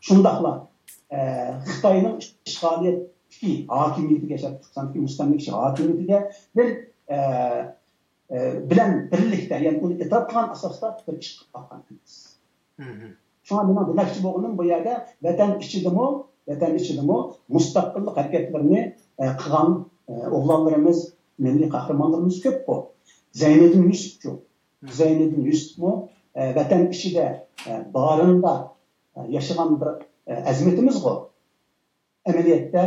شۇنداقلا، ئە، خىتاينىڭ ئىشغالىيەتتىكى ھاكىمىيىتىگە، شەرقىي تۈركىستاندىكى مۇستەملىكىچى ھاكىمىيىتىگە بىر، ئە، ئە، بىلەن بىرلىكتە، يەنى ئۇنى ئېتىراپ قىلغان ئاساستا بىر ئىش قىلىپ باققان ئەمەس. مھم. شۇڭا مېنىڭ دېمەكچى بولغىنىم بۇ يەردە ۋەتەن ئىچىدىمۇ، ۋەتەن ئىچىدىمۇ مۇستەقىللىق ھەرىكەتلىرىنى، ئە، قىلغان، ئە، ئوغلانلىرىمىز، مىللىي قەھرىمانلىرىمىز كۆپقۇ. زەينىدىن يۈسۈپچۇ؟ مھم. زەينىدىن يۈسۈپمۇ، ئە، ۋەتەن ئىچىدە، ئە، بارىندا، ئە، ياشىغان بىر، ئە، ئەزىمىتىمىزغۇ. ئەمەلىيەتتە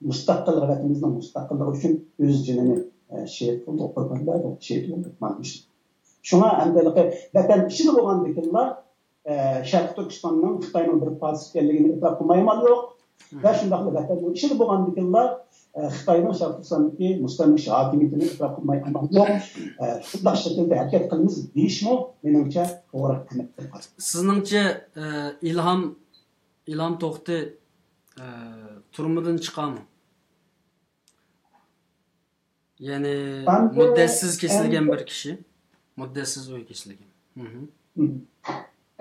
مۇستەقىل ۋەتىنىمىزنىڭ مۇستەقىللىقى ئۈچۈن ئۆز جېنىنى، ئە، شېھىت قىلدى، قۇربان بەردى، شېھىت بولدى. مانا مۇشۇ. شۇڭا ئەمدى ۋەتەن ئىچىدە بولغاندىكىنلا، ئە، شەرقىي تۈركىستاننىڭ خىتاينىڭ بىر پارچىسى ئىكەنلىكىنى ئېتىراپ قىلماي ئامال يوق. ۋە شۇنداقلا ۋەتەننىڭ ئىچىدە بولغاندىكىنلا، ئە، خىتاينىڭ شەرقىي تۈركىستاندىكى مۇستەملىكىچى ھاكىمىيىتىنى ئېتىراپ قىلماي ئامال يوق. ئە، شۇنداق شەكىلدە ھەرىكەت قىلىمىز دېيىشمۇ مېنىڭچە توغرا ئەمەس. سىزنىڭچە، ئە، ئىلھام ئىلھام توختى، ئە، تۈرمىدىن چىقامۇ؟ يەنى ئەمدى، مۇددەتسىز كېسىلگەن ئەمدى بىر كىشى. مۇددەتسىز ئۆيگە كېسىلگەن. مھم.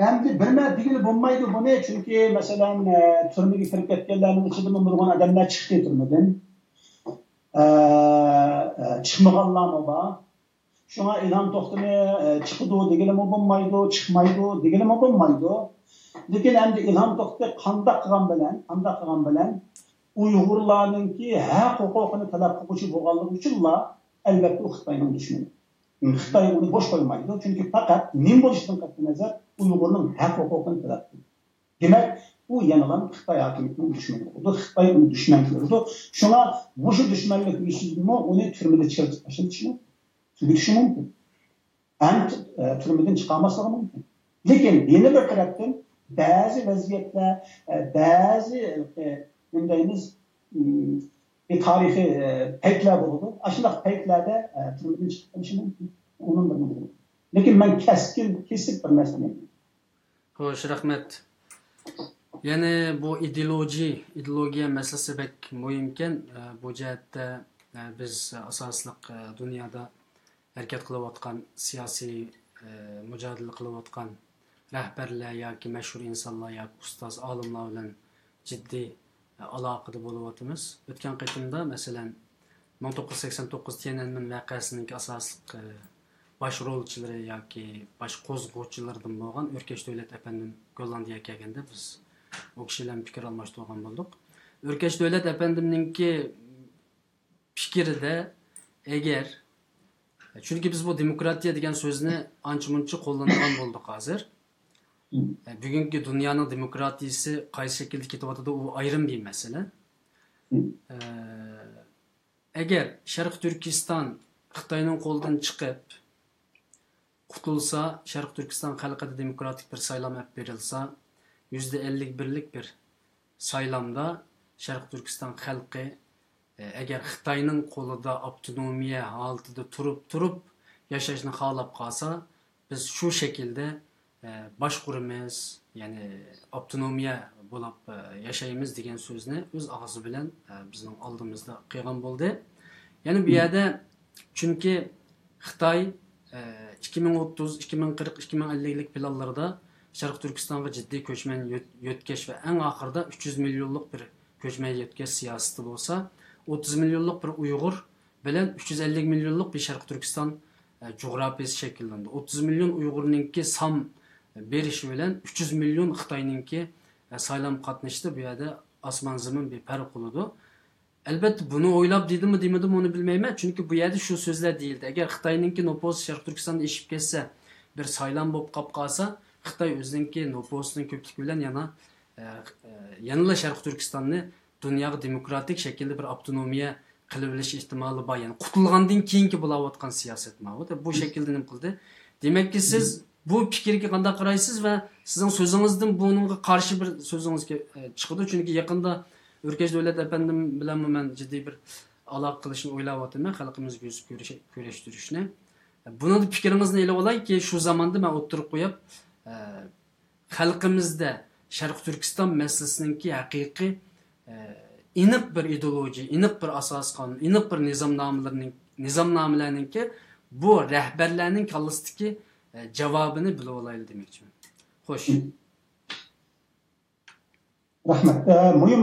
ئەمدى بىرمە دېگىلى بولمايدۇ بۇنى، چۈنكى، مەسىلەن، ئە، تۈرمىگە كىرىپ كەتكەنلەرنىڭ ئىچىدىمۇ نۇرغۇن ئادەملەر چىقتى تۈرمىدىن. ئە، ئە، چىقمىغانلارمۇ بار. شۇڭا ئىلھام توختىنى، ئە، چىقىدۇ دېگىلىمۇ بولمايدۇ، چىقمايدۇ دېگىلىمۇ بولمايدۇ. لېكىن ئەمدى ئىلھام توختى قانداق قىلغان بىلەن، قانداق قىلغان بىلەن ئۇيغۇرلارنىڭكى ھەق ھوقۇقىنى تەلەپ قىلغۇچى بولغانلىقى ئۈچۈنلا، ئەلۋەتتە، ئۇ خىتاينىڭ دۈشمىنى. خىتاي ئۇنى بوش قويمايدۇ، چۈنكى پەقەت نېمە بولۇشىدىن قەتئىينەزەر ئۇيغۇرنىڭ ھەق ھوقۇقىنى تەلەپ قىلىدۇ. دېمەك، ئۇ يەنىلا خىتاي ھاكىمىيىتىنىڭ دۈشمىنى بولىدۇ، خىتاي ئۇنى دۈشمەن كۆرىدۇ. شۇڭا مۇشۇ دۈشمەنلىك يۈزىسىدىنمۇ ئۇنى تۈرمىدە چىرىتىپ تاشلىتىشى مۇمكىن، تۈگىتىشى مۇمكىن. ھەم، ئە، تۈرمىدىن چىقارماسلىقى مۇمكىن. لېكىن يەنە بىر تەرەپتىن بەزى ۋەزىيەتلەر، ئە، بەزى، ئە، نېمە دەيمىز، ئىم، بىر تارىخىي، ئە، پەيتلەر بولىدۇ. ئاشۇنداق پەيتلەردە، ئە، تۈرمىدىن چىقىپ قېلىشى مۇمكىن. ئۇنىڭ بىر نېمە. لېكىن مەن كەسكىن، كېسىپ بىر نەرسە دېمەيمەن. خوش، رەھمەت. يەنى بۇ ئىدېئولوگىيە، ئىدېئولوگىيە مەسىلىسى بەك مۇھىمكەن. ئە، بۇ جەھەتتە، ئە، بىز ئاساسلىق، ئە، دۇنيادا ھەرىكەت قىلىۋاتقان، سىياسىي، ئە، مۇجادىلە قىلىۋاتقان رەھبەرلەر ياكى مەشھۇر ئىنسانلار ياكى ئۇستاز، ئالىملار بىلەن جىددىي ئالاقىدە بولۇۋاتىمىز. ئۆتكەن قېتىمدا، مەسىلەن، مىڭ توققۇز يۈز سەكسەن توققۇز تيەنئەنمېن ۋەقەسىنىڭكى ئاساسلىق، ئە، باش رولچىلىرى ياكى باش قوزغىغۇچىلىرىدىن بولغان ئۆركەش دۆلەت ئەپەندىم گوللاندىيەگە كەلگەندە، بىز ئۇ كىشى بىلەن پىكىر ئالماشتۇرغان بولدۇق. ئۆركەش دۆلەت ئەپەندىمنىڭكى پىكرىدە، ئەگەر، چۈنكى بىز بۇ دېموكراتىيە دېگەن سۆزنى ئانچە-مۇنچە قوللىنىدىغان بولدۇق ھازىر. بۈگۈنكى دۇنيانىڭ دېموكراتىيىسى قايسى شەكىلدە كېتىۋاتىدۇ، ئۇ ئايرىم بىر مەسىلە. ئە، ئەگەر شەرقىي تۈركىستان خىتاينىڭ قولىدىن چىقىپ، قۇتۇلسا، شەرقىي تۈركىستان خەلقىدە دېموكراتىك بىر سايلام ئېلىپ بېرىلسا، يۈزدە ئەللىك بىرلىك بىر سايلامدا شەرقىي تۈركىستان خەلقى، ئە، ئەگەر خىتاينىڭ قولىدا ئاپتونومىيە ھالىتىدە تۇرۇپ، تۇرۇپ ياشاشنى خالاپ قالسا، بىز شۇ شەكىلدە، ئە، باشقۇرىمىز، يەنى ئاپتونومىيە بولاپ، ئە، ياشايمىز دېگەن سۆزنى ئۆز ئاغزى بىلەن، ئە، بىزنىڭ ئالدىمىزدا قىلغان بولدى. يەنى بۇ يەردە، چۈنكى خىتاي، ئە، ئىككى مىڭ ئوتتۇز، ئىككى مىڭ قىرىق، ئىككى مىڭ ئەللىكلىك پىلانلىرىدا شەرقىي تۈركىستانغا جىددىي كۆچمەن يۆت-، يۆتكەش ۋە ئەڭ ئاخىرىدا ئۈچ يۈز مىليونلۇق بىر كۆچمەن يۆتكەش سىياسىتى بولسا، ئوتتۇز مىليونلۇق بىر ئۇيغۇر بىلەن ئۈچ يۈز ئەللىك مىليونلۇق بىر شەرقىي تۈركىستان، ئە، جۇغراپىيىسى شەكىللىنىدۇ. ئوتتۇز مىليون ئۇيغۇرنىڭكى سان بېرىشى بىلەن ئۈچ يۈز مىليون خىتاينىڭكى، ئە، سايلام قاتنىشىشىدا بۇ يەردە ئاسمان زېمىن بىر پەرق بولىدۇ. ئەلبەتتە، بۇنى ئويلاپ دېدىمۇ، دېمىدىمۇ، ئۇنى بىلمەيمەن. چۈنكى بۇ يەردە شۇ سۆزلەر دېيىلدى. ئەگەر خىتاينىڭكى نوپۇسى شەرقىي تۈركىستاندا ئېشىپ كەتسە، بىر سايلام بولۇپ قاپ قالسا، خىتاي ئۆزىنىڭكى نوپۇسىنىڭ كۆپلۈكى بىلەن يەنە، ئە، ئە، يەنىلا شەرقىي تۈركىستاننى دۇنياغا دېموكراتىك شەكىلدە بىر ئاپتونومىيە قىلىۋېلىش ئېھتىمالى بار. يەنى قۇتۇلغاندىن كېيىنكى بولاۋاتقان سىياسەت ماۋۇ. بۇ شەكىلدە نېمە قىلدى؟ دېمەككى، سىز بۇ پىكىرگە قانداق قارايسىز ۋە سىزنىڭ سۆزىڭىزدىن بۇنىڭغا قارشى بىر سۆزىڭىز كە-، ئە، چىقىدۇ. چۈنكى يېقىندا ئۆركەش دۆلەت ئەپەندىم بىلەنمۇ مەن جىددىي بىر ئالاقە قىلىشنى ئويلاۋاتىمەن، خەلقىمىزگە يۈز كۆرۈش-، كۆرۈشتۈرۈشنى. بۇنىڭدا پىكرىڭىزنى ئېلىۋالايكى، شۇ زاماندا مەن ئوتتۇرىغا قويۇپ، ئە، خەلقىمىزدە شەرقىي تۈركىستان مەسىلىسىنىڭكى ھەقىقىي، ئە، ئېنىق بىر ئىدېئولوگىيە، ئېنىق بىر ئاساسىي قانۇن، ئېنىق بىر نىزامنامىلىرىنىڭ، نىزامنامىلەرنىڭكى بۇ رەھبەرلەرنىڭ كاللىسىدىكى، ئە، جاۋابىنى بىلىۋالايلى دېمەكچىمەن. خوش. رەھمەت. ئە، مۇھىم،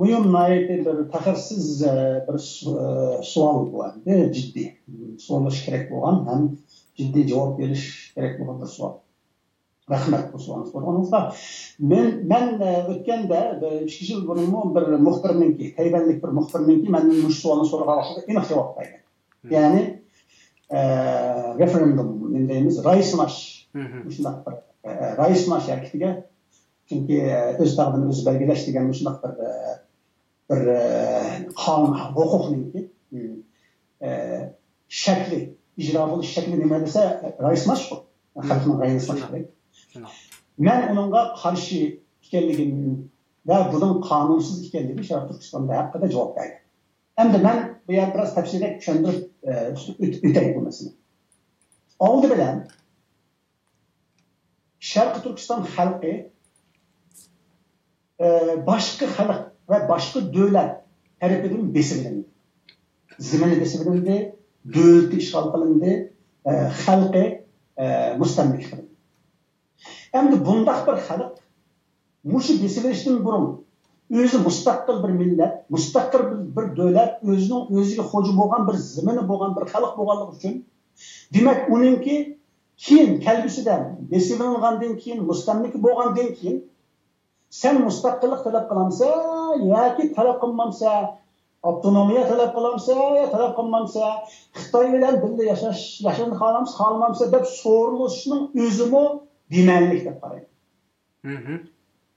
مۇھىم ناھايىتى بىر تەخىرسىز، ئە، بىر سو-، ئە، سوئال بۇ ئەمدى جىددىي سورىلىش كېرەك بولغان ھەم جىددىي جاۋاب بېرىش كېرەك بولغان بىر سوئال. رەھمەت بۇ سوئالنى سورىغىنىڭىزغا. مەن، مەن، ئە، ئۆتكەندە بىر ئىككى يىل بۇرۇنمۇ بىر مۇخبىرنىڭكى، تەيۋەنلىك بىر مۇخبىرنىڭكى مەندىن مۇشۇ سوئالنى سورىغان ۋاقتىدا ئېنىق جاۋاب بەرگەن. يەنى، ئە، رېفېرېندۇم، نېمە دەيمىز، راي سىناش، مۇشۇنداق بىر، ئە، راي سىناش ھەرىكىتىگە، چۈنكى، ئە، ئۆز تەقدىرىنى ئۆزى بەلگىلەش دېگەن مۇشۇنداق بىر، ئە، بىر، ئە، قانۇن، ھوقۇقنىڭكى، ئە، شەكلى، ئىجرا بولۇش شەكلى نېمە دېسە، راي سىناشقۇ. خەلقنىڭ رايىنى سىناش كېرەك. مەن ئۇنىڭغا قارشى ئىكەنلىكىم ۋە بۇنىڭ قانۇنسىز ئىكەنلىكى شەرقىي تۈركىستاندا ھەققىدە جاۋاب بەرگەن. ئەمدى مەن بۇ يەردە بىراز تەپسىلىيرەك چۈشەندۈرۈپ، ئە، ئۆت-، ئۆتەي بۇ مەسىلىنى. ئالدى بىلەن شەرقىي تۈركىستان خەلقى، ئە، باشقا خەلق ۋە باشقا دۆلەت تەرىپىدىن بېسىۋېلىندى. زېمىنى بېسىۋېلىندى، دۆلىتى ئىشغال قىلىندى، ئە، خەلقى، ئە، مۇستەملىكە قىلىندى. ئەمدى بۇنداق بىر خەلق مۇشۇ بېسىۋېلىشتىن بۇرۇن ئۆزى مۇستەقىل بىر مىللەت، مۇستەقىل بىر، بىر دۆلەت، ئۆزىنىڭ ئۆزىگە خوجا بولغان بىر زېمىنى بولغان بىر خەلق بولغانلىقى ئۈچۈن، دېمەك، ئۇنىڭكى كېيىن كەلگۈسىدە بېسىۋېلىنغاندىن كېيىن، مۇستەملىكە بولغاندىن كېيىن، سەن مۇستەقىللىق تەلەپ قىلامسەن ياكى تەلەپ قىلمامسەن؟ ئاپتونومىيە تەلەپ قىلامسەن يا تەلەپ قىلمامسەن؟ خىتاي بىلەن بىللە ياشاش، ياشاشنى خالامسەن، خالىمامسەن دەپ سورىلىشنىڭ ئۆزىمۇ بىمەنىلىك دەپ قارايمەن.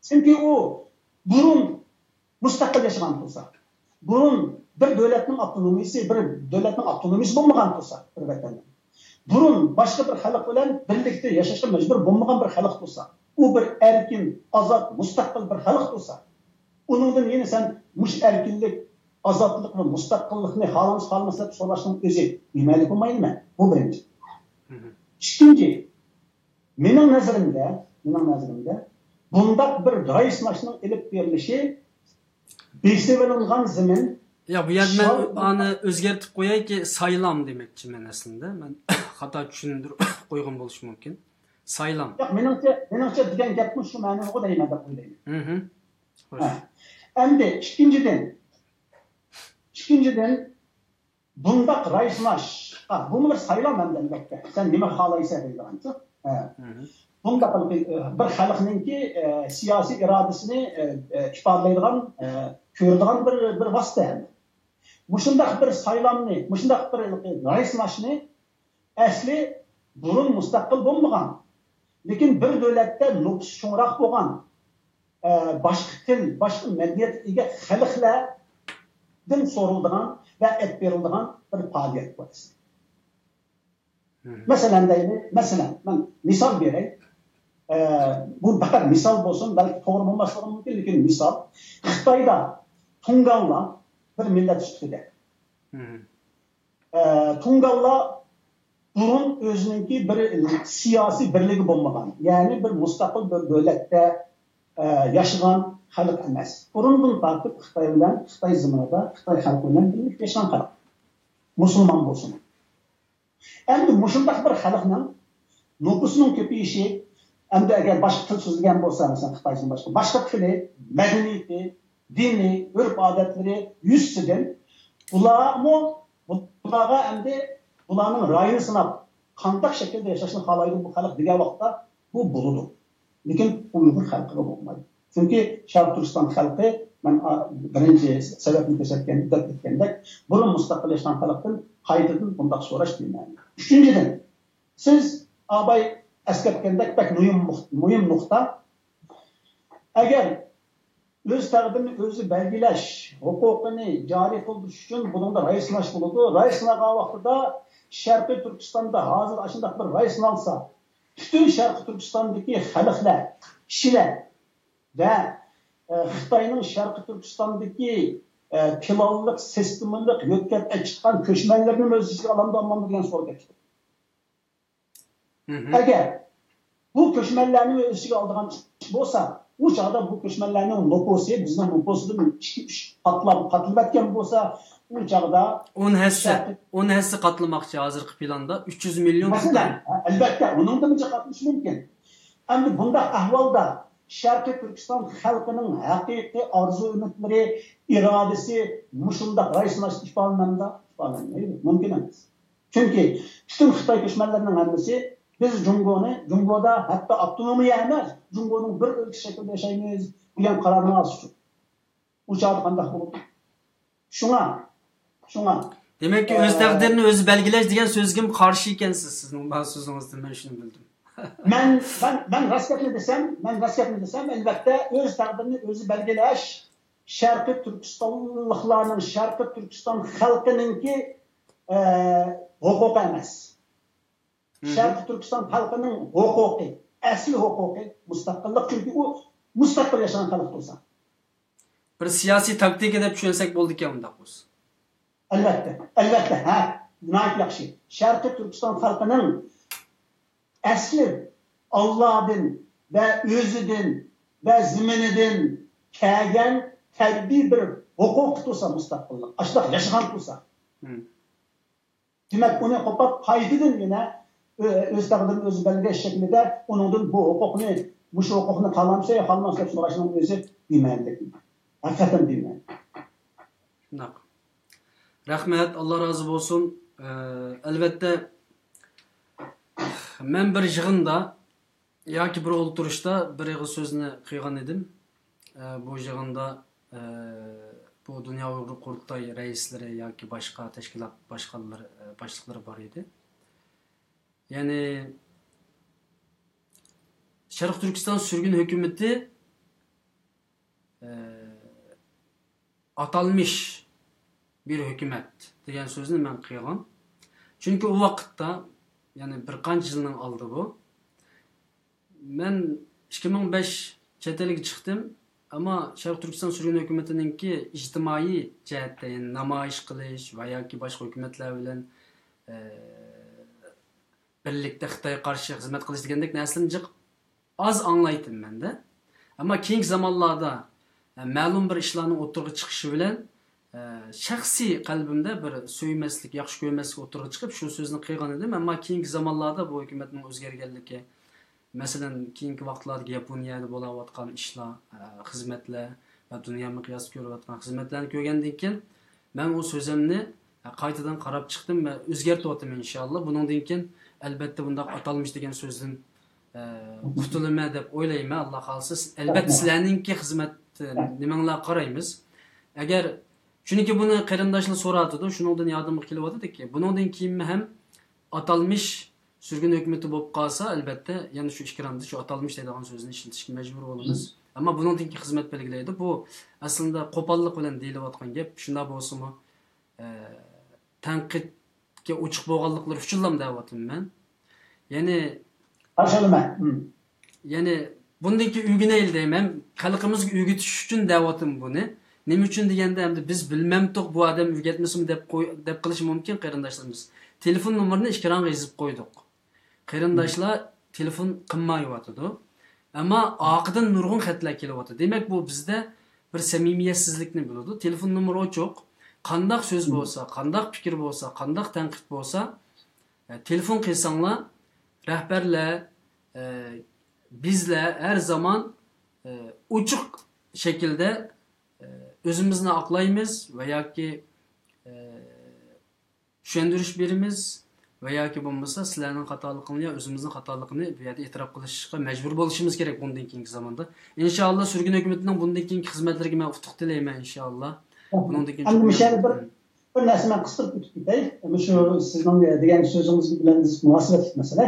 چۈنكى ئۇ بۇرۇن مۇستەقىل ياشىغان تۇرسا، بۇرۇن بىر دۆلەتنىڭ ئاپتونومىيىسى، بىر دۆلەتنىڭ ئاپتونومىيىسى بولمىغان تۇرسا، بىر ۋەتەننىڭ، بۇرۇن باشقا بىر خەلق بىلەن بىرلىكتە ياشاشقا مەجبۇر بولمىغان بىر خەلق تۇرسا، ئۇ بىر ئەركىن، ئازاد، مۇستەقىل بىر خەلق تۇرسا، ئۇنىڭدىن يەنە سەن مۇشۇ ئەركىنلىك، ئازادلىق ۋە مۇستەقىللىقنى خالامسا خالىماسا دەپ سوراشنىڭ ئۆزى بىمەنىلىك بولمايدۇمۇ؟ بۇ بىرىنچى. ئىككىنچى، مېنىڭ نەزىرىمدە، مېنىڭ نەزىرىمدە بۇنداق بىر راي سىناشنىڭ ئېلىپ بېرىلىشى بېسىۋېلىنغان زېمىن. يا، بۇ يەردە مەن ئانى ئۆزگەرتىپ قويايكى، سايلام دېمەكچىمەن ئەسلىندە. مەن خاتا چۈشەندۈرۈپ قويغان بولۇشۇم مۇمكىن. سايلام. ياق، مېنىڭچە، مېنىڭچە دېگەن گەپمۇ شۇ مەنىدىغۇ دەيمەن دەپ ئويلايمەن. ئەمدى ئىككىنچىدىن، ئىككىنچىدىن، بۇنداق راي سىناش، بۇمۇ بىر سايلام ئەمدى ئەلۋەتتە. سەن نېمە خالايسەن دەيدىغانچۇ؟ بۇنداق بىر خەلقنىڭكى سىياسىي ئىرادىسىنى ئىپادىلەيدىغان، كۆرىدىغان بىر، بىر ۋاسىتە ئەمدى. مۇشۇنداق بىر سايلامنى، مۇشۇنداق بىر راي سىناشنى ئەسلى بۇرۇن مۇستەقىل بولمىغان، لېكىن بىر دۆلەتتە نوپۇسى چوڭراق بولغان، ئە، باشقا تىل، باشقا مەدەنىيەتكە ئىگە خەلقلەردىن سورىلىدىغان ۋە ئېلىپ بېرىلىدىغان بىر پائالىيەت بۇ ئەسلى. مەسىلەن دەيلى، مەسىلەن، مەن مىسال بېرەي. ئە، بۇ پەقەت مىسال بولسۇن، بەلكى توغرا بولماسلىقى مۇمكىن، لېكىن مىسال. خىتايدا تۇڭگانلار بىر مىللەت سۈپىتىدە، ئە، تۇڭگانلار بۇرۇن ئۆزىنىڭكى بىر سىياسىي بىرلىكى بولمىغان، يەنى بىر مۇستەقىل بىر دۆلەتتە، ئە، ياشىغان خەلق ئەمەس. بۇرۇندىن تارتىپ خىتاي بىلەن، خىتاي زېمىنىدا، خىتاي خەلقى بىلەن بىرلىكتە ياشىغان خەلق. مۇسۇلمان بولسىمۇ. ئەمدى مۇشۇنداق بىر خەلقنىڭ نوپۇسىنىڭ كۆپىيىشى، ئەمدى ئەگەر باشقا تىل سۆزلىگەن بولسا، مەسىلەن، خىتايدىن باشقا، باشقا تىلى، مەدەنىيىتى، دىنى، ئۆرپ-ئادەتلىرى يۈزىسىدىن بۇلارمۇ، بۇلارغا ئەمدى بۇلارنىڭ رايىنى سىناپ، قانداق شەكىلدە ياشاشنى خالايدۇ بۇ خەلق دېگەن ۋاقىتتا، بۇ بولىدۇ. لېكىن ئۇيغۇر خەلقىگە بولمايدۇ. چۈنكى شەرقىي تۈركىستان خەلقى، مەن، ئا، بىرىنچى سەۋەبنى كۆرسەتكەن، دەپ ئۆتكەندەك، بۇرۇن مۇستەقىل ياشىغان خەلقتىن قايتىدىن بۇنداق سوراش بىمەنە. ئۈچىنچىدىن، سىز ئاباي ئەسكەرتكەندەك بەك مۇھىم نۇق-، مۇھىم نۇقتا. ئەگەر ئۆز تەقدىرىنى ئۆزى بەلگىلەش ھوقۇقىنى جارى قىلدۇرۇش ئۈچۈن بۇنىڭدا راي سىناش بولىدۇ. راي سىنىغان ۋاقتىدا شەرقىي تۈركىستاندا ھازىر ئاشۇنداق بىر راي سىنالسا، پۈتۈن شەرقىي تۈركىستاندىكى خەلقلەر، كىشىلەر ۋە، ئە، خىتاينىڭ شەرقىي تۈركىستاندىكى، ئە، پىلانلىق، سىستېمىلىق يۆتكەپ ئەكېتىدىغان كۆچمەنلىرىنىمۇ ئۆز ئىچىگە ئالامدۇ، ئالمامدۇ دېگەن سوئال كەپ چىقىدۇ. مم. ئەگەر بۇ كۆچمەنلەرنى ئۆز ئىچىگە ئالىدىغان بولسا، ئۇ چاغدا بۇ كۆچمەنلەرنىڭ نوپۇسى بىزنىڭ نوپۇسىدىن ئىككى، ئۈچ قاتلاپ قاتلىۋەتكەن بولسا، ئۇ چاغدا ئون ھەسسە، شەرقىي ئون ھەسسە قاتلىماقچى ھازىرقى پىلاندا، ئۈچ يۈز مىليون مەسىلەن، خىتاي. ئەلۋەتتە، ئۇنىڭدىنمۇ قاتلىشى مۇمكىن. ئەمدى بۇنداق ئەھۋالدا شەرقىي تۈركىستان خەلقىنىڭ ھەقىقىي ئارزۇ-ئۈمىدلىرى، ئىرادىسى مۇشۇنداق راي سىناشتا ئىپادىلىنەمدۇ؟ ئىپادىلەنمەيدۇ. مۇمكىن ئەمەس. چۈنكى پۈتۈن خىتاي كۆچمەنلىرىنىڭ ھەممىسى بىز جۇڭگونى، جۇڭگودا ھەتتا ئاپتونومىيە ئەمەس، جۇڭگونىڭ بىر ئۆلكىسى شەكلىدە ياشايمىز دېگەن قارارنى ئالسا شۇ. ئۇ چاغدا قانداق بولىدۇ؟ شۇڭا، شۇڭا، دېمەككى، ئۆز ئە، تەقدىرىنى ئۆزى بەلگىلەش دېگەن سۆزگىمۇ قارشى ئىكەنسىز، سىزنىڭ بار سۆزىڭىزدىن مەن شۇنى بىلدىم. مەن، مەن، مەن راست گەپنى دېسەم، مەن راست گەپنى دېسەم، ئەلۋەتتە، ئۆز تەقدىرىنى ئۆزى بەلگىلەش، شەرقىي تۈركىستانلىقلارنىڭ، شەرقىي تۈركىستان خەلقىنىڭكى، ئە، ھوقۇقى ئەمەس. مم. شەرقىي تۈركىستان خەلقىنىڭ ھوقۇقى، ئەسلى ھوقۇقى مۇستەقىللىق، چۈنكى ئۇ مۇستەقىل ياشىغان خەلق تۇرسا. بىر سىياسىي تاكتىكا دەپ چۈشەنسەك بولىدىكەن ئۇنداق بولسا. ئەلۋەتتە، ئەلۋەتتە، ھە، ناھايىتى ياخشى. شەرقىي تۈركىستان خەلقىنىڭ ئەسلى ئاللادىن ۋە ئۆزىدىن ۋە زېمىنىدىن كەلگەن تەبىئىي بىر ھوقۇقى تۇرسا مۇستەقىللىق، ئاشۇنداق ياشىغان تۇرسا. مم. دېمەك، ئۇنى قوپاپ، قايتىدىن يەنە ئۆ-، ئۆز تەقدىرىنى ئۆزى بەلگىلەش شەكلىدە ئۇنىڭدىن بۇ ھوقۇقنى، مۇشۇ ھوقۇقنى خالامسا يا خالىماس دەپ سوراشنىڭ ئۆزى بىمەنىلىك. ھەقىقەتەن بىمەنە. شۇنداق. رەھمەت، ئاللا رازى بولسۇن. ئە، ئەلۋەتتە، مەن بىر يىغىندا ياكى بىر ئولتۇرۇشتا بىر ئېغىز سۆزنى قىلغان ئىدىم. ئە، بۇ يىغىندا، ئە، بۇ دۇنيا ئۇيغۇر قۇرۇلتاي رەئىسلىرى ياكى باشقا تەشكىلات باشقانلىرى، ئە، باشلىقلىرى بار ئىدى. يەنى شەرقىي تۈركىستان سۈرگۈن ھۆكۈمىتى، ئە، ئاتالمىش بىر ھۆكۈمەت دېگەن سۆزنى مەن قىلغان. چۈنكى ئۇ ۋاقىتتا، يەنى بىر قانچە يىلنىڭ ئالدى بۇ، مەن ئىككى مىڭ بەش چەت ئەلگە چىقتىم، ئەمما شەرقىي تۈركىستان سۈرگۈن ھۆكۈمىتىنىڭكى ئىجتىمائىي جەھەتتە، يەنى نامايىش قىلىش ۋە ياكى باشقا ھۆكۈمەتلەر بىلەن، ئە، بىرلىكتە خىتايغا قارشى خىزمەت قىلىش دېگەندەك نەرسىلەرنى جىق ئاز ئاڭلايتتىم مەندە. ئەمما كېيىنكى زامانلاردا، ئە، مەلۇم بىر ئىشلارنىڭ ئوتتۇرىغا چىقىشى بىلەن، ئە، شەخسىي قەلبىمدە بىر سۆيمەسلىك، ياخشى كۆرمەسلىك ئوتتۇرىغا چىقىپ، شۇ سۆزنى قىلغان ئىدىم. ئەمما كېيىنكى زامانلاردا بۇ ھۆكۈمەتنىڭ ئۆزگەرگەنلىكى، مەسىلەن، كېيىنكى ۋاقىتلاردا ياپونىيەدە بولاۋاتقان ئىشلار، ئە، خىزمەتلەر ۋە دۇنيا مىقياسىدا كۆرۈلۈۋاتقان خىزمەتلەرنى كۆرگەندىن كېيىن، مەن ئۇ سۆزۈمنى، ئە، قايتىدىن قاراپ چىقتىم ۋە ئۆزگەرتىۋاتىمەن، ئىنشائاللا. بۇنىڭدىن كېيىن، ئەلبەتتە، بۇنداق ئاتالمىش دېگەن سۆزدىن، ئە، قۇتۇلىمەن دەپ ئويلايمەن، ئاللا خالىسا. ئەلبەتتە، سىلەرنىڭكى خىزمەت، ئە، نېمەڭلارغا قارايمىز. ئەگەر، چۈنكى بۇنى قېرىنداشلار سوراۋاتىدۇ، شۇنىڭدىن يادىمغا كېلىۋاتىدۇكى، بۇنىڭدىن كېيىنمۇ ھەم ئاتالمىش سۈرگۈن ھۆكۈمىتى بولۇپ قالسا، ئەلبەتتە، يەنە شۇ ئېكراندا شۇ ئاتالمىش دەيدىغان سۆزنى ئىشلىتىشكە مەجبۇر بولىمىز. ئەمما بۇنىڭدىن كېيىن خىزمەت بەلگىلەيدۇ. بۇ ئەسلىندە قوپاللىق بىلەن دېيىلىۋاتقان گەپ. شۇنداق بولسىمۇ، ئە، تەنقىدكە ئوچۇق بولغانلىقلىرى ئۈچۈنلا دەۋاتىمەن. يەنى، قارشى ئالىمەن. يەنى بۇندىن كېيىن ئۆگىنەيلى دەيمەن. خەلقىمىزگە ئۆگىتىش ئۈچۈن دەۋاتىمەن بۇنى. نېمە ئۈچۈن دېگەندە، ئەمدى بىز بىلمەمتۇق، بۇ ئادەم ئۆگەتمىسىمۇ دەپ قوي-، دەپ قېلىشى مۇمكىن قېرىنداشلىرىمىز. تېلېفون نومۇرىنى ئېكرانغا يېزىپ قويدۇق. قېرىنداشلار تېلېفون قىلمايۋاتىدۇ. ئەمما ئارقىدىن نۇرغۇن خەتلەر كېلىۋاتىدۇ. دېمەك، بۇ بىزدە بىر سەمىمىيەتسىزلىكنى بىلدۈرىدۇ. تېلېفون نومۇرى ئوچۇق. قانداق سۆز بولسا، قانداق پىكىر بولسا، قانداق تەنقىد بولسا، ئە، تېلېفون قىلساڭلار، رەھبەرلەر، ئە، بىزلەر ھەر زامان، ئە، ئوچۇق شەكىلدە، ئە، ئۆزىمىزنى ئاقلايمىز ۋە ياكى، ئە، چۈشەندۈرۈش بېرىمىز. ۋە ياكى بولمىسا سىلەرنىڭ خاتالىقىڭلار يا ئۆزىمىزنىڭ خاتالىقىنى بۇ يەردە ئېتىراپ قىلىشقا مەجبۇر بولۇشىمىز كېرەك بۇندىن كېيىنكى زاماندا. ئىنشائاللا، سۈرگۈن ھۆكۈمىتىنىڭ بۇندىن كېيىنكى خىزمەتلىرىگە مەن ئۇتۇق تىلەيمەن، ئىنشائاللا. بۇنىڭدىن كېيىن ئەمدى چوقۇم مۇشۇ يەردە بىر، بىر نەرسە مەن قىستۇرۇپ ئۆتۈپ كېتەي. مۇشۇ سىزنىڭ دېگەن سۆزىڭىز بىلەن مۇناسىۋەتلىك مەسىلە.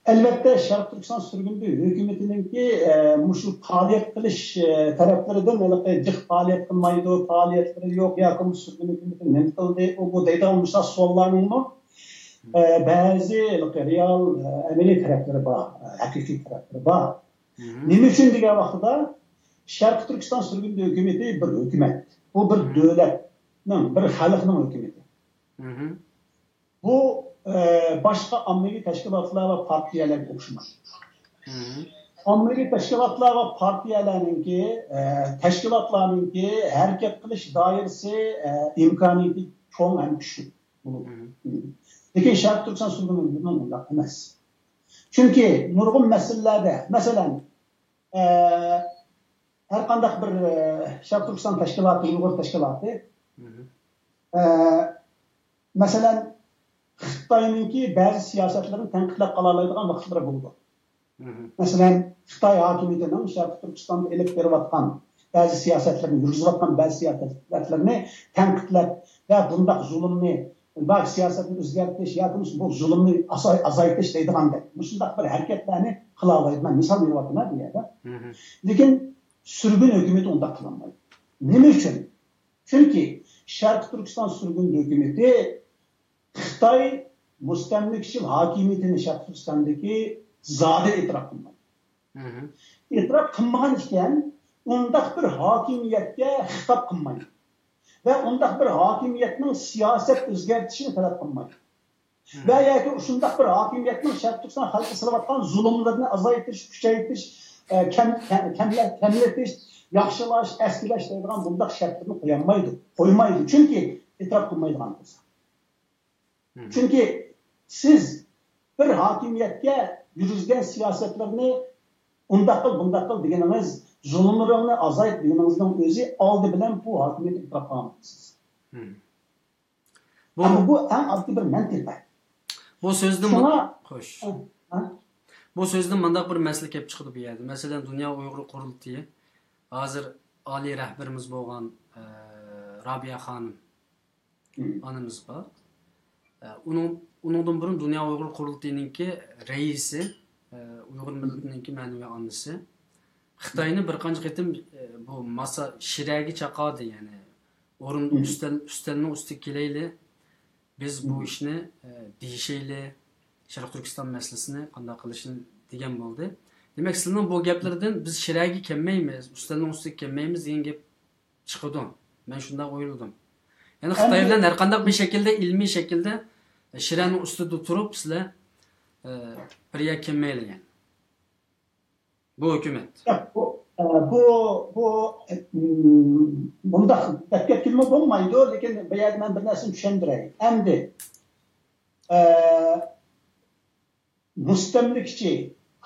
ئەلۋەتتە، شەرقىي تۈركىستان سۈرگۈندە ھۆكۈمىتىنىڭكى، ئە، مۇشۇ پائالىيەت قىلىش، ئە، تەرەپلىرىدىن ھېلىقى جىق پائالىيەت قىلمايدۇ، پائالىيەتلىرى يوق ياكى بۇ سۈرگۈن ھۆكۈمىتى نېمە قىلدى، ئۇ بۇ دەيدىغان مۇشۇنداق سوئاللارنىڭمۇ، ئە، بەزى ھېلىقى رېئال، ئە، ئەمەلىي تەرەپلىرى بار، ئە، ھەقىقىي تەرەپلىرى بار. نېمە ئۈچۈن دېگەن ۋاقتىدا، شەرقىي تۈركىستان سۈرگۈندە ھۆكۈمىتى بىر ھۆكۈمەت، بۇ بىر دۆلەتنىڭ، بىر خەلقنىڭ ھۆكۈمىتى. بۇ، ئە، باشقا ئاممىۋى تەشكىلاتلار ۋە پارتىيەلەرگە ئوخشىمايدۇ. ئاممىۋى تەشكىلاتلار ۋە پارتىيەلەرنىڭكى، ئە، تەشكىلاتلارنىڭكى ھەرىكەت قىلىش دائىرىسى، ئە، ئىمكانىيىتى چوڭ ھەم كۈچلۈك بولىدۇ. لېكىن شەرقىي تۈركىستان سۈرگۈنى بۇنىڭ ئۇنداق ئەمەس. چۈنكى نۇرغۇن مەسىلىلەردە، مەسىلەن، ئە، ھەر قانداق بىر، ئە، شەرقىي تۈركىستان تەشكىلاتى، ئۇيغۇر تەشكىلاتى، ئە، مەسىلەن، خىتاينىڭكى بەزى سىياسەتلىرىنى تەنقىدلەپ قالالايدىغان ۋاقىتلىرى بولىدۇ. مەسىلەن، خىتاي ھاكىمىيىتىنىڭ شەرقىي تۈركىستاندا ئېلىپ بېرىۋاتقان بەزى سىياسەتلىرىنى، يۈرگۈزۈۋاتقان بەزى سىياسەتلىرىنى تەنقىدلەپ ۋە بۇنداق زۇلۇمنى، بۇنداق سىياسەتنى ئۆزگەرتىش ياكى بولمىسا بۇ زۇلۇمنى ئاساي-، ئازايتىش دەيدىغاندەك مۇشۇنداق بىر ھەرىكەتلەرنى قىلالايدۇ. مەن مىسال بېرىۋاتىمەن بۇ يەردە. لېكىن سۈرگۈن ھۆكۈمىتى ئۇنداق قىلالمايدۇ. نېمە ئۈچۈن؟ چۈنكى شەرقىي تۈركىستان سۈرگۈن ھۆكۈمىتى خىتاي مۇستەملىكىچىل ھاكىمىيىتىنى شەرقىي تۈركىستاندىكى زادى ئېتىراپ قىلمايدۇ. ئېتىراپ قىلمىغان ئىكەن، ئۇنداق بىر ھاكىمىيەتكە خىتاب قىلمايدۇ ۋە ئۇنداق بىر ھاكىمىيەتنىڭ سىياسەت ئۆزگەرتىشىنى تەلەپ قىلمايدۇ. ۋە ياكى شۇنداق بىر ھاكىمىيەتنىڭ شەرقىي تۈركىستان خەلقىگە سېلىۋاتقان زۇلۇملىرىنى ئازايتىش، كۈچەيتىش، ئە، كەم-، كەم-، كەملە-، كەملىتىش، ياخشىلاش، ئەسكىلەش دەيدىغان بۇنداق شەرتلىرىنى قويالمايدۇ، قويمايدۇ. چۈنكى ئېتىراپ قىلمايدىغان بولسا. چۈنكى سىز بىر ھاكىمىيەتكە يۈرگۈزگەن سىياسەتلىرىنى ئۇنداق قىل، بۇنداق قىل دېگىنىڭىز، زۇلۇملىرىڭنى ئازايت دېگىنىڭىزنىڭ ئۆزى ئالدى بىلەن بۇ ھاكىمىيەتكە ئېتىراپ قىلغان بولىسىز. بۇ ئەمما بۇ ئەڭ ئاددىي بىر مەنتىق. بۇ سۆزدىن شۇڭا، خوش. ھە؟ بۇ سۆزدىن مۇنداق بىر مەسىلە كېلىپ چىقىدۇ بۇ يەردە. مەسىلەن، دۇنيا ئۇيغۇر قۇرۇلتىيى ھازىر ئالىي رەھبىرىمىز بولغان، ئە، رابىيە خانىم ئانىمىز بار. ئە، ئۇنىڭ، ئۇنىڭدىن بۇرۇن دۇنيا ئۇيغۇر قۇرۇلتىيىنىڭكى رەئىسى، ئە، ئۇيغۇر مىللىتىنىڭكى مەنىۋى ئانىسى خىتاينى بىر قانچە قېتىم، ئە، بۇ ماسا شىرەگە چاقاردى، يەنى ئورۇن ئۈستەل، ئۈستەلنىڭ ئۈستىگە كېلەيلى، بىز بۇ ئىشنى، ئە، دېيىشەيلى، شەرقىي تۈركىستان مەسىلىسىنى قانداق قىلىشنى دېگەن بولدى. دېمەك، سىلىنىڭ بۇ گەپلىرىدىن بىز شىرەگە كەلمەيمىز، ئۈستەلنىڭ ئۈستىگە كەلمەيمىز دېگەن گەپ چىقىدۇ. مەن شۇنداق ئويلىدىم. يەنى خىتاي بىلەن ھەر قانداق بىر شەكىلدە، ئىلمىي شەكىلدە، ئە، شىرەنىڭ ئۈستىدە تۇرۇپ سىلەر، ئە، بىر يەرگە كەلمەيلى دېگەن. بۇ ھۆكۈمەت. ياق، بۇ، ئە، بۇ، بۇ، ئە، م، بۇنداق دەپ كەتكىلىمۇ بولمايدۇ، لېكىن بۇ يەردە مەن بىر نەرسىنى چۈشەندۈرەي. ئەمدى، ئە، مۇستەملىكىچى،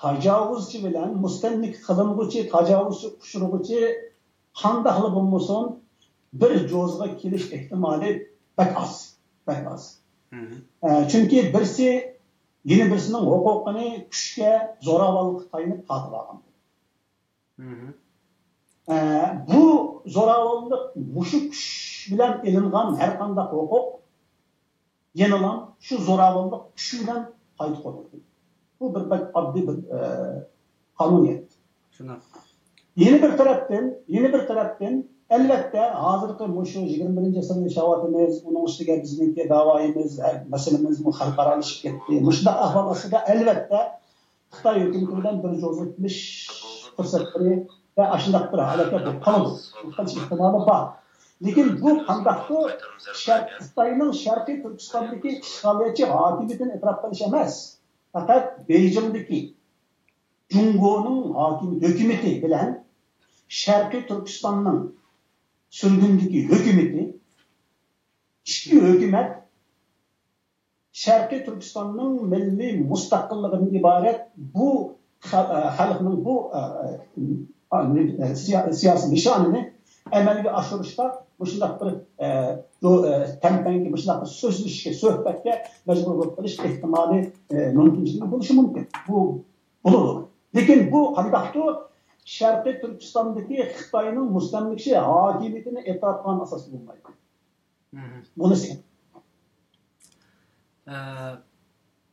تاجاۋۇزچى بىلەن مۇستەملىكە قىلىنغۇچى، تاجاۋۇزچى، ئۇچرىغۇچى قانداقلا بولمىسۇن، بىر جوزىغا كېلىش ئېھتىمالى بەك ئاز، بەك ئاز. ئە، چۈنكى بىرسى يەنە بىرسىنىڭ ھوقۇقىنى كۈچكە، زوراۋانلىققا تايىنىپ تارتىپ ئالغان. ئە، بۇ زوراۋانلىق، مۇشۇ كۈچ بىلەن ئېلىنغان ھەر قانداق ھوقۇق يەنىلا شۇ زوراۋانلىق كۈچى بىلەن قايتا قۇرۇلدى. بۇ بىر بەك ئاددىي بىر، ئە، قانۇنىيەت. شۇنداق. يەنە بىر تەرەپتىن، يەنە بىر تەرەپتىن، ئەلۋەتتە، ھازىرقى مۇشۇ يىگىرمە بىرىنچى ئەسىردە ياشاۋاتىمىز، ئۇنىڭ ئۈستىگە بىزنىڭكى داۋايىمىز، ھە، مەسىلىمىزمۇ خەلقئارالىشىپ كەتتى. مۇشۇنداق ئەھۋال ئاستىدا، ئەلۋەتتە، خىتاي ھۆكۈمىتى بىلەن بىر جوزىغا كېلىش پۇرسەتلىرى ۋە ئاشۇنداق بىر ھالەتتە بولۇپ قالىدۇ. بولۇپ قېلىش ئېھتىمالى بار. لېكىن بۇ قانداقتۇر شەرق-، خىتاينىڭ شەرقىي تۈركىستاندىكى ئىشغالچى ھاكىمىيىتىنى ئېتىراپ قىلىش ئەمەس، پەقەت بېيجىڭدىكى جۇڭگونىڭ ھاكىم-، ھۆكۈمىتى بىلەن شەرقىي تۈركىستاننىڭ سۈرگۈندىكى ھۆكۈمىتى، ئىككى ھۆكۈمەت شەرقىي تۈركىستاننىڭ مىللىي مۇستەقىللىقىدىن ئىبارەت بۇ خە-، خەلقنىڭ بۇ، ئە، ئە، سىيا-، سىياسىي نىشانىنى ئەمەلگە ئاشۇرۇشتا مۇشۇنداق بىر، ئە، دو-، ئە، تەمپەڭگە، مۇشۇنداق بىر سۆزلىشىشكە، سۆھبەتكە مەجبۇر بولۇپ قېلىش ئېھتىمالى، ئە، مۇمكىنچىلىكى بولۇشى مۇمكىن. بۇ بولىدۇ. لېكىن بۇ قانداقتۇر شەرقىي تۈركىستاندىكى خىتاينىڭ مۇستەملىكىچى ھاكىمىيىتىنى ئېتىراپ قىلغان ئاساستا بولمايدۇ. مهم. بۇنىسى. ئە،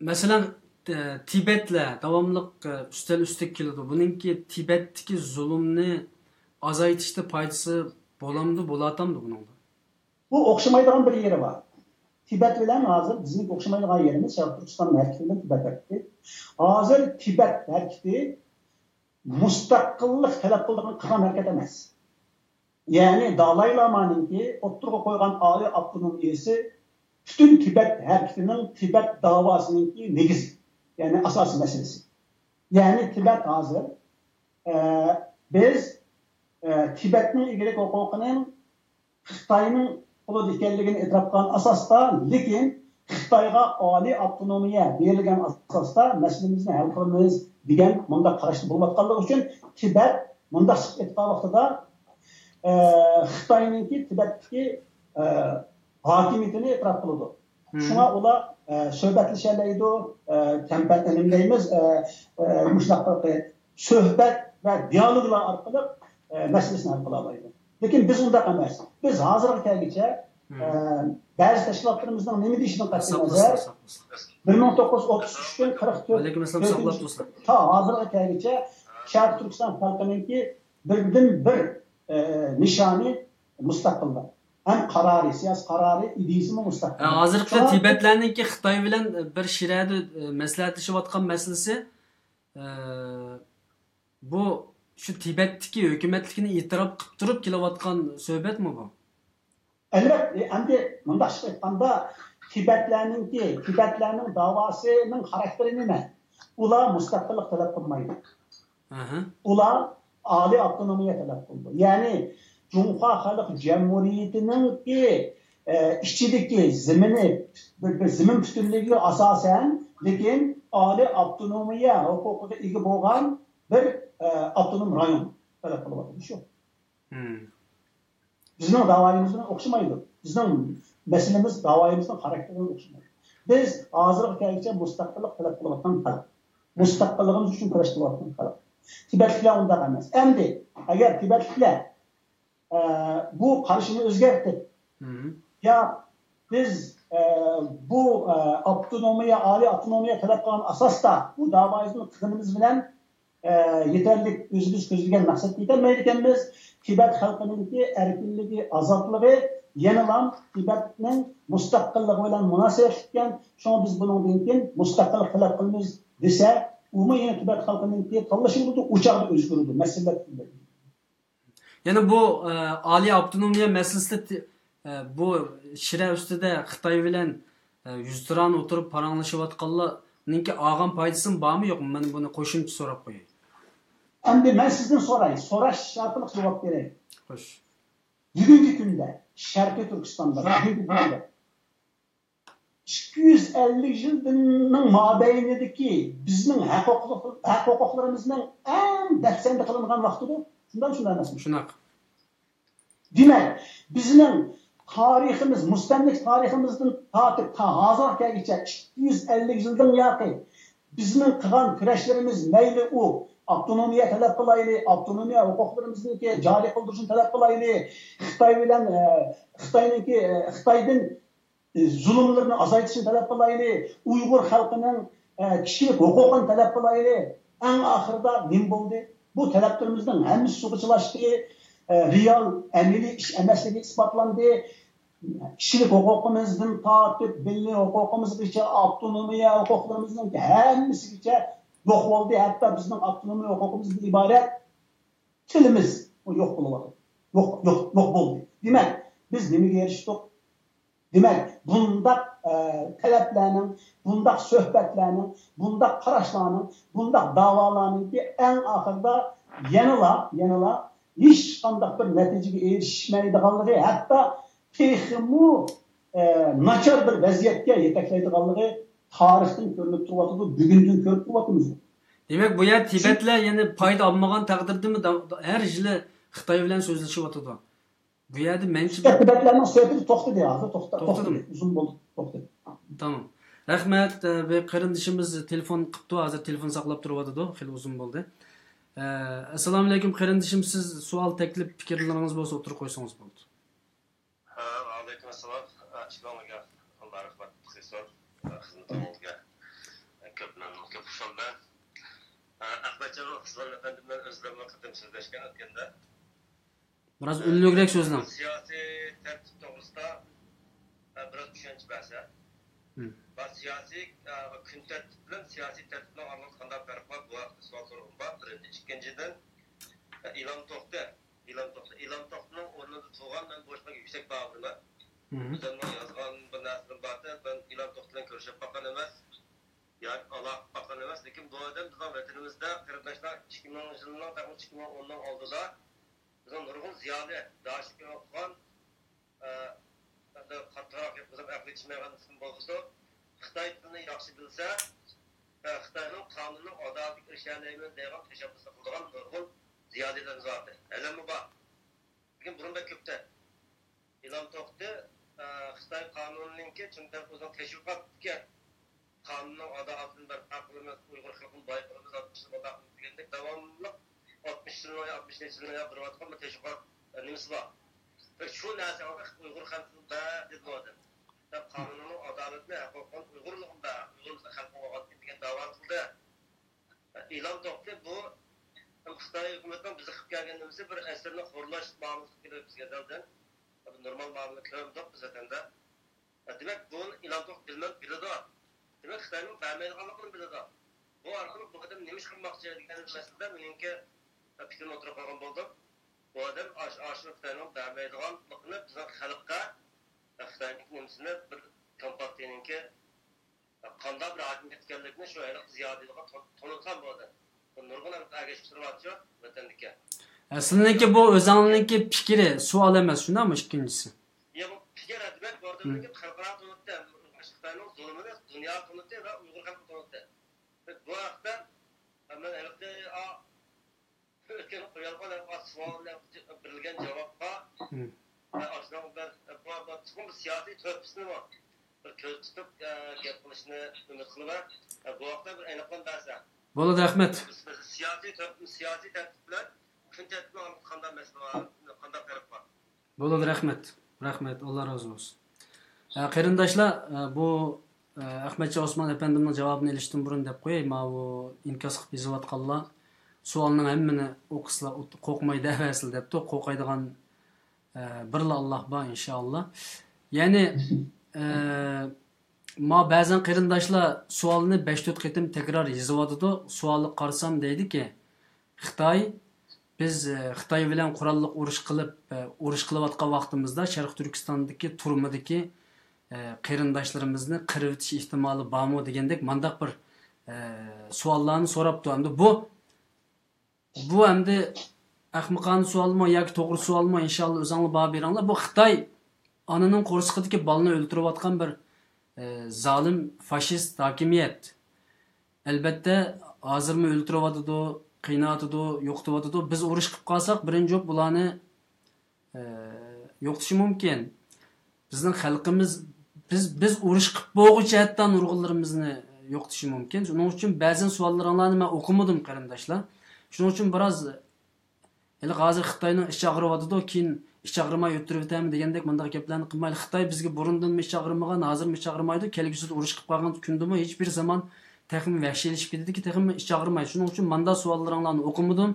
مەسىلەن، ئە، تىبەتلەر داۋاملىق، ئە، ئۈستەل ئۈستىگە كېلىدۇ. بۇنىڭكى تىبەتتىكى زۇلۇمنى ئازايتىشتا پايدىسى بولامدۇ، بولاتامدۇ بۇنىڭدا؟ بۇ ئوخشىمايدىغان بىر يېرى بار. تىبەت بىلەن ھازىر بىزنىڭ ئوخشىمايدىغان يېرىمىز شەرقىي تۈركىستان ھەرىكىتى بىلەن تىبەت ھەرىكىتى. ھازىر تىبەت ھەرىكىتى مۇستەقىللىق تەلەپ قىلىدىغان، قىلغان ھەرىكەت ئەمەس. يەنى دالاي لامانىڭكى ئوتتۇرىغا قويغان ئالىي ئاپتونومىيەسى پۈتۈن تىبەت ھەرىكىتىنىڭ، تىبەت داۋاسىنىڭكى نېگىزى، يەنى ئاساسىي مەسىلىسى. يەنى تىبەت ھازىر، ئە، بىز، ئە، تىبەتنىڭ ئىگىلىك ھوقۇقىنىڭ خىتاينىڭ قولىدا ئىكەنلىكىنى ئېتىراپ قىلغان ئاساستا، لېكىن خىتايغا ئالىي ئاپتونومىيە بېرىلگەن ئاساستا مەسىلىمىزنى ھەل قىلىمىز دېگەن مۇنداق قاراشتا بولۇۋاتقانلىقى ئۈچۈن تىبەت مۇنداق چىقىپ ئېيتقان ۋاقتىدا، ئە، خىتاينىڭكى تىبەتتىكى، ئە، ھاكىمىيىتىنى ئېتىراپ قىلىدۇ. مم. شۇڭا ئۇلار، ئە، سۆھبەتلىشەلەيدۇ، ئە، تەمپەت، نېمە دەيمىز، ئە، ئە، مۇشۇنداق قىلىپ سۆھبەت ۋە دىئالوگلار ئارقىلىق، ئە، مەسىلىسىنى ھەل قىلالايدۇ. لېكىن بىز ئۇنداق ئەمەس. بىز ھازىرغا كەلگۈچە، مم. ئە، بەزى تەشكىلاتلىرىمىزنىڭ نېمە دېيىشىدىن قەتئىي ساقلىسىڭ، نەزەر، ساقلىسىڭ. بىر مىڭ توققۇز يۈز ئوتتۇز ئۈچتىن قىرىق تۆت، ۋەئەلەيكۇم ئەسسالام، ساقلاپ تۇرسىڭ. تا ھازىرغا كەلگۈچە شەرقىي تۈركىستان خەلقىنىڭكى بىردىن بىر، ئە، نىشانى مۇستەقىللىق. ھەم قارارى، سىياسىي قارارى، ئىدىيىسىمۇ مۇستەقىل. ھە، ھازىرقى شۇڭا تىبەتلەرنىڭكى خىتاي بىلەن بىر شىرەدە، ئە، مەسلىھەتلىشىۋاتقان مەسىلىسى، ئە، بۇ شۇ تىبەتتىكى ھۆكۈمەتلىكنى ئېتىراپ قىلىپ تۇرۇپ كېلىۋاتقان سۆھبەتمۇ بۇ؟ ئەلۋەتتە، ئەمدى مۇنداق ئېيتقاندا، تىبەتلەرنىڭكى، تىبەتلەرنىڭ داۋاسىنىڭ خاراكتېرى نېمە؟ ئۇلار مۇستەقىللىق تەلەپ قىلمايدۇ. ئاھا. ئۇلار ئالىي ئاپتونومىيە تەلەپ قىلىدۇ. يەنى جۇڭخۇا خەلق جۇمھۇرىيىتىنىڭكى، ئە، ئىچىدىكى زېمىنى، بىر، بىر زېمىن پۈتۈنلۈكىگە ئاساسەن، لېكىن ئالىي ئاپتونومىيە ھوقۇقىغا ئىگە بولغان بىر، ئە، ئاپتونوم رايون تەلەپ قىلىۋاتىدۇ شۇ. مم. بىزنىڭ داۋايىمىز بىلەن ئوخشىمايدۇ. بىزنىڭ مەسىلىمىز داۋايىمىزنىڭ خاراكتېرى بىلەن ئوخشىمايدۇ. بىز ھازىرغا كەلگۈچە مۇستەقىللىق تەلەپ قىلىۋاتقان خەلق. مۇستەقىللىقىمىز ئۈچۈن كۈرەش قىلىۋاتقان خەلق. تىبەتلىكلەر ئۇنداق ئەمەس. ئەمدى ئەگەر تىبەتلىكلەر، ئە، بۇ قارىشىنى ئۆزگەرتىپ، مم. يا بىز، ئە، بۇ، ئە، ئاپتونومىيە، ئالىي ئاپتونومىيە تەلەپ قىلغان ئاساستا بۇ داۋايىمىزنى قىلغىنىمىز بىلەن، ئە، يېتەرلىك ئۆزىمىز كۆزلىگەن مەقسەتكە يېتەلمەيدىكەنمىز. تىبەت خەلقىنىڭكى ئەركىنلىكى، ئازادلىقى يەنىلا تىبەتنىڭ مۇستەقىللىقى بىلەن مۇناسىۋەتلىك ئىكەن. شۇڭا بىز بۇنىڭدىن كېيىن مۇستەقىللىق تەلەپ قىلىمىز دېسە، ئۇمۇ يەنە تىبەت خەلقىنىڭكى تاللىشى بولىدۇ، ئۇ چاغدا ئۆزگىرىدۇ مەسىلە. يەنە بۇ، ئە، ئالىي ئاپتونومىيە مەسىلىسىدە تى-، ئە، بۇ شىرە ئۈستىدە خىتاي بىلەن، ئە، يۈزتۇرانە ئولتۇرۇپ پاراڭلىشىۋاتقانلارنىڭكى ئالغان پايدىسىمۇ بارمۇ يوقمۇ؟ مانا بۇنى قوشۇمچە سوراپ قوياي. ئەمدى مەن سىزدىن سوراي، سوراش ئارقىلىق جاۋاب بېرەي. خوش. بۈگۈنكى كۈندە شەرقىي تۈركىستاندا، بۈگۈنكى كۈندە ئىككى يۈز ئەللىك يىلنىڭ مابەينىدىكى بىزنىڭ ھەق ھوقۇق-، ھەق ھوقۇقلىرىمىزنىڭ ئەڭ دەپسەندە قىلىنغان ۋاقتىدۇر. شۇنداق، شۇنداق ئەمەسمۇ؟ شۇنداق. دېمەك، بىزنىڭ تارىخىمىز، مۇستەملىكە تارىخىمىزدىن تارتىپ تا ھازىرغا كەلگۈچە ئىككى يۈز ئەللىك يىلدىن ياقى بىزنىڭ قىلغان كۈرەشلىرىمىز، مەيلى ئۇ ئاپتونومىيە تەلەپ قىلايلى، ئاپتونومىيە ھوقۇقلىرىمىزنىڭكى جارى قىلدۇرۇشىنى تەلەپ قىلايلى، خىتاي بىلەن، ئە، خىتاينىڭكى، ئە، خىتايدىن زۇلۇملىرىنى ئازايتىشنى تەلەپ قىلايلى، ئۇيغۇر خەلقىنىڭ، ئە، كىشىلىك ھوقۇقىنى تەلەپ قىلايلى. ئەڭ ئاخىرىدا نېمە بولدى؟ بۇ تەلەپلىرىمىزنىڭ ھەممىسى سۇغا چىلاشتى. ئە، رېئال، ئەمەلىي ئىش ئەمەسلىكى ئىسپاتلاندى. كىشىلىك ھوقۇقىمىزدىن تارتىپ مىللىي ھوقۇقىمىزغىچە، ئاپتونومىيە ھوقۇقلىرىمىزنىڭ ھەممىسىگىچە يوق بولدى. ھەتتا بىزنىڭ ئاپتونومىيە ھوقۇقىمىزدىن ئىبارەت تىلىمىز يوق بولۇۋاتىدۇ. يوق، يوق، يوق بولدى. دېمەك، بىز نېمىگە ئېرىشتۇق؟ دېمەك، بۇنداق، ئە، تەلەپلەرنىڭ، بۇنداق سۆھبەتلەرنىڭ، بۇنداق قاراشلارنىڭ، بۇنداق داۋالارنىڭكى ئەڭ ئاخىرىدا يەنىلا، يەنىلا ھېچقانداق بىر نەتىجىگە ئېرىشمەيدىغانلىقى، ھەتتا تېخىمۇ، ئە، ناچار بىر ۋەزىيەتكە يېتەكلەيدىغانلىقى تارىختىن كۆرۈنۈپ تۇرۇۋاتىدۇ، بۈگۈندىن كۆرۈپ تۇرۇۋاتىمىز. دېمەك، بۇ يەر تىبەتلەر يەنە پايدا ئالمىغان تەقدىردىمۇ دا-، ھەر يىلى خىتاي بىلەن سۆزلىشىۋاتىدۇ. بۇ يەردە مەنچە بىر بەتلەرنىڭ سۆھبىتى توختىدى، ھازىر توختا-، توختىدى. توختىدى، ئۇزۇن بولدى، توختىدى. تامام. رەھمەت. ئە، بىر قېرىندىشىمىز تېلېفون قىپتۇ، ھازىر تېلېفون ساقلاپ تۇرۇۋاتىدۇ، خېلى ئۇزۇن بولدى. ئە، ئەسسالامۇئەلەيكۇم قېرىندىشىم، سىز سوئال، تەكلىپ، پىكىرلىرىڭىز بولسا ئوتتۇرىغا قويسىڭىز بولىدۇ. ھە، ۋەئەلەيكۇم ئەسسالام. ئىككىڭلارغا ئاللا رەھمەت قىلسۇن. خىزمىتىڭىزگە كۆپ مەمنۇن، كۆپ خۇشالمەن. ئەخمەتجان ئۇسمان ئەپەندىم بىلەن ئۆزلىرىمۇ قېتىم سۆزلەشكەن ئۆتكەندە. بىراز ئۈنلۈكرەك سۆزلەڭ. سىياسىي تەرتىپ توغرىسىدا بىراز چۈشەنچە بەرسە. بۇ سىياسىي، كۈن تەرتىپ بىلەن سىياسىي تەرتىپنىڭ ئارىلىقىدا قانداق پەرق بار؟ بۇ ھەقتە سوئال سورىغۇم بار، بىرىنچى. ئىككىنچىدىن، ئىلان توختى. ئىلان توختى. ئىلان توختىنىڭ ئورنىدا تۇرغان مەن بۇ ئىشقا يۈكسەك باھا بېرىمەن. ئۆزۈمنىڭ يازغان بىر نەرسىلىرىم بار، مەن ئىلان توختى بىلەن كۆرۈشۈپ باققان ئەمەس. ياكى ئالاقە قىلىپ باققان ئەمەس، لېكىن بۇ ئادەم بىزنىڭ ۋەتىنىمىزدە قېرىنداشلار ئىككى مىڭىنچى يىلنىڭ، تېخى ئىككى مىڭ ئوننىڭ ئالدىدا بىزنىڭ نۇرغۇن زىيالىي، داشىكى ئوقۇغان، ئە، ئەمدى قاتتىقراق گەپ قىلسام ئەقلى يېتىشمەيدىغان ئىسىم بولغۇسى، خىتاي تىلىنى ياخشى بىلسە، ئە، خىتاينىڭ قانۇنىنىڭ ئادالىتىگە ئېرىشەلەيمەن دەيدىغان تەشەببۇسنى قىلىدىغان نۇرغۇن زىيالىيلىرىمىز بار. ھېلىمۇ بار. لېكىن بۇرۇن بەك كۆپتى. ئىلان توختى، ئە، خىتاي قانۇنىنىڭكى، چۈنكى ئۆزىنىڭ تەشۋىقاتتىكى قانۇننىڭ ئادالىتىنى بەرپا قىلىمىز، ئۇيغۇر خەلقىنى باي قىلىمىز، ئاتمىشنى مۇنداق قىلىمىز دېگەندەك داۋاملىق ئاتمىش يىلنىڭ يا ئاتمىش نەچچە يىلنىڭ يا بېرىۋاتقان بىر تەشۋىقات، ئە، نېمىسى بار. شۇ نەرسىنى ئۇيغۇر خەلقىگە بەر دېدى ئۇ ئادەم. قانۇننىڭ ئادالىتىنى، ھەقىقەتەن ئۇيغۇرلۇقنى بەر، ئۇيغۇرلۇقنى خەلقىڭ ئالغان دېگەن داۋانى قىلدى. ئىلان توختى بۇ خىتاي ھۆكۈمىتىنىڭ بىزگە قىلىپ كەلگەن نېمىسى، بىر ئەسىرنى خورلاش مۇئامىلىسى كېلىپ بىزگە ئەزەلدىن. بىر نورمال مۇئامىلە كۆرمىدۇق بىز ۋەتەندە. دېمەك، بۇ ئىلان توختى بىلمەم، بىلىدۇ. دېمەك، خىتاينىڭ بەرمەيدىغانلىقىنى بىلىدۇ. بۇ ئارقىلىق بۇ ئادەم نېمە ئىش قىلماقچى دېگەن مەسىلىدە مېنىڭكى پىكرىمنى ئوتتۇرىغا قويغان بولدۇم. بۇ ئادەم ئاشۇ، ئاشۇ خىتاينىڭ بەرمەيدىغانلىقىنى بىزنىڭ خەلققە، خىتاينىڭ نېمىسىنى، بىر كومپارتىيىنىڭكى قانداق بىر ھاكىمىيەت ئىكەنلىكىنى شۇ ھېلىقى زىيالىيلارغا تون-، تونۇتقان بۇ ئادەم. بۇ نۇرغۇن ئەگەشكۈچىلەر بارچۇ ۋەتەندىكى. ئە، سىلىنىڭكى بۇ ئۆزۈڭلارنىڭكى پىكرى، سوئال ئەمەس، شۇنداقمۇ ئىككىنچىسى؟ يا، بۇ پىكىر، دېمەك، بۇ ئادەمنىڭكى خەلقئارا تونۇتتى، خىتاينىڭ زۇلۇمىنى دۇنياغا تونۇتتى ۋە ئۇيغۇر خەلقىگە تونۇتتى. بۇ ھەقتە مەن ھېلىقى، ئا، ئۆتكەن قويۇلغان سوئالنى بېرىلگەن جاۋابقا، ئاشۇنىڭ بىر، بۇ، بۇ، بۇ سىياسىي تۆھپىسىنىمۇ بىر كۆزدە تۇتۇپ، گەپ قىلىشنى ئۈمىد قىلىمەن. بۇ ھەقتە بىر ئېنىقلىما بەرسە. بولىدۇ، رەھمەت. سىياسىي تۆھپە، سىياسىي تەرتىپ بىلەن كۈن تەرتىپىنىڭ قانداق مەسىلە بار، قانداق پەرق بار؟ بولىدۇ، رەھمەت. رەھمەت، ئاللا رازى بولسۇن. ئە، قېرىنداشلار، ئە، بۇ، ئە، ئەخمەتجان ئوسمان ئەپەندىمنىڭ جاۋابىنى ئېلىشتىن بۇرۇن دەپ قوياي، ماۋۇ ئىنكاس قىلىپ يېزىۋاتقانلار سوئالنىڭ ھەممىنى ئوقۇسىلا، ئوت-، قورقماي دەۋەرسىلە دەپتۇ. قورقايدىغان، ئە، بىرلا ئاللا بار، ئىنشائاللا. يەنى، ئە، ما بەزەن قېرىنداشلار سوئالنى بەش تۆت قېتىم تەكرار يېزىۋاتىدۇ. سوئالغا قارىسام دەيدىكى، خىتاي، بىز، ئە، خىتاي بىلەن قوراللىق ئۇرۇش قىلىپ، ئە، ئۇرۇش قىلىۋاتقان ۋاقتىمىزدا شەرقىي تۈركىستاندىكى تۈرمىدىكى، ئە، قېرىنداشلىرىمىزنى قىرىۋېتىش ئېھتىمالى بارمۇ دېگەندەك مانداق بىر، ئە، سوئاللارنى سوراپتۇ. ئەمدى بۇ، بۇ ئەمدى ئەخمىقانە سوئالمۇ ياكى توغرا سوئالمۇ، ئىنشاللا ئۆزۈڭلار باھا بېرىڭلار. بۇ خىتاي ئانىنىڭ قورسىقىدىكى بالىنى ئۆلتۈرۈۋاتقان بىر، ئە، زالىم فاشىست ھاكىمىيەت. ئەلبەتتە، ھازىرمۇ ئۆلتۈرۈۋاتىدۇ، قىيناۋاتىدۇ، يوقىتىۋاتىدۇ. بىز ئۇرۇش قىلىپ قالساق، بىرىنچى بولۇپ بۇلارنى، ئە، يوقىتىشى مۇمكىن. بىزنىڭ خەلقىمىز، بىز، بىز ئۇرۇش قىلىپ بولغۇچە ھەتتا نۇرغۇنلىرىمىزنى يوقىتىشى مۇمكىن. شۇنىڭ ئۈچۈن بەزەن سوئاللىرىڭلارنى مەن ئوقۇمىدىم، قېرىنداشلار. شۇنىڭ ئۈچۈن بىراز ھېلىقى ھازىر خىتاينىڭ ئىچى ئاغرىۋاتىدۇ، كېيىن ئىچى ئاغرىماي ئۆتتۈرۈۋېتەرمەن دېگەندەك مۇنداق گەپلەرنى قىلمايلى. خىتاي بىزگە بۇرۇندىنمۇ ئىچى ئاغرىمىغان، ھازىرمۇ ئىچى ئاغرىمايدۇ، كەلگۈسىدە ئۇرۇش قىلىپ قالغان كۈندىمۇ ھېچبىر زامان تېخىمۇ ۋەھشىيلىشىپ كېتىدىكى، تېخىمۇ ئىچى ئاغرىمايدۇ. شۇنىڭ ئۈچۈن مانداق سوئاللىرىڭلارنى ئوقۇمىدىم.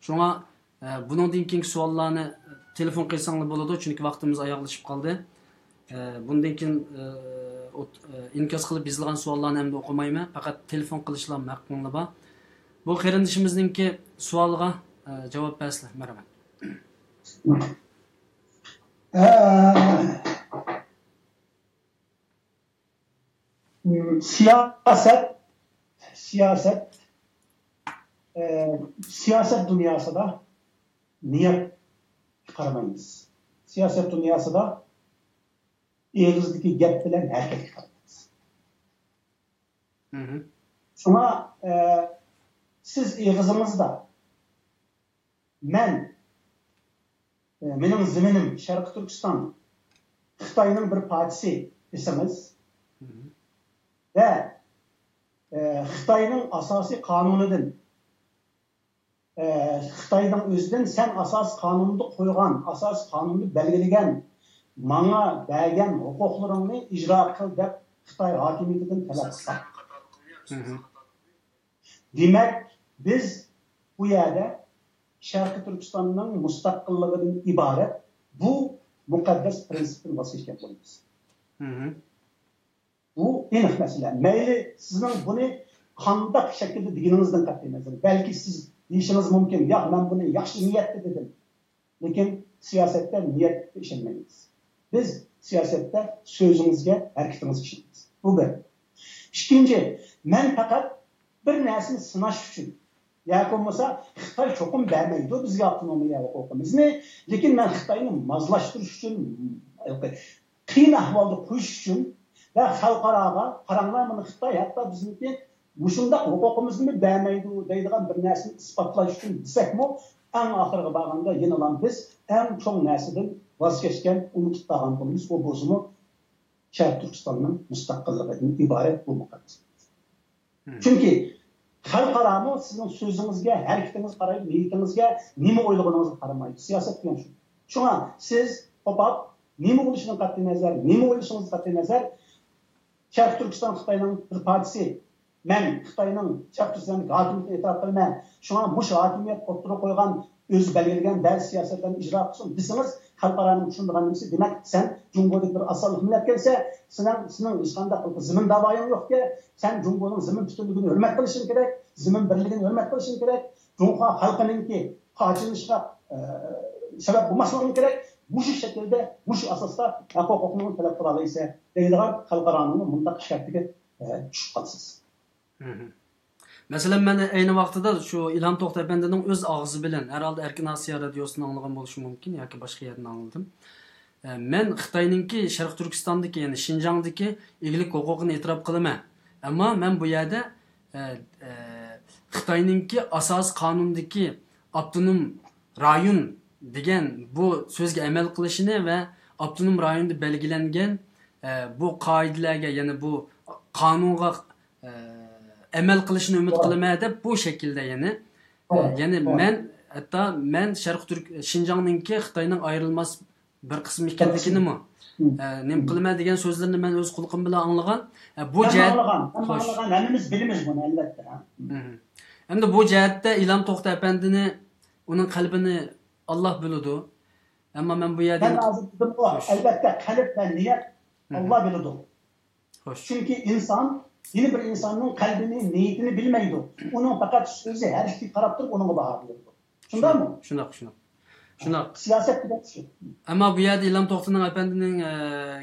شۇڭا، ئە، بۇنىڭدىن كېيىنكى سوئاللارنى تېلېفون قىلساڭلار بولىدۇ، چۈنكى ۋاقتىمىز ئاياغلىشىپ قالدى. ئە، بۇندىن كېيىن، ئە، ئوت-، ئە، ئىنكاس قىلىپ يېزىلغان سوئاللارنى ئەمدى ئوقۇمايمەن، پەقەت تېلېفون قىلىشلا ھەققىڭلار بار. بۇ قېرىندىشىمىزنىڭكى سوئالىغا، ئە، جاۋاب بەرسىلە. مەرھەمەت. ئە، سىياسەت، سىياسەت، ئە، سىياسەت دۇنياسىدا نىيەتكە قارىمايمىز. سىياسەت دۇنياسىدا ئېغىزدىكى گەپ بىلەن ھەرىكەتكە قارايمىز. شۇڭا، ئە، سىز ئېغىزىڭىزدا مەن، مېنىڭ زېمىنىم شەرقىي تۈركىستان خىتاينىڭ بىر پارچىسى دېسىڭىز ۋە، ئە، خىتاينىڭ ئاساسىي قانۇنىدىن، ئە، خىتاينىڭ ئۆزىدىن سەن ئاساسىي قانۇندا قويغان، ئاساسىي قانۇندا بەلگىلىگەن، ماڭا بەرگەن ھوقۇقلىرىڭنى ئىجرا قىل دەپ خىتاي ھاكىمىيىتىدىن تەلەپ قىلساق. دېمەك، بىز بۇ يەردە شەرقىي تۈركىستاننىڭ مۇستەقىللىقىدىن ئىبارەت بۇ مۇقەددەس پىرىنسىپتىن ۋاز كەچكەن بولىمىز. بۇ ئېنىق مەسىلە. مەيلى سىزنىڭ بۇنى قانداق شەكىلدە دېگىنىڭىزدىن قەتئىينەزەر. بەلكى سىز دېيىشىڭىز مۇمكىن، ياق، مەن بۇنى ياخشى نىيەتتە دېدىم. لېكىن سىياسەتتە نىيەتكە ئىشەنمەيمىز. بىز سىياسەتتە سۆزىڭىزگە، ھەرىكىتىڭىزگە ئىشىنىمىز. بۇ بىر. ئىككىنچى، مەن پەقەت بىر نەرسىنى سىناش ئۈچۈن ياكى بولمىسا خىتاي چوقۇم بەرمەيدۇ بىزگە ئاپتونومىيە ھوقۇقىمىزنى، لېكىن مەن خىتاينى مازلاشتۇرۇش ئۈچۈن، قىيىن ئەھۋالدا قويۇش ئۈچۈن ۋە خەلقئاراغا، قاراڭلار، مانا خىتاي ھەتتا بىزنىڭكى مۇشۇنداق ھوقۇقىمىزنى بەرمەيدۇ دەيدىغان بىر نەرسىنى ئىسپاتلاش ئۈچۈن دېسەكمۇ، ئەڭ ئاخىرىغا بارغاندا يەنىلا بىز ئەڭ چوڭ نەرسىدىن ۋاز كەچكەن، ئۇنتۇپ قالغان بولىمىز. ئۇ بولسىمۇ شەرقىي تۈركىستاننىڭ مۇستەقىللىقىدىن ئىبارەت بۇ مۇقەددەس. چۈنكى خەلقئارامۇ سىزنىڭ سۆزىڭىزگە، ھەرىكىتىڭىزگە قارايدۇ، نىيىتىڭىزگە، نېمە ئويلىغىنىڭىزغا قارىمايدۇ. سىياسەت دېگەن شۇ. شۇڭا سىز قوپاپ، نېمە بولۇشىدىن قەتئىينەزەر، نېمە ئويلىشىڭىزدىن قەتئىينەزەر، شەرقىي تۈركىستان خىتاينىڭ بىر پارچىسى. مەن خىتاينىڭ شەرقىي تۈركىستاندىكى ھاكىمىيىتىنى ئېتىراپ قىلىمەن. شۇڭا مۇشۇ ھاكىمىيەت ئوتتۇرىغا قويغان ئۆزى بەلگىلىگەن بەزى سىياسەتلەرنى ئىجرا قىلسۇن دېسىڭىز، خەلقئارانىڭ چۈشىنىدىغان نېمىسى، دېمەك، سەن جۇڭگودىكى بىر ئاز سانلىق مىللەتكەنسەن، سېنىڭ، سېنىڭ ھېچقانداق زېمىن داۋايىڭ يوقكەن، سەن جۇڭگونىڭ زېمىن پۈتۈنلۈكىنى ھۆرمەت قىلىشىڭ كېرەك، زېمىن بىرلىكىنى ھۆرمەت قىلىشىڭ كېرەك، جۇڭخۇا خەلقىنىڭكى قاچىلىنىشىغا، ئە، سەۋەب بولماسلىقىڭ كېرەك، مۇشۇ شەكىلدە، مۇشۇ ئاساستا ھەق ھوقۇقنى تەلەپ قىلالايسەن دەيدىغان خەلقئارانىڭ مۇنداق ئىشكەلتىگە، ئە، چۈشۈپ قالىسىز. مھم. مەسىلەن، مەن ئەينى ۋاقتىدا شۇ ئىلھام توختى ئەپەندىنىڭ ئۆز ئاغزى بىلەن، ھەرھالدا ئەركىن ئاسىيا رادىيوسىدىن ئاڭلىغان بولۇشۇم مۇمكىن ياكى باشقا يەردىن ئاڭلىدىم. ئە، مەن خىتاينىڭكى شەرقىي تۈركىستاندىكى، يەنى شىنجاڭدىكى ئىگىلىك ھوقۇقىنى ئېتىراپ قىلىمەن. ئەمما مەن بۇ يەردە، ئە، ئە، خىتاينىڭكى ئاساسىي قانۇندىكى ئاپتونوم رايون دېگەن بۇ سۆزگە ئەمەل قىلىشىنى ۋە ئاپتونوم رايوندا بەلگىلەنگەن، ئە، بۇ قائىدىلەرگە، يەنى بۇ قانۇنغا، ئە، ئەمەل قىلىشىنى ئۈمىد قىلىمەن دەپ بۇ شەكىلدە يەنى، ئە، يەنى مەن، ھەتتا مەن شەرقىي تۈرك، شىنجاڭنىڭكى خىتاينىڭ ئايرىلماس بىر قىسمى ئىكەنلىكىنىمۇ، ئە، نېمە قىلىمەن دېگەن سۆزلىرىنى مەن ئۆز قۇلىقىم بىلەن ئاڭلىغان. ئە، بۇ جەھەت، ئاڭلىغان، ھەممە خوش. ئاڭلىغان، ھەممىمىز بىلىمىز بۇنى، ئەلۋەتتە. مھم. ئەمدى بۇ جەھەتتە ئىلھام توختى ئەپەندىنى، ئۇنىڭ قەلبىنى ئاللا بىلىدۇ. ئەمما مەن بۇ يەردە مەن ھازىر دېدىمغۇ، خوش. ئەلۋەتتە، قەلب ۋە نىيەت مھم. ئاللا بىلىدۇ. خوش. چۈنكى ئىنسان يەنە بىر ئىنساننىڭ قەلبىنى، نىيىتىنى بىلمەيدۇ. ئۇنىڭ پەقەت سۆزى، ھەرىكىتىگە قاراپ تۇرۇپ ئۇنىڭغا باھا بېرىدۇ. شۇنداقمۇ؟ شۇنداق، شۇنداق. شۇنداق. سىياسەت دېگەن شۇ. ئەمما بۇ يەردە ئىلھام توختىنىڭ ئەپەندىنىڭ، ئە،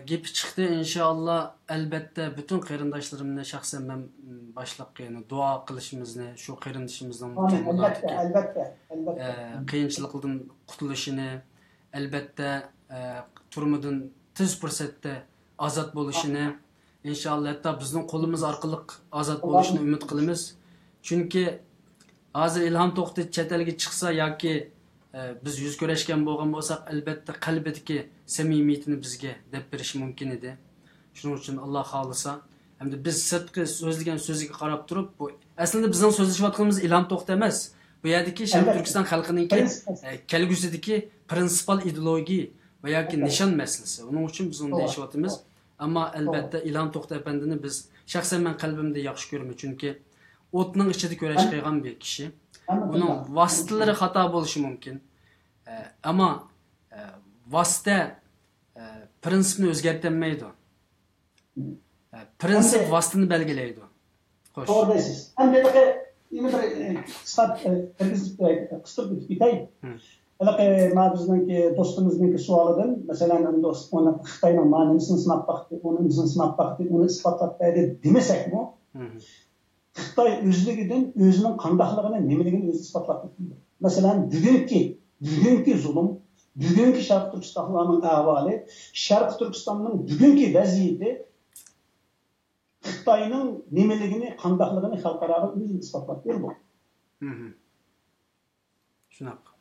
گېپى چىقتى. ئىنشائاللا، ئەلۋەتتە، پۈتۈن قېرىنداشلىرىمنى شەخسەن مەن، م، باشلاپ، يەنى دۇئا قىلىشىمىزنى، شۇ قېرىندىشىمىزنىڭ ئامىن. ئەلۋەتتە، ئەلۋەتتە، ئەلۋەتتە. ئە، قىيىنچىلىقىدىن قۇتۇلۇشىنى، ئەلۋەتتە، ئە، تۈرمىدىن تېز پۇرسەتتە ئازاد بولۇشىنى، ئىنشائاللا، ھەتتا بىزنىڭ قولىمىز ئارقىلىق ئازاد بولۇشىنى ئۈمىد قىلىمىز. چۈنكى ھازىر ئىلھام توختى چەت ئەلگە چىقسا ياكى، ئە، بىز يۈز كۆرۈشكەن بولغان بولساق، ئەلۋەتتە، قەلبىدىكى سەمىمىيىتىنى بىزگە دەپ بېرىشى مۇمكىن ئىدى. شۇنىڭ ئۈچۈن، ئاللا خالىسا، ئەمدى بىز سىرتقى سۆزلىگەن سۆزىگە قاراپ تۇرۇپ، بۇ ئەسلىدە بىزنىڭ سۆزلىشىۋاتقىنىمىز ئىلھام توختى ئەمەس. بۇ يەردىكى شەرقىي تۈركىستان خەلقىنىڭكى، ئە، كەلگۈسىدىكى پرىنسىپال ئىدېئولوگىيە ۋە ياكى نىشان مەسىلىسى. ئۇنىڭ ئۈچۈن بىز ئۇنى دېيىشىۋاتىمىز. ئەمما ئەلۋەتتە ئىلھام توختى ئەپەندىنى بىز، شەخسەن مەن قەلبىمدە ياخشى كۆرىمەن، چۈنكى ئوتنىڭ ئىچىدە كۈرەش قىلغان بىر كىشى. ئۇنىڭ ۋاسىتىلىرى خاتا بولۇشى مۇمكىن. ئە، ئەمما، ئە، ۋاسىتە، ئە، پرىنسىپنى ئۆزگەرتەلمەيدۇ. ئە، پرىنسىپ ۋاسىتىنى بەلگىلەيدۇ. خوش. توغرا دەيسىز. ئەمدى ھېلىقى يەنە بىر، ئە، قىسقا، ئە، كىرگۈزۈپ، ئە، قىستۇرۇپ ئۆتۈپ كېتەي. ھىم. ھېلىقى مانا بىزنىڭكى دوستىمىزنىڭكى سوئالىدىن، مەسىلەن، ئەمدى ئۇنى خىتاينىڭ مانا نېمىسىنى سىناپ باقتى، ئۇنى نېمىسىنى سىناپ باقتى، ئۇنى ئىسپاتلاپ بەردى دېمىسەكمۇ، ھىم. خىتاي ئۆزلۈكىدىن ئۆزىنىڭ قانداقلىقىنى، نېمىلىكىنى ئۆزى ئىسپاتلاپ بېرىدۇ. مەسىلەن، بۈگۈنكى، بۈگۈنكى زۇلۇم، بۈگۈنكى شەرقىي تۈركىستانلارنىڭ ئەھۋالى، شەرقىي تۈركىستاننىڭ بۈگۈنكى ۋەزىيىتى خىتاينىڭ نېمىلىكىنى، قانداقلىقىنى خەلقئاراغا ئۆزى ئىسپاتلاپ بېرىدۇ. ھىم. شۇنداق.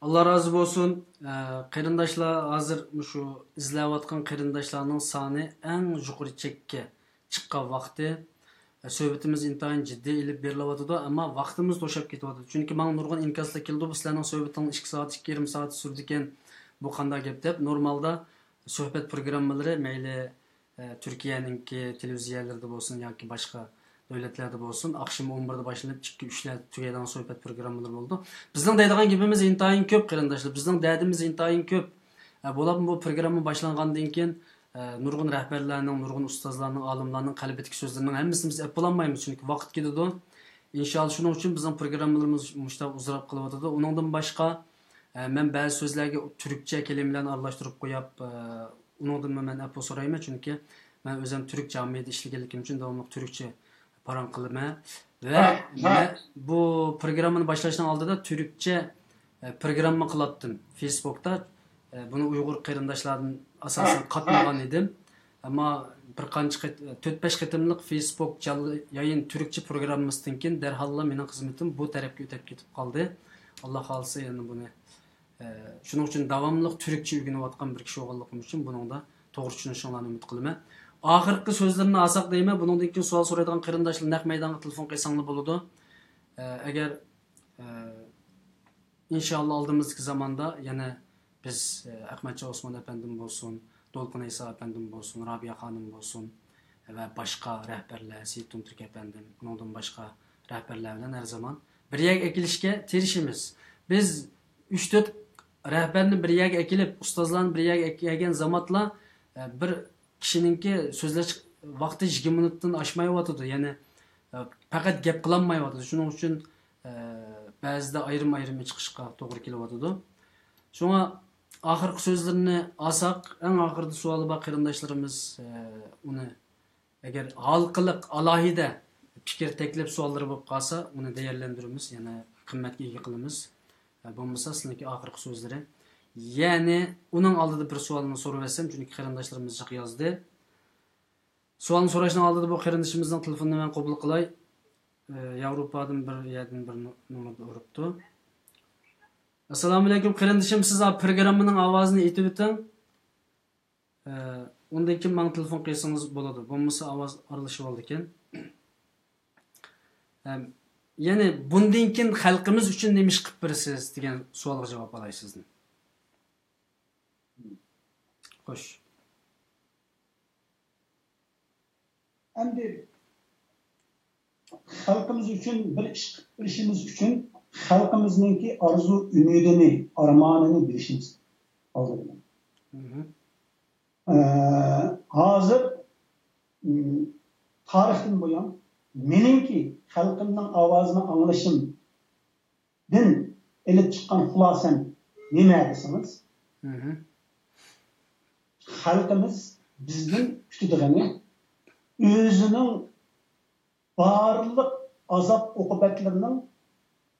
ئاللا رازى بولسۇن. ئە، قېرىنداشلار، ھازىر مۇشۇ ئىزلەۋاتقان قېرىنداشلارنىڭ سانى ئەڭ يۇقىرى چەككە چىققان ۋاقتى. ئە، سۆھبىتىمىز ئىنتايىن جىددىي ئېلىپ بېرىلىۋاتىدۇ، ئەمما ۋاقتىمىز توشاپ كېتىۋاتىدۇ. چۈنكى ماڭا نۇرغۇن ئىنكاسلار كېلىدۇ، بۇ سىلەرنىڭ سۆھبىتىڭ ئىككى سائەت، ئىككى يېرىم سائەت سۈرىدىكەن، بۇ قانداق گەپ دەپ. نورمالدا سۆھبەت پروگراممىلىرى مەيلى ئە، تۈركىيەنىڭكى تېلېۋىزىيەلىرىدە بولسۇن ياكى باشقا دۆلەتلەردە بولسۇن، ئاخشىمى ئون بىردە باشلىنىپ، ئىككى، ئۈچلەردە تۈگەيدىغان سۆھبەت پروگراممىلىرى بولىدۇ. بىزنىڭ دەيدىغان گېپىمىز ئىنتايىن كۆپ، قېرىنداشلار. بىزنىڭ دەردىمىز ئىنتايىن كۆپ. ئە، بولۇپمۇ بۇ پروگرامما باشلانغاندىن كېيىن، ئە، نۇرغۇن رەھبەرلەرنىڭ، نۇرغۇن ئۇستازلارنىڭ، ئالىملارنىڭ قەلبىدىكى سۆزلىرىنىڭ ھەممىسىنى بىز ئېلىپ بولالمايمىز، چۈنكى ۋاقىت كېتىدۇ. ئىنشاللا، شۇنىڭ ئۈچۈن بىزنىڭ پروگراممىلىرىمىز مۇشۇنداق ئۇزىراپ قېلىۋاتىدۇ. ئۇنىڭدىن باشقا، ئە، مەن بەزى سۆزلەرگە تۈركچە كەلىمىلەرنى ئارىلاشتۇرۇپ قويۇپ، ئە، ئۇنىڭدىنمۇ مەن ئەپۇ سورايمەن، چۈنكى مەن ئۆزۈم تۈرك جامائىتىدە ئىشلىگەنلىكىم ئۈچۈن داۋاملىق تۈركچە پاراڭ قىلىمەن. ۋە ھە، ھە. مەن بۇ پروگراممىنى باشلاشنىڭ ئالدىدا تۈركچە، ئە، پروگرامما قىلاتتىم فېيسبوكتا. ئە، بۇنى ئۇيغۇر قېرىنداشلاردىن ئاساسەن ھە، قاتمىغان ھە. ئىدىم. ئەمما بىر قانچە قېت-، تۆت-بەش قېتىملىق فېيسبوك جانلى يايىن تۈركچە پروگراممىسىدىن كېيىن دەرھاللا مېنىڭ خىزمىتىم بۇ تەرەپكە ئۆتۈپ كېتىپ قالدى. ئاللا خالىسا يەنە بۇنى ئە، شۇنىڭ ئۈچۈن داۋاملىق تۈركچە ئۆگىنىۋاتقان بىر كىشى بولغانلىقىم ئۈچۈن بۇنىڭدا توغرا چۈشىنىشىڭلارنى ئۈمىد قىلىمەن. ئاخىرقى سۆزلىرىمنى ئالساق دەيمەن، بۇنىڭدىن كېيىن سوئال سورايدىغان قېرىنداشلار نەق مەيدانغا تېلېفون قىلساڭلار بولىدۇ. ئە، ئەگەر، ئە، ئىنشائاللا ئالدىمىزدىكى زاماندا يەنە بىز، ئە، ئەخمەتجان ئوسمان ئەپەندىم بولسۇن، دولقۇن ئەيسا ئەپەندىم بولسۇن، رابىيە خانىم بولسۇن ۋە باشقا رەھبەرلەر، سېيىتتۇن تۈرك ئەپەندىم، ئۇنىڭدىن باشقا رەھبەرلەر بىلەن ھەر زامان بىر يەرگە ئەكېلىشكە تىرىشىمىز. بىز ئۈچ تۆت رەھبەرنى بىر يەرگە ئەكېلىپ، ئۇستازلارنى بىر يەرگە ئەكەلگەن زامانلا، ئە، بىر كىشىنىڭكى سۆزلەش ۋاقتى يىگىرمە مىنۇتتىن ئاشمايۋاتىدۇ. يەنى، ئە، پەقەت گەپ قىلالمايۋاتىدۇ. شۇنىڭ ئۈچۈن، ئە، بەزىدە ئايرىم-ئايرىم چىقىشقا توغرا كېلىۋاتىدۇ. شۇڭا ئاخىرقى سۆزلىرىنى ئالساق، ئەڭ ئاخىرىدا سوئالى بار قېرىنداشلىرىمىز، ئە، ئۇنى ئەگەر ھالقىلىق ئالاھىدە پىكىر تەكلىپ سوئاللىرى بولۇپ قالسا، ئۇنى دەيەرلەندۈرىمىز، يەنە قىممەتكە ئىگە قىلىمىز. ھە، بولمىسا سىزنىڭكى ئاخىرقى سۆزلىرى. يەنى ئۇنىڭ ئالدىدا بىر سوئالنى سورىۋەتسەم، چۈنكى قېرىنداشلىرىمىز جىق يازدى. سوئالنى سوراشنىڭ ئالدىدا بۇ قېرىندىشىمىزنىڭ تېلېفونىنى مەن قوبۇل قىلاي. ئە، ياۋروپادىن بىر يەردىن بىر نو-، نومۇر ئۇرۇپتۇ. ئەسسالامۇئەلەيكۇم قېرىندىشىم، سىز پروگراممىنىڭ ئاۋازىنى ئېيتىۋېتىڭ. ئە، ئۇندىن كېيىن ماڭا تېلېفون قىلسىڭىز بولىدۇ. بولمىسا ئاۋاز ئارىلىشىۋالىدىكەن. ئەم، يەنى بۇندىن كېيىن خەلقىمىز ئۈچۈن نېمە ئىش قىلىپ بېرىسىز دېگەن سوئالغا جاۋاب ئالاي سىزدىن. خوش. ئەمدى خەلقىمىز ئۈچۈن بىر ئىش قىلىپ بېرىشىمىز ئۈچۈن خەلقىمىزنىڭكى ئارزۇ ئۈمىدىنى، ئارمانىنى بىلىشىمىز ئالدى بىلەن. مھم. ئە، ھازىر، م، تارىختىن بۇيان مېنىڭكى خەلقىمنىڭ ئاۋازىنى ئاڭلىشىمدىن ئېلىپ چىققان خۇلاسەم نېمە دېسىڭىز، مھم. خەلقىمىز بىزدىن كۈتىدىغىنى ئۆزىنىڭ بارلىق ئازاب-ئوقۇبەتلىرىنىڭ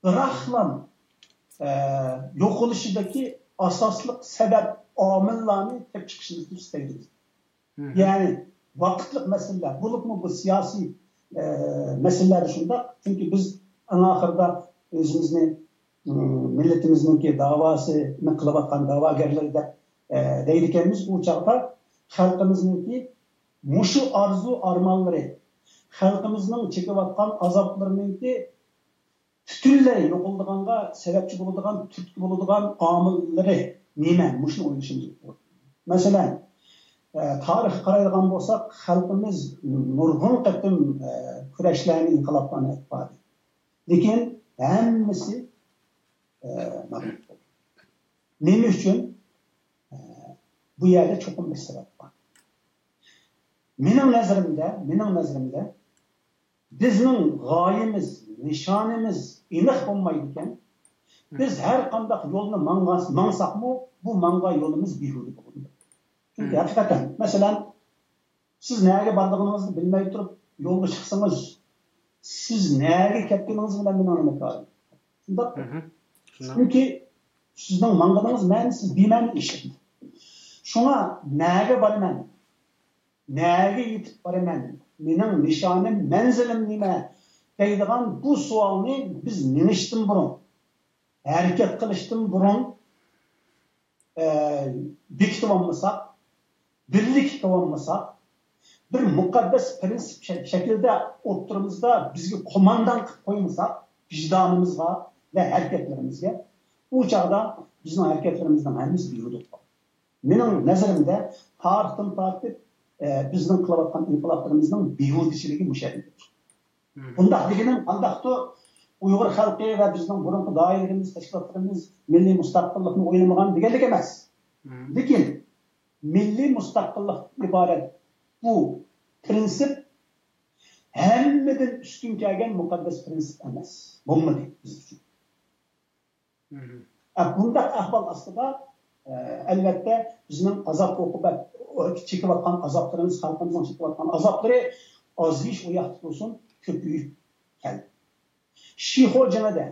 بىراقلا، ئە، يوقىلىشىدىكى ئاساسلىق سەۋەب، ئامىللارنى تېپىپ چىقىشىمىزنى ئىستەيدۇ. مھم. يەنى ۋاقىتلىق مەسىلىلەر، بولۇپمۇ بۇ سىياسىي، ئە، مەسىلىلەردە شۇنداق. چۈنكى بىز ئەڭ ئاخىرىدا ئۆزىمىزنى، م، مىللىتىمىزنىڭكى داۋاسىنى قىلىۋاتقان داۋاگەرلىرى دەپ، ئە، دەيدىكەنمىز. ئۇ چاغدا خەلقىمىزنىڭكى مۇشۇ ئارزۇ-ئارمانلىرى، خەلقىمىزنىڭ چېكىۋاتقان ئازابلىرىنىڭكى پۈتۈنلەي يوقىلىدىغانغا سەۋەبچى بولىدىغان، تۈرتكە بولىدىغان ئامىللىرى نېمە؟ مۇشۇنى ئويلىشىمىز كېرەك. مەسىلەن، ئە، تارىخقا قارايدىغان بولساق، خەلقىمىز نۇرغۇن قېتىم، ئە، كۈرەشلەرنى، ئىنقىلابلارنى ئېلىپ باردى. لېكىن ھەممىسى، ئە، مەغلۇپ بولدى. نېمە ئۈچۈن؟ ئە، بۇ يەردە چوقۇم بىر سەۋەب بار. مېنىڭ نەزىرىمدە، مېنىڭ نەزىرىمدە، بىزنىڭ غايىمىز، نىشانىمىز ئېنىق بولمايدىكەن، بىز ھەر قانداق يولنى ماڭغان-، ماڭساقمۇ، بۇ ماڭغان يولىمىز بىھۇدە بولىدۇ. چۈنكى ھەقىقەتەن، مەسىلەن، سىز نەگە بارىدىغىنىڭىزنى بىلمەي تۇرۇپ يولغا چىقسىڭىز، سىز نەگە كەتكىنىڭىز بىلەن مېنىڭ نېمە كارىم؟ شۇنداقمۇ؟ شۇنداق. چۈنكى سىزنىڭ ماڭغىنىڭىز مەنىسىز، بىمەنە ئىش. شۇڭا نەگە بارىمەن؟ نەگە يېتىپ بارىمەن؟ مېنىڭ نىشانىم، مەنزىلىم نېمە؟ دەيدىغان بۇ سوئالنى بىز مېڭىشتىن بۇرۇن، ھەرىكەت قىلىشتىن بۇرۇن، ئە، بېكىتىۋالمىساق، بىرلىككە كېلىۋالمىساق، بىر مۇقەددەس پىرىنسىپ شە-، شەكلىدە ئوتتۇرىمىزدا بىزگە قوماندان قىلىپ قويمىساق، ۋىجدانىمىزغا ۋە ھەرىكەتلىرىمىزگە، ئۇ چاغدا بىزنىڭ ھەرىكەتلىرىمىزنىڭ ھەممىسى بىھۇدە بولىدۇ. مېنىڭ نەزىرىمدە، تارىختىن تارتىپ، ئە، بىزنىڭ قىلىۋاتقان ئىنقىلابلىرىمىزنىڭ بىھۇدىچىلىكى مۇشۇ يەردە. بۇنداق دېگىنىم ئانداقتۇ، ئۇيغۇر خەلقى ۋە بىزنىڭ بۇرۇنقى دائىرىلىرىمىز، تەشكىلاتلىرىمىز مىللىي مۇستەقىللىقنى ئويلىمىغان دېگەنلىك ئەمەس. لېكىن مىللىي مۇستەقىللىقتىن ئىبارەت بۇ پىرىنسىپ ھەممىدىن ئۈستۈن كەلگەن مۇقەددەس پىرىنسىپ ئەمەس. بولمىدى بىز ئۈچۈن. ئە، بۇنداق ئەھۋال ئاستىدا، ئە، ئەلۋەتتە، بىزنىڭ ئازاب ئوقۇبەت، چېكىۋاتقان ئازابلىرىمىز، خەلقىمىزنىڭ چېكىۋاتقان ئازابلىرى ئازىيىش ئۇ ياقتا تۇرسۇن، كۆپىيىپ كەلدى. شىخۇ جېڭىدە،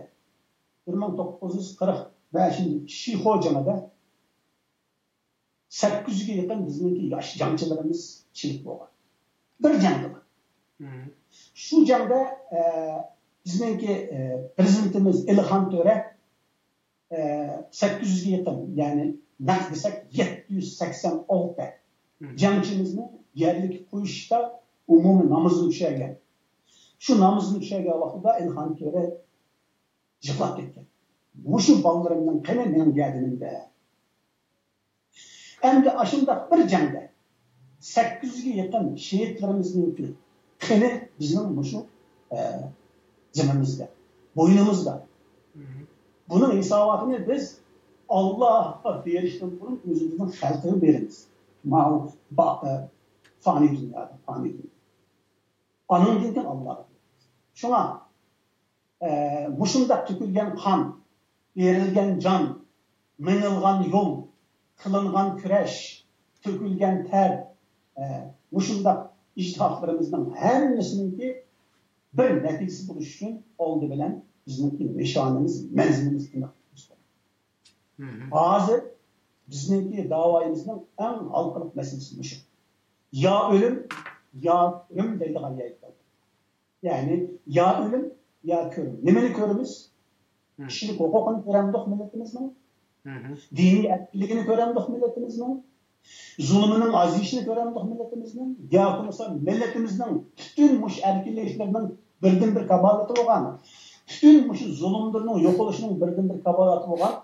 بىر مىڭ توققۇز يۈز قىرىق بەشىنچى شىخۇ جېڭىدە سەككىز يۈزگە يېقىن بىزنىڭكى ياش جەڭچىلىرىمىز شېھىت بولغان. بىر جەڭدىلا. شۇ جەڭدە، ئە، بىزنىڭكى، ئە، پىرېزىدېنتىمىز ئېلىخان تۆرە، ئە، سەككىز يۈزگە يېقىن، يەنى نەق دېسەك، يەتتە يۈز سەكسەن ئالتە جەڭچىمىزنى يەرلىككە قويۇشتا ئومۇمىي نامىزىنى چۈشۈرگەن. شۇ نامىزىنى چۈشۈرگەن ۋاقتىدا ئېلىخان تۆرە يىقلاپ كەتكەن. مۇشۇ بالىلىرىمنىڭ قېنى مېنىڭ گەدىنىمدە. ئەمدى ئاشۇنداق بىر جەڭدە سەككىز يۈزگە يېقىن شېھىتلىرىمىزنىڭكى قېنى بىزنىڭ مۇشۇ، ئە، زېمىنىمىزدە، بوينىمىزدا. بۇنىڭ ھېساباتىنى بىز ئاللاھقا بېرىشتىن بۇرۇن ئۆزىمىزنىڭ خەلقىگە بېرىمىز. ماۋۇ با-، ئە، فانىي دۇنيادا، فانىي دۇنيا. ئانىڭدىن كېيىن ئاللاھقا بېرىمىز. شۇڭا ئە، مۇشۇنداق تۆكۈلگەن قان، بېرىلگەن جان، مېڭىلغان يول، قىلىنغان كۈرەش، تۆكۈلگەن تەر، ئە، مۇشۇنداق ئىجتىھادلىرىمىزنىڭ ھەممىسىنىڭكى بىر نەتىجىسى بولۇش ئۈچۈن ئالدى بىلەن بىزنىڭكى نىشانىمىز، مەنزىلىمىز ئېنىق. ھازىر بىزنىڭكى داۋايىمىزنىڭ ئەڭ ھالقىلىق مەسىلىسى مۇشۇ. يا ئۆلۈم، يا كۆرۈم دەيدىغان يەرگە كەلدۇق. يەنى يا ئۆلۈم، يا كۆرۈم. نېمىنى كۆرىمىز؟ كىشىلىك ھوقۇقىنى كۆرەمدۇق مىللىتىمىزنىڭ؟ دىنىي ئەركىنلىكىنى كۆرەمدۇق مىللىتىمىزنىڭ؟ زۇلۇمىنىڭ ئازىيىشىنى كۆرەمدۇق مىللىتىمىزنىڭ؟ ياكى بولمىسا مىللىتىمىزنىڭ پۈتۈن مۇشۇ ئەركىنلىشلىرىنىڭ بىردىنبىر كاپالىتى بولغان، پۈتۈن مۇشۇ زۇلۇملىرىنىڭ يوقىلىشىنىڭ بىردىنبىر كاپالىتى بولغان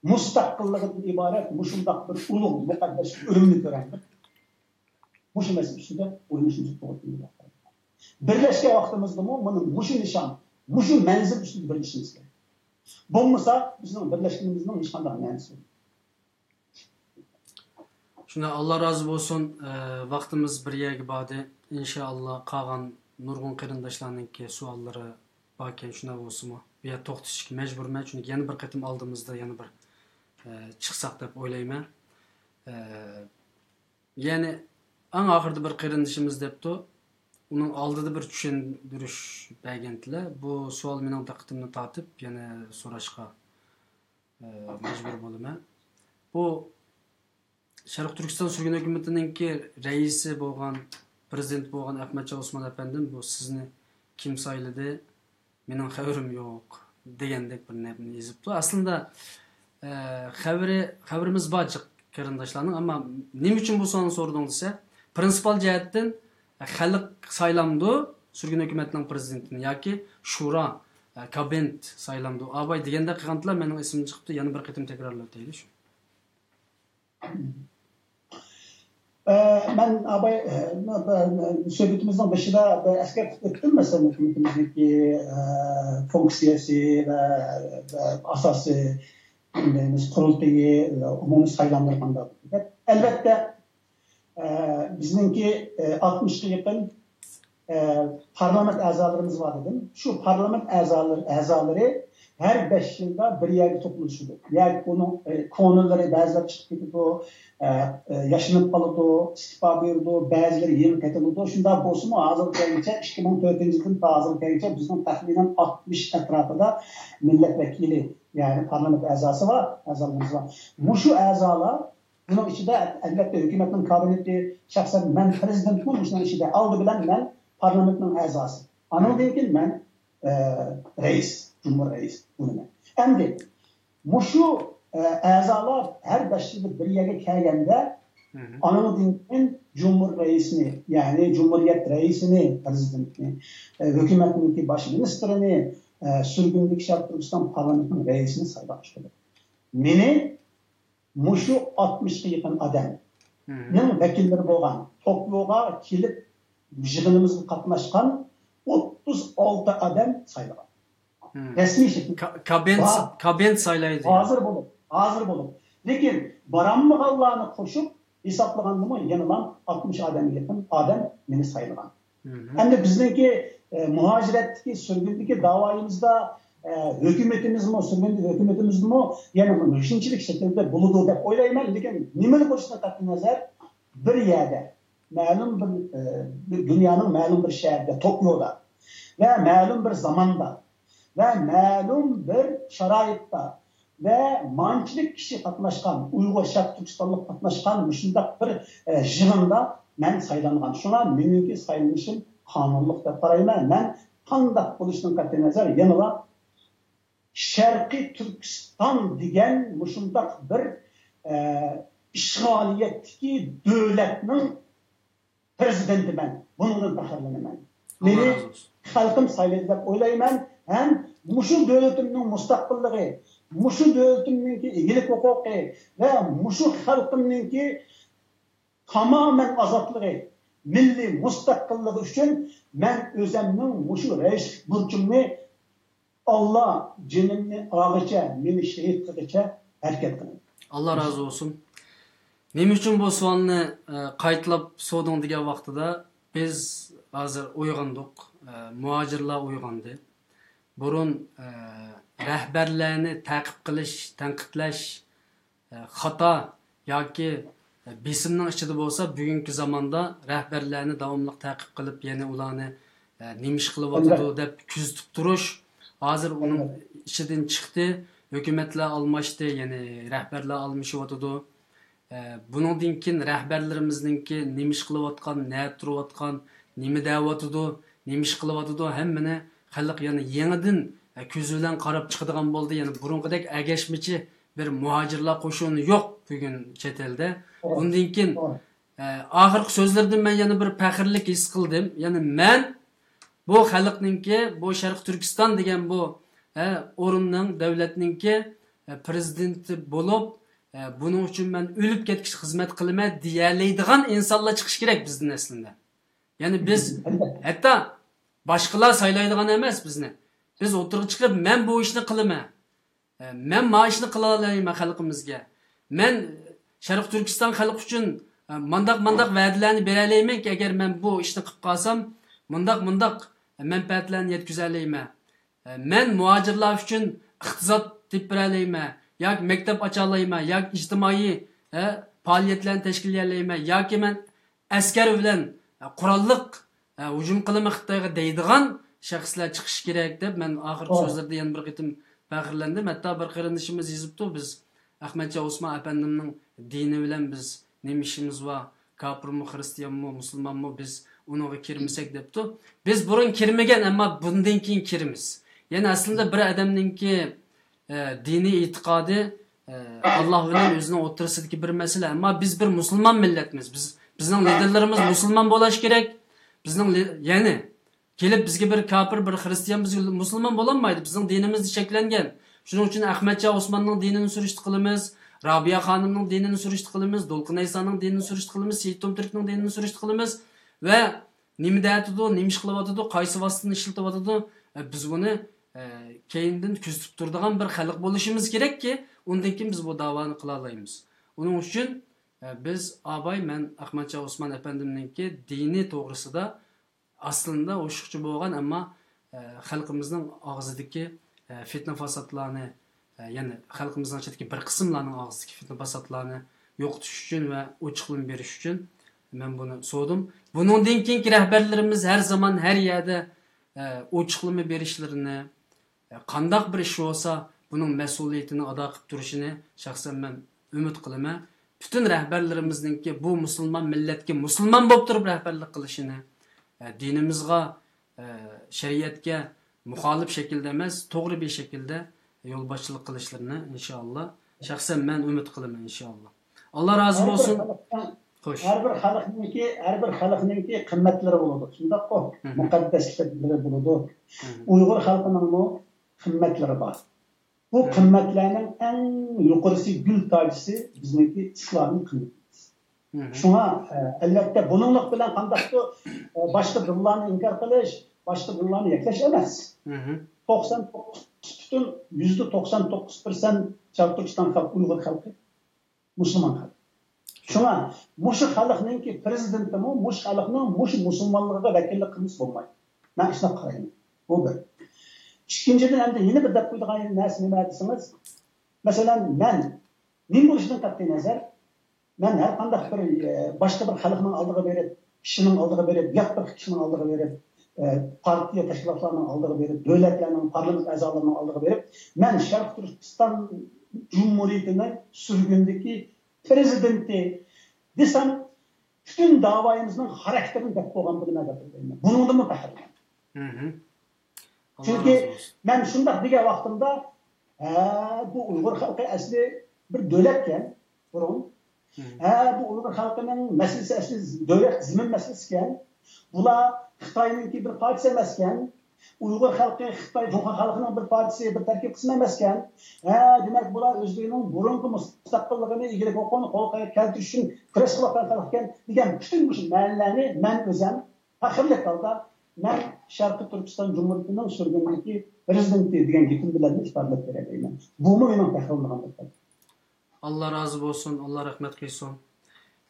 مۇستەقىللىقىدىن ئىبارەت مۇشۇنداق بىر ئۇلۇغ مۇقەددەس ئۆلۈمنى كۆرەمدۇق؟ مۇشۇ مەسىلە ئۈستىدە ئويلىنىشىمىز توغرا كېلىدۇ. بىرلەشكەن ۋاقتىمىزدىمۇ مانا مۇشۇ نىشان، مۇشۇ مەنزىل ئۈستىدە بىرلىشىشىمىز كېرەك. بولمىسا، بىزنىڭ بىرلەشكىنىمىزنىڭ ھېچقانداق مەنىسى يوق. شۇنداق، ئاللا رازى بولسۇن. ئە، ۋاقتىمىز بىر يەرگە باردى. ئىنشائاللا، قالغان نۇرغۇن قېرىنداشلارنىڭكى سوئاللىرى باركەن، شۇنداق بولسىمۇ، بۇ يەردە توختىتىشقا مەجبۇرمەن، چۈنكى يەنە بىر قېتىم ئالدىمىزدا يەنە بىر، ئە، چىقساق دەپ ئويلايمەن. ئە، يەنى ئەڭ ئاخىرىدا بىر قېرىندىشىمىز دەپتۇ، ئۇنىڭ ئالدىدا بىر چۈشەندۈرۈش بەرگەنتىلە. بۇ سوئال مېنىڭ دىققىتىمنى تارتىپ، يەنە سوراشقا، ئە، مەجبۇر بولىمەن. بۇ شەرقىي تۈركىستان سۈرگۈن ھۆكۈمىتىنىڭكى رەئىسى بولغان، پىرېزىدېنت بولغان ئەخمەتجان ئوسمان ئەپەندىم، بۇ سىزنى كىم سايلىدى؟ مېنىڭ خەۋىرىم يوق دېگەندەك بىر نەپنى يېزىپتۇ. ئەسلىدە، ئە، خەۋىرى، خەۋىرىمىز بار جىق قېرىنداشلارنىڭ، ئەمما نېمە ئۈچۈن بۇ سوئالنى سورىدىڭ دېسە، پرىنسىپال جەھەتتىن، ئە، خەلق سايلامدۇ سۈرگۈن ھۆكۈمەتنىڭ پرېزىدېنتىنى ياكى شورا، ئە، كابىنېت سايلامدۇ ئاباي دېگەندەك قىلغانتىلا، مېنىڭ ئېسىمدىن چىقىپتۇ، يەنە بىر قېتىم تەكرارلىۋېتەيلى شۇ. ئە، مەن ئاباي، ئە، سۆھبىتىمىزنىڭ بېشىدا بىر ئەسكەرتىپ ئۆتتۈم، مەسىلەن، ھۆكۈمىتىمىزنىڭكى، ئە، فۇنكسىيەسى ۋە، ۋە ئاساسىي، نېمىمىز، قۇرۇلتىيى، ئومۇمىي سايلاملىرى قانداق دەپ. ئەلۋەتتە، ئە، بىزنىڭكى، ئە، ئاتمىشقا يېقىن ئە، پارلامېنت ئەزالىرىمىز بار دېدىم. شۇ پارلامېنت ئەزالىرى، ئەزالىرى ھەر بەش يىلدا بىر يەرگە توپلىشىدۇ. ياكى ئۇنىڭ، ئە، كونىلىرى بەزىلەر چىقىپ كېتىدۇ، ئە، ئە، ياشىنىپ قالىدۇ، ئىستېپا بېرىدۇ، بەزىلىرى يېڭى قېتىلىدۇ. شۇنداق بولسىمۇ، ھازىرغا كەلگۈچە، ئىككى مىڭ تۆتىنچى يىلدىن تا ھازىرغا كەلگۈچە بىزنىڭ تەخمىنەن ئاتمىش ئەتراپىدا مىللەت ۋەكىلى، يەنى پارلامېنت ئەزاسى بار، ئەزالىرىمىز بار. مۇشۇ ئەزالار بۇنىڭ ئىچىدە، ئەلۋەتتە، ھۆكۈمەتنىڭ كابىنېتى، شەخسەن مەن پرېزىدېنتمۇ مۇشۇنىڭ ئىچىدە. ئالدى بىلەن مەن پارلامېنتنىڭ ئەزاسى. ئانىڭدىن كېيىن مەن، ئە، رەئىس، جۇمھۇر رەئىس بولىمەن. ئەمدى مۇشۇ، ئە، ئەزالار ھەر بەش يىلدا بىر يەرگە كەلگەندە، ئانىڭدىن كېيىن جۇمھۇر رەئىسىنى، يەنى جۇمھۇرىيەت رەئىسىنى، پىرېزىدېنتنى، ئە، ھۆكۈمەتنىڭكى باش مىنىستىرىنى، ئە، سۈرگۈندىكى شەرقىي تۈركىستان پارلامېنتىنىڭ رەئىسىنى سايلاشقا بولىدۇ. مېنى مۇشۇ ئاتمىشقا يېقىن ئادەمنىڭ ۋەكىللىرى بولغان، توكيوغا كېلىپ يىغىنىمىزغا قاتناشقان ئوتتۇز ئالتە ئادەم سايلىغان. رەسمىي شەكىل. كابىنېت، بار. كابىنېت سايلايدۇ. ھازىر بولۇپ، ھازىر بولۇپ. لېكىن بارالمىغانلارنى قوشۇپ ھېسابلىغاندىمۇ يەنىلا ئاتمىش ئادەمگە يېقىن ئادەم مېنى سايلىغان. ئەمدى بىزنىڭكى، ئە، مۇھاجىرەتتىكى، سۈرگۈندىكى داۋايىمىزدا، ئە، ھۆكۈمىتىمىزمۇ، سۈرگۈندىكى ھۆكۈمىتىمىزمۇ يەنە مۇشۇنچىلىك شەكىلدە بولىدۇ دەپ ئويلايمەن. لېكىن نېمىنى قوشۇشتىن قەتئىينەزەر، بىر يەردە، مەلۇم بىر، ئە، بىر دۇنيانىڭ مەلۇم بىر شەھىرىدە، توكيودا ۋە مەلۇم بىر زاماندا ۋە مەلۇم بىر شارائىتتا ۋە مانچىلىك كىشى قاتناشقان، ئۇيغۇر شەرقىي تۈركىستانلىق قاتناشقان مۇشۇنداق بىر، ئە، يىغىندا مەن سايلانغان. شۇڭا مېنىڭكى سايلىنىشىم قانۇنلۇق دەپ قارايمەن. مەن قانداق بولۇشىدىن قەتئىينەزەر، يەنىلا شەرقىي تۈركىستان دېگەن مۇشۇنداق بىر، ئە، ئىشغالىيەتتىكى دۆلەتنىڭ پىرېزىدېنتىمەن، بۇنىڭدىن پەخىرلىنىمەن. مېنى خەلقىم سايلىدى دەپ ئويلايمەن ھەم مۇشۇ دۆلىتىمنىڭ مۇستەقىللىقى، مۇشۇ دۆلىتىمنىڭكى ئىگىلىك ھوقۇقى ۋە مۇشۇ خەلقىمنىڭكى تامامەن ئازادلىقى، مىللىي مۇستەقىللىقى ئۈچۈن مەن ئۆزەمنىڭ مۇشۇ رەئىسلىك بۇرچۇمنى ئاللا جېنىمنى ئالغىچە، مېنى شېھىت قىلغىچە ھەرىكەت قىلىمەن. ئاللا رازى بولسۇن. نېمە ئۈچۈن بۇ سوئالنى، ئە، قايتىلاپ سورىدىڭ دېگەن ۋاقتىدا، بىز ھازىر ئويغاندۇق، ئە، مۇھاجىرلار ئويغاندى. بۇرۇن، ئە، رەھبەرلەرنى تەقىب قىلىش، تەنقىدلەش، ئە، خاتا ياكى، ئە، بېسىمنىڭ ئىچىدە بولسا، بۈگۈنكى زاماندا رەھبەرلەرنى داۋاملىق تەقىب قىلىپ، يەنە ئۇلارنى، ئە، نېمە ئىش قىلىۋاتىدۇ دەپ كۆزىتىپ تۇرۇش ھازىر ئۇنىڭ ئىچىدىن چىقتى. ھۆكۈمەتلەر ئالماشتى، يەنى رەھبەرلەر ئالمىشىۋاتىدۇ. ئە، بۇنىڭدىن كېيىن رەھبەرلىرىمىزنىڭكى نېمە ئىش قىلىۋاتقان، نەدە تۇرۇۋاتقان، نېمە دەۋاتىدۇ، نېمە ئىش قىلىۋاتىدۇ، ھەممىنى خەلق يەنە يېڭىدىن، ئە، كۆزى بىلەن قاراپ چىقىدىغان بولدى. يەنە بۇرۇنقىدەك ئەگەشمىچى بىر مۇھاجىرلار قوشۇنى يوق بۈگۈن چەت ئەلدە. ئۇندىن كېيىن، ئە، ئاخىرقى سۆزلىرىدىن مەن يەنە بىر پەخىرلىك ھېس قىلدىم. يەنى مەن بۇ خەلقنىڭكى، بۇ شەرقىي تۈركىستان دېگەن بۇ، ئە، ئورۇننىڭ، دۆلەتنىڭكى، ئە، پىرېزىدېنتى بولۇپ، ئە، بۇنىڭ ئۈچۈن مەن ئۆلۈپ كەتكۈچە خىزمەت قىلىمەن دېيەلەيدىغان ئىنسانلار چىقىشى كېرەك بىزدىن ئەسلىدە. يەنى بىز ھەتتا باشقىلار سايلايدىغان ئەمەس بىزنى. بىز ئوتتۇرىغا چىقىپ، مەن بۇ ئىشنى قىلىمەن، ئە، مەن ما ئىشنى قىلالايمەن خەلقىمىزگە. مەن شەرقىي تۈركىستان خەلقى ئۈچۈن، ئە، مانداق، مانداق ۋەدىلەرنى بېرەلەيمەنكى، ئەگەر مەن بۇ ئىشنى قىلىپ قالسام، مۇنداق، مۇنداق مەنپەئەتلەرنى يەتكۈزەلەيمەن. ئە، مەن مۇھاجىرلار ئۈچۈن ئىقتىساد تېپىپ بېرەلەيمەن، ياكى مەكتەپ ئاچالايمەن، ياكى ئىجتىمائىي، ئە، پائالىيەتلەرنى تەشكىللىيەلەيمەن، ياكى مەن ئەسكەر بىلەن، ئە، قوراللىق، ئە، ھۇجۇم قىلىمەن خىتايغا دەيدىغان شەخسلەر چىقىشى كېرەك دەپ مەن ئاخىرقى سۆزلىرىدە يەنە بىر قېتىم پەخىرلەندىم. ھەتتا بىر قېرىندىشىمىز يېزىپتۇ، بىز ئەخمەتجان ئوسمان ئەپەندىمنىڭ دىنى بىلەن بىز نېمە ئىشىمىز بار؟ كاپىرمۇ، خرىستىيانمۇ، مۇسۇلمانمۇ، بىز ئۇنىڭغا كىرمىسەك دەپتۇ. بىز بۇرۇن كىرمىگەن، ئەمما بۇندىن كېيىن كىرىمىز. يەنى ئەسلىدە بىر ئادەمنىڭكى، ئە، دىنىي ئېتىقادى، ئە، ئاللا بىلەن ئۆزىنىڭ ئوتتۇرىسىدىكى بىر مەسىلە. ئەمما بىز بىر مۇسۇلمان مىللەتمىز. بىز، بىزنىڭ لىدېرلىرىمىز مۇسۇلمان بولۇش كېرەك. بىزنىڭ لى-، يەنى كېلىپ بىزگە بىر كاپىر، بىر خرىستىيان بىزگە مۇسۇلمان بولالمايدۇ. بىزنىڭ دىنىمىز چەكلەنگەن. شۇنىڭ ئۈچۈن ئەخمەتجان ئوسماننىڭ دىنىنى سۈرۈشتە قىلىمىز، رابىيە خانىمنىڭ دىنىنى سۈرۈشتە قىلىمىز، دولقۇن ئەيسانىڭ دىنىنى سۈرۈشتە قىلىمىز، سېيىت تومتۈركنىڭ دىنىنى سۈرۈشتە قىلىمىز ۋە نېمە دەۋاتىدۇ، نېمە ئىش قىلىۋاتىدۇ، قايسى ۋاسىتىنى ئىشلىتىۋاتىدۇ، ئە، بىز بۇنى، ئە، كەينىدىن كۆزىتىپ تۇرىدىغان بىر خەلق بولۇشىمىز كېرەككى، ئۇندىن كېيىن بىز بۇ داۋانى قىلالايمىز. ئۇنىڭ ئۈچۈن، ئە، بىز ئاباي، مەن ئەخمەتجان ئوسمان ئەپەندىمنىڭكى دىنى توغرىسىدا ئاستىندا ئوشۇقچە بولغان، ئەمما، ئە، خەلقىمىزنىڭ ئاغزىدىكى، ئە، فىتنە-پاساتلارنى، ئە، يەنى خەلقىمىزنىڭ ئىچىدىكى بىر قىسىملارنىڭ ئاغزىدىكى فىتنە-پاساتلارنى يوقىتىش ئۈچۈن ۋە ئوچۇقلىما بېرىش ئۈچۈن مەن بۇنى سورىدىم. بۇنىڭدىن كېيىنكى رەھبەرلىرىمىز ھەر زامان، ھەر يەردە، ئە، ئوچۇقلىما بېرىشلىرىنى، قانداق بىر ئىش بولسا، بۇنىڭ مەسئۇلىيىتىنى ئادا قىلىپ تۇرۇشىنى شەخسەن مەن ئۈمىد قىلىمەن. پۈتۈن رەھبەرلىرىمىزنىڭكى بۇ مۇسۇلمان مىللەتكە مۇسۇلمان بولۇپ تۇرۇپ رەھبەرلىك قىلىشىنى، ئە، دىنىمىزغا، ئە، شەرىئەتكە مۇخالىپ شەكىلدە ئەمەس، توغرا بىر شەكىلدە، يولباشچىلىق قىلىشلىرىنى، ئىنشائاللا. شەخسەن مەن ئۈمىد قىلىمەن، ئىنشائاللا. ئاللا رازى بولسۇن. خوش. ھەر بىر خەلقنىڭكى، ھەر بىر خەلقنىڭكى قىممەتلىرى بولىدۇ. شۇنداققۇ؟ مۇقەددەسلىكلىرى بولىدۇ. ئۇيغۇر خەلقىنىڭمۇ قىممەتلىرى بار. بۇ قىممەتلەرنىڭ ئەڭ يۇقىرىسى، گۈل تاجىسى بىزنىڭكى ئىسلامىي قىممىتىمىز. شۇڭا، ئەلۋەتتە، بۇنىڭلىق بىلەن قانداقتۇر باشقا دىنلارنى ئىنكار قىلىش، باشقا دىنلارنى يەكلەش ئەمەس. توقسان توققۇز پۈتۈن يۈزدە توقسان توققۇز پىرسەنت شەرقىي تۈركىستان خەلقى، ئۇيغۇر خەلقى، مۇسۇلمان خەلق. شۇڭا مۇشۇ خەلقنىڭكى پرېزىدېنتىمۇ مۇشۇ خەلقنىڭ مۇشۇ مۇسۇلمانلىقىغا ۋەكىللىك قىلمىسا بولمايدۇ. مەن شۇنداق قارايمەن. بۇ بىر. ئىككىنچىدىن، ئەمدى يەنە بىر دەپ قويىدىغان نەرسە نېمە دېسىڭىز، مەسىلەن، مەن نېمە بولۇشىدىن قەتئىي نەزەر، مەن ھەر قانداق بىر، ئە، باشقا بىر خەلقنىڭ ئالدىغا بېرىپ، كىشىنىڭ ئالدىغا بېرىپ، يات بىر كىشىنىڭ ئالدىغا بېرىپ، ئە، پارتىيە تەشكىلاتلارنىڭ ئالدىغا بېرىپ، دۆلەتلەرنىڭ پارلامېنت ئەزالىرىنىڭ ئالدىغا بېرىپ، مەن شەرقىي تۈركىستان جۇمھۇرىيىتىنىڭ سۈرگۈندىكى پرېزىدېنتى دېسەم، پۈتۈن داۋايىمىزنىڭ خاراكتېرىنى دەپ بولغان بولىمەن دەپ ئويلايمەن. بۇنىڭدىنمۇ پەخىرلىنىمەن. ئاللا چۈنكى رازى بولسۇن. مەن شۇنداق دېگەن ۋاقتىمدا، ھە، بۇ ئۇيغۇر خەلقى ئەسلى بىر دۆلەتكەن بۇرۇن. ھە، بۇ ئۇيغۇر خەلقىنىڭ مەسىلىسى ئەسلى دۆلەت زېمىن مەسىلىسىكەن. بۇلار خىتاينىڭكى بىر پارچىسى ئەمەسكەن. ئۇيغۇر خەلقى خىتاي، جۇڭخۇا خەلقىنىڭ بىر پارچىسى، بىر تەركىب قىسمى ئەمەسكەن. ھە، دېمەك، بۇلار ئۆزلىرىنىڭ بۇرۇنقى مۇستەقىللىقىنى، ئىگىلىك ھوقۇقىنى قولغا كەلتۈرۈش ئۈچۈن كۈرەش قىلىۋاتقان خەلقكەن دېگەن پۈتۈن مۇشۇ مەنىلەرنى مەن ئۆزەم پەخىرلىك ھالدا، مەن شەرقىي تۈركىستان جۇمھۇرىيىتىنىڭ سۈرگۈندىكى پرېزىدېنتى دېگەن گېپىم بىلەن ئىپادىلەپ بېرەلەيمەن. بۇمۇ مېنىڭ پەخىرلىنىدىغان بىر تەرەپ. ئاللا رازى بولسۇن، ئاللا رەھمەت قىلسۇن.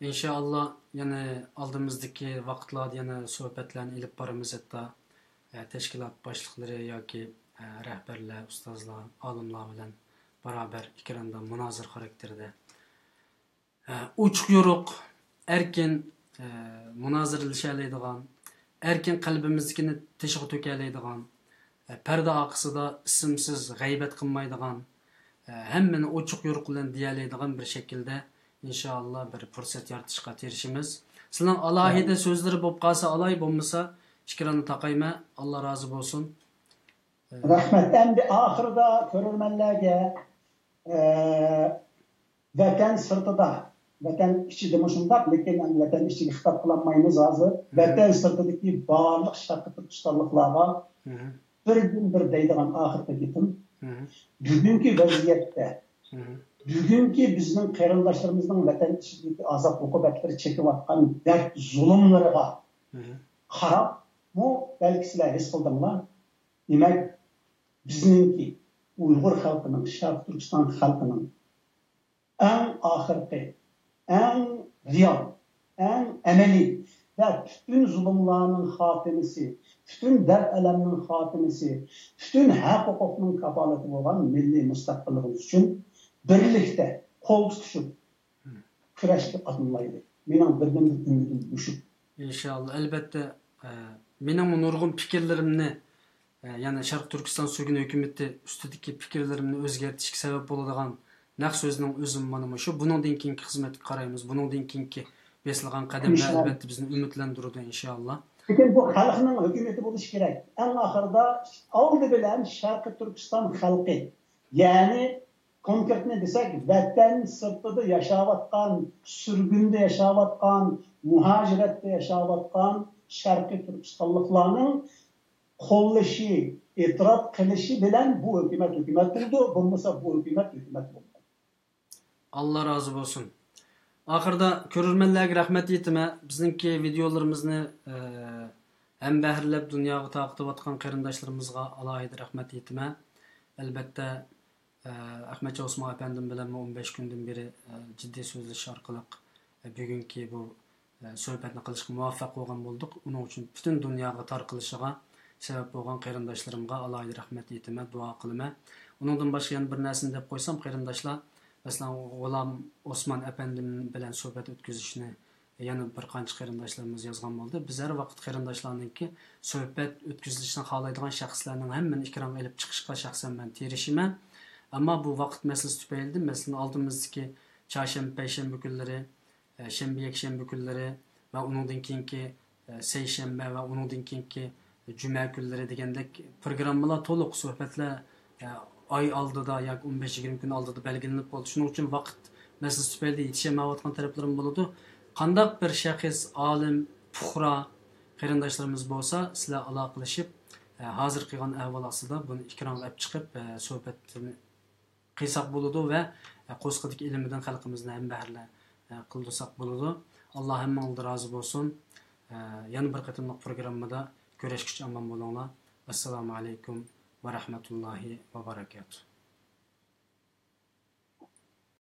ئىنشائاللا، يەنە ئالدىمىزدىكى ۋاقىتلاردا يەنە سۆھبەتلەرنى ئېلىپ بارىمىز، ھەتتا، ئە، تەشكىلات باشلىقلىرى ياكى، ئە، رەھبەرلەر، ئۇستازلار، ئالىملار بىلەن بارابەر ئېكراندا مۇنازىرە خاراكتېرىدە، ئە، ئوچۇق يورۇق، ئەركىن، ئە، مۇنازىرىلىشەلەيدىغان، ئەركىن قەلبىمىزدىكىنى تېشىغا تۆكەلەيدىغان، ئە، پەردە ئارقىسىدا ئىسىمسىز غەيۋەت قىلمايدىغان، ئە، ھەممىنى ئوچۇق يورۇق بىلەن دېيەلەيدىغان بىر شەكىلدە، ئىنشائاللا، بىر پۇرسەت يارىتىشقا تىرىشىمىز. سىلىنىڭ ئالاھىدە سۆزلىرى بولۇپ قالسا ئالاي، بولمىسا ئېكراننى تاقايمەن. ئاللا رازى بولسۇن. رەھمەت. ئەمدى ئاخىرىدا كۆرۈرمەنلەرگە، ئە، ۋەتەن سىرتىدا، ۋەتەن ئىچىدىمۇ شۇنداق، لېكىن ئەمدى ۋەتەن ئىچىگە خىتاب قىلالمايمىز ھازىر. ۋەتەن سىرتىدىكى بارلىق شەرقىي تۈركىستانلىقلارغا بىردىن بىر دەيدىغان ئاخىرقى گېپىم، بۈگۈنكى ۋەزىيەتتە، بۈگۈنكى بىزنىڭ قېرىنداشلىرىمىزنىڭ ۋەتەن ئىچىدىكى ئازاب ئوقۇبەتلىرى، چېكىۋاتقان دەرد زۇلۇملىرىغا قاراپمۇ، بەلكى سىلەر ھېس قىلدىڭلار. دېمەك، بىزنىڭكى، ئۇيغۇر خەلقىنىڭ، شەرقىي تۈركىستان خەلقىنىڭ ئەڭ ئاخىرقى، ئەڭ رېئال، ئەڭ ئەمەلىي ۋە پۈتۈن زۇلۇملارنىڭ خاتىمىسى، پۈتۈن دەرد-ئەلەمنىڭ خاتىمىسى، پۈتۈن ھەق-ھوقۇقنىڭ كاپالىتى بولغان مىللىي مۇستەقىللىقىمىز ئۈچۈن بىرلىكتە قول تۇتۇشۇپ كۈرەشكە ئاتلىنايلى. مېنىڭ بىردىنبىر ئۈمىدىم مۇشۇ. ئىنشائاللا، ئەلۋەتتە، ئە، مېنىڭمۇ نۇرغۇن پىكىرلىرىمنى، ئە، يەنى شەرقىي تۈركىستان سۈرگۈن ھۆكۈمىتى ئۈستىدىكى پىكىرلىرىمنى ئۆزگەرتىشكە سەۋەب بولىدىغان نەق سۆزنىڭ ئۆزىمۇ مانا مۇشۇ. بۇنىڭدىن كېيىنكى خىزمەتكە قارايمىز. بۇنىڭدىن كېيىنكى بېسىلغان قەدەملەر، ئىنشائاللا، ئەلۋەتتە، بىزنى ئۈمىدلەندۈرىدۇ، ئىنشائاللا. لېكىن بۇ خەلقنىڭ ھۆكۈمىتى بولۇشى كېرەك. ئەڭ ئاخىرىدا ئالدى بىلەن شەرقىي تۈركىستان خەلقى، يەنى كونكرېتنى دېسەك، ۋەتەن سىرتىدا ياشاۋاتقان، سۈرگۈندە ياشاۋاتقان، مۇھاجىرەتتە ياشاۋاتقان شەرقىي تۈركىستانلىقلارنىڭ قوللىشى، ئېتىراپ قىلىشى بىلەن بۇ ھۆكۈمەت ھۆكۈمەت بولىدۇ، بولمىسا بۇ ھۆكۈمەت ھۆكۈمەت بولمايدۇ. ئاللا رازى بولسۇن. ئاخىرىدا كۆرۈرمەنلەرگە رەھمەت ئېيتىمەن. بىزنىڭكى ۋىدېئولىرىمىزنى، ئە، ھەمبەھىرلەپ دۇنياغا تارقىتىۋاتقان قېرىنداشلىرىمىزغا ئالاھىدە رەھمەت ئېيتىمەن. ئەلۋەتتە، ئە، ئەخمەتجان ئوسمان ئەپەندىم بىلەنمۇ ئون بەش كۈندىن بېرى، ئە، جىددىي سۆزلىشىش ئارقىلىق، ئە، بۈگۈنكى بۇ، ئە، سۆھبەتنى قىلىشقا مۇۋەپپەق بولغان بولدۇق. ئۇنىڭ ئۈچۈن پۈتۈن دۇنياغا تارقىلىشىغا سەۋەب بولغان قېرىنداشلىرىمغا ئالاھىدە رەھمەت ئېيتىمەن، دۇئا قىلىمەن. ئۇنىڭدىن باشقا يەنە بىر نەرسىنى دەپ قويسام، قېرىنداشلار، مەسىلەن، غۇلام ئوسمان ئەپەندىم بىلەن سۆھبەت ئۆتكۈزۈشنى يەنە بىر قانچە قېرىنداشلىرىمىز يازغان بولدى. بىز ھەر ۋاقىت قېرىنداشلارنىڭكى سۆھبەت ئۆتكۈزۈلۈشىنى خالايدىغان شەخسلەرنىڭ ھەممىنى ئېكرانغا ئېلىپ چىقىشقا شەخسەن مەن تىرىشىمەن. ئەمما بۇ ۋاقىت مەسىلىسى تۈپەيلىدىن، مەسىلەن، ئالدىمىزدىكى چارشەنبە، پەيشەنبە كۈنلىرى، ئە، شەنبە، يەكشەنبە كۈنلىرى ۋە ئۇنىڭدىن كېيىنكى، ئە، سەيشەنبە ۋە ئۇنىڭدىن كېيىنكى جۈمە كۈنلىرى دېگەندەك پروگراممىلار تولۇق سۆھبەتلەر، ئە، ئاي ئالدىدا ياكى ئون بەش يىگىرمە كۈن ئالدىدا بەلگىلىنىپ بولدى. شۇنىڭ ئۈچۈن ۋاقىت مەسىلىسى تۈپەيلىدىن يېتىشەلمەيۋاتقان تەرەپلىرىم بولىدۇ. قانداق بىر شەخس، ئالىم، پۇقرا قېرىنداشلىرىمىز بولسا، سىلەر ئالاقىلىشىپ، ئە، ھازىر قىلغان ئەھۋال ئاستىدا بۇنى ئېكرانغا ئېلىپ چىقىپ، ئە، سۆھبەتنى قىلساق بولىدۇ ۋە، ئە، قورسىقىدىكى ئىلمىدىن خەلقىمىزنى ھەمبەھىرلەر، ئە، قىلدۇرساق بولىدۇ. ئاللا ھەممىڭلارغا رازى بولسۇن. ئە، يەنە بىر قېتىملىق پروگراممىدا كۆرۈشكىچە ئامان بولۇڭلار. ئەسسالامۇ ئەلەيكۇم ۋە رەھمەتۇللاھى ۋە بەرەكاتۇھ.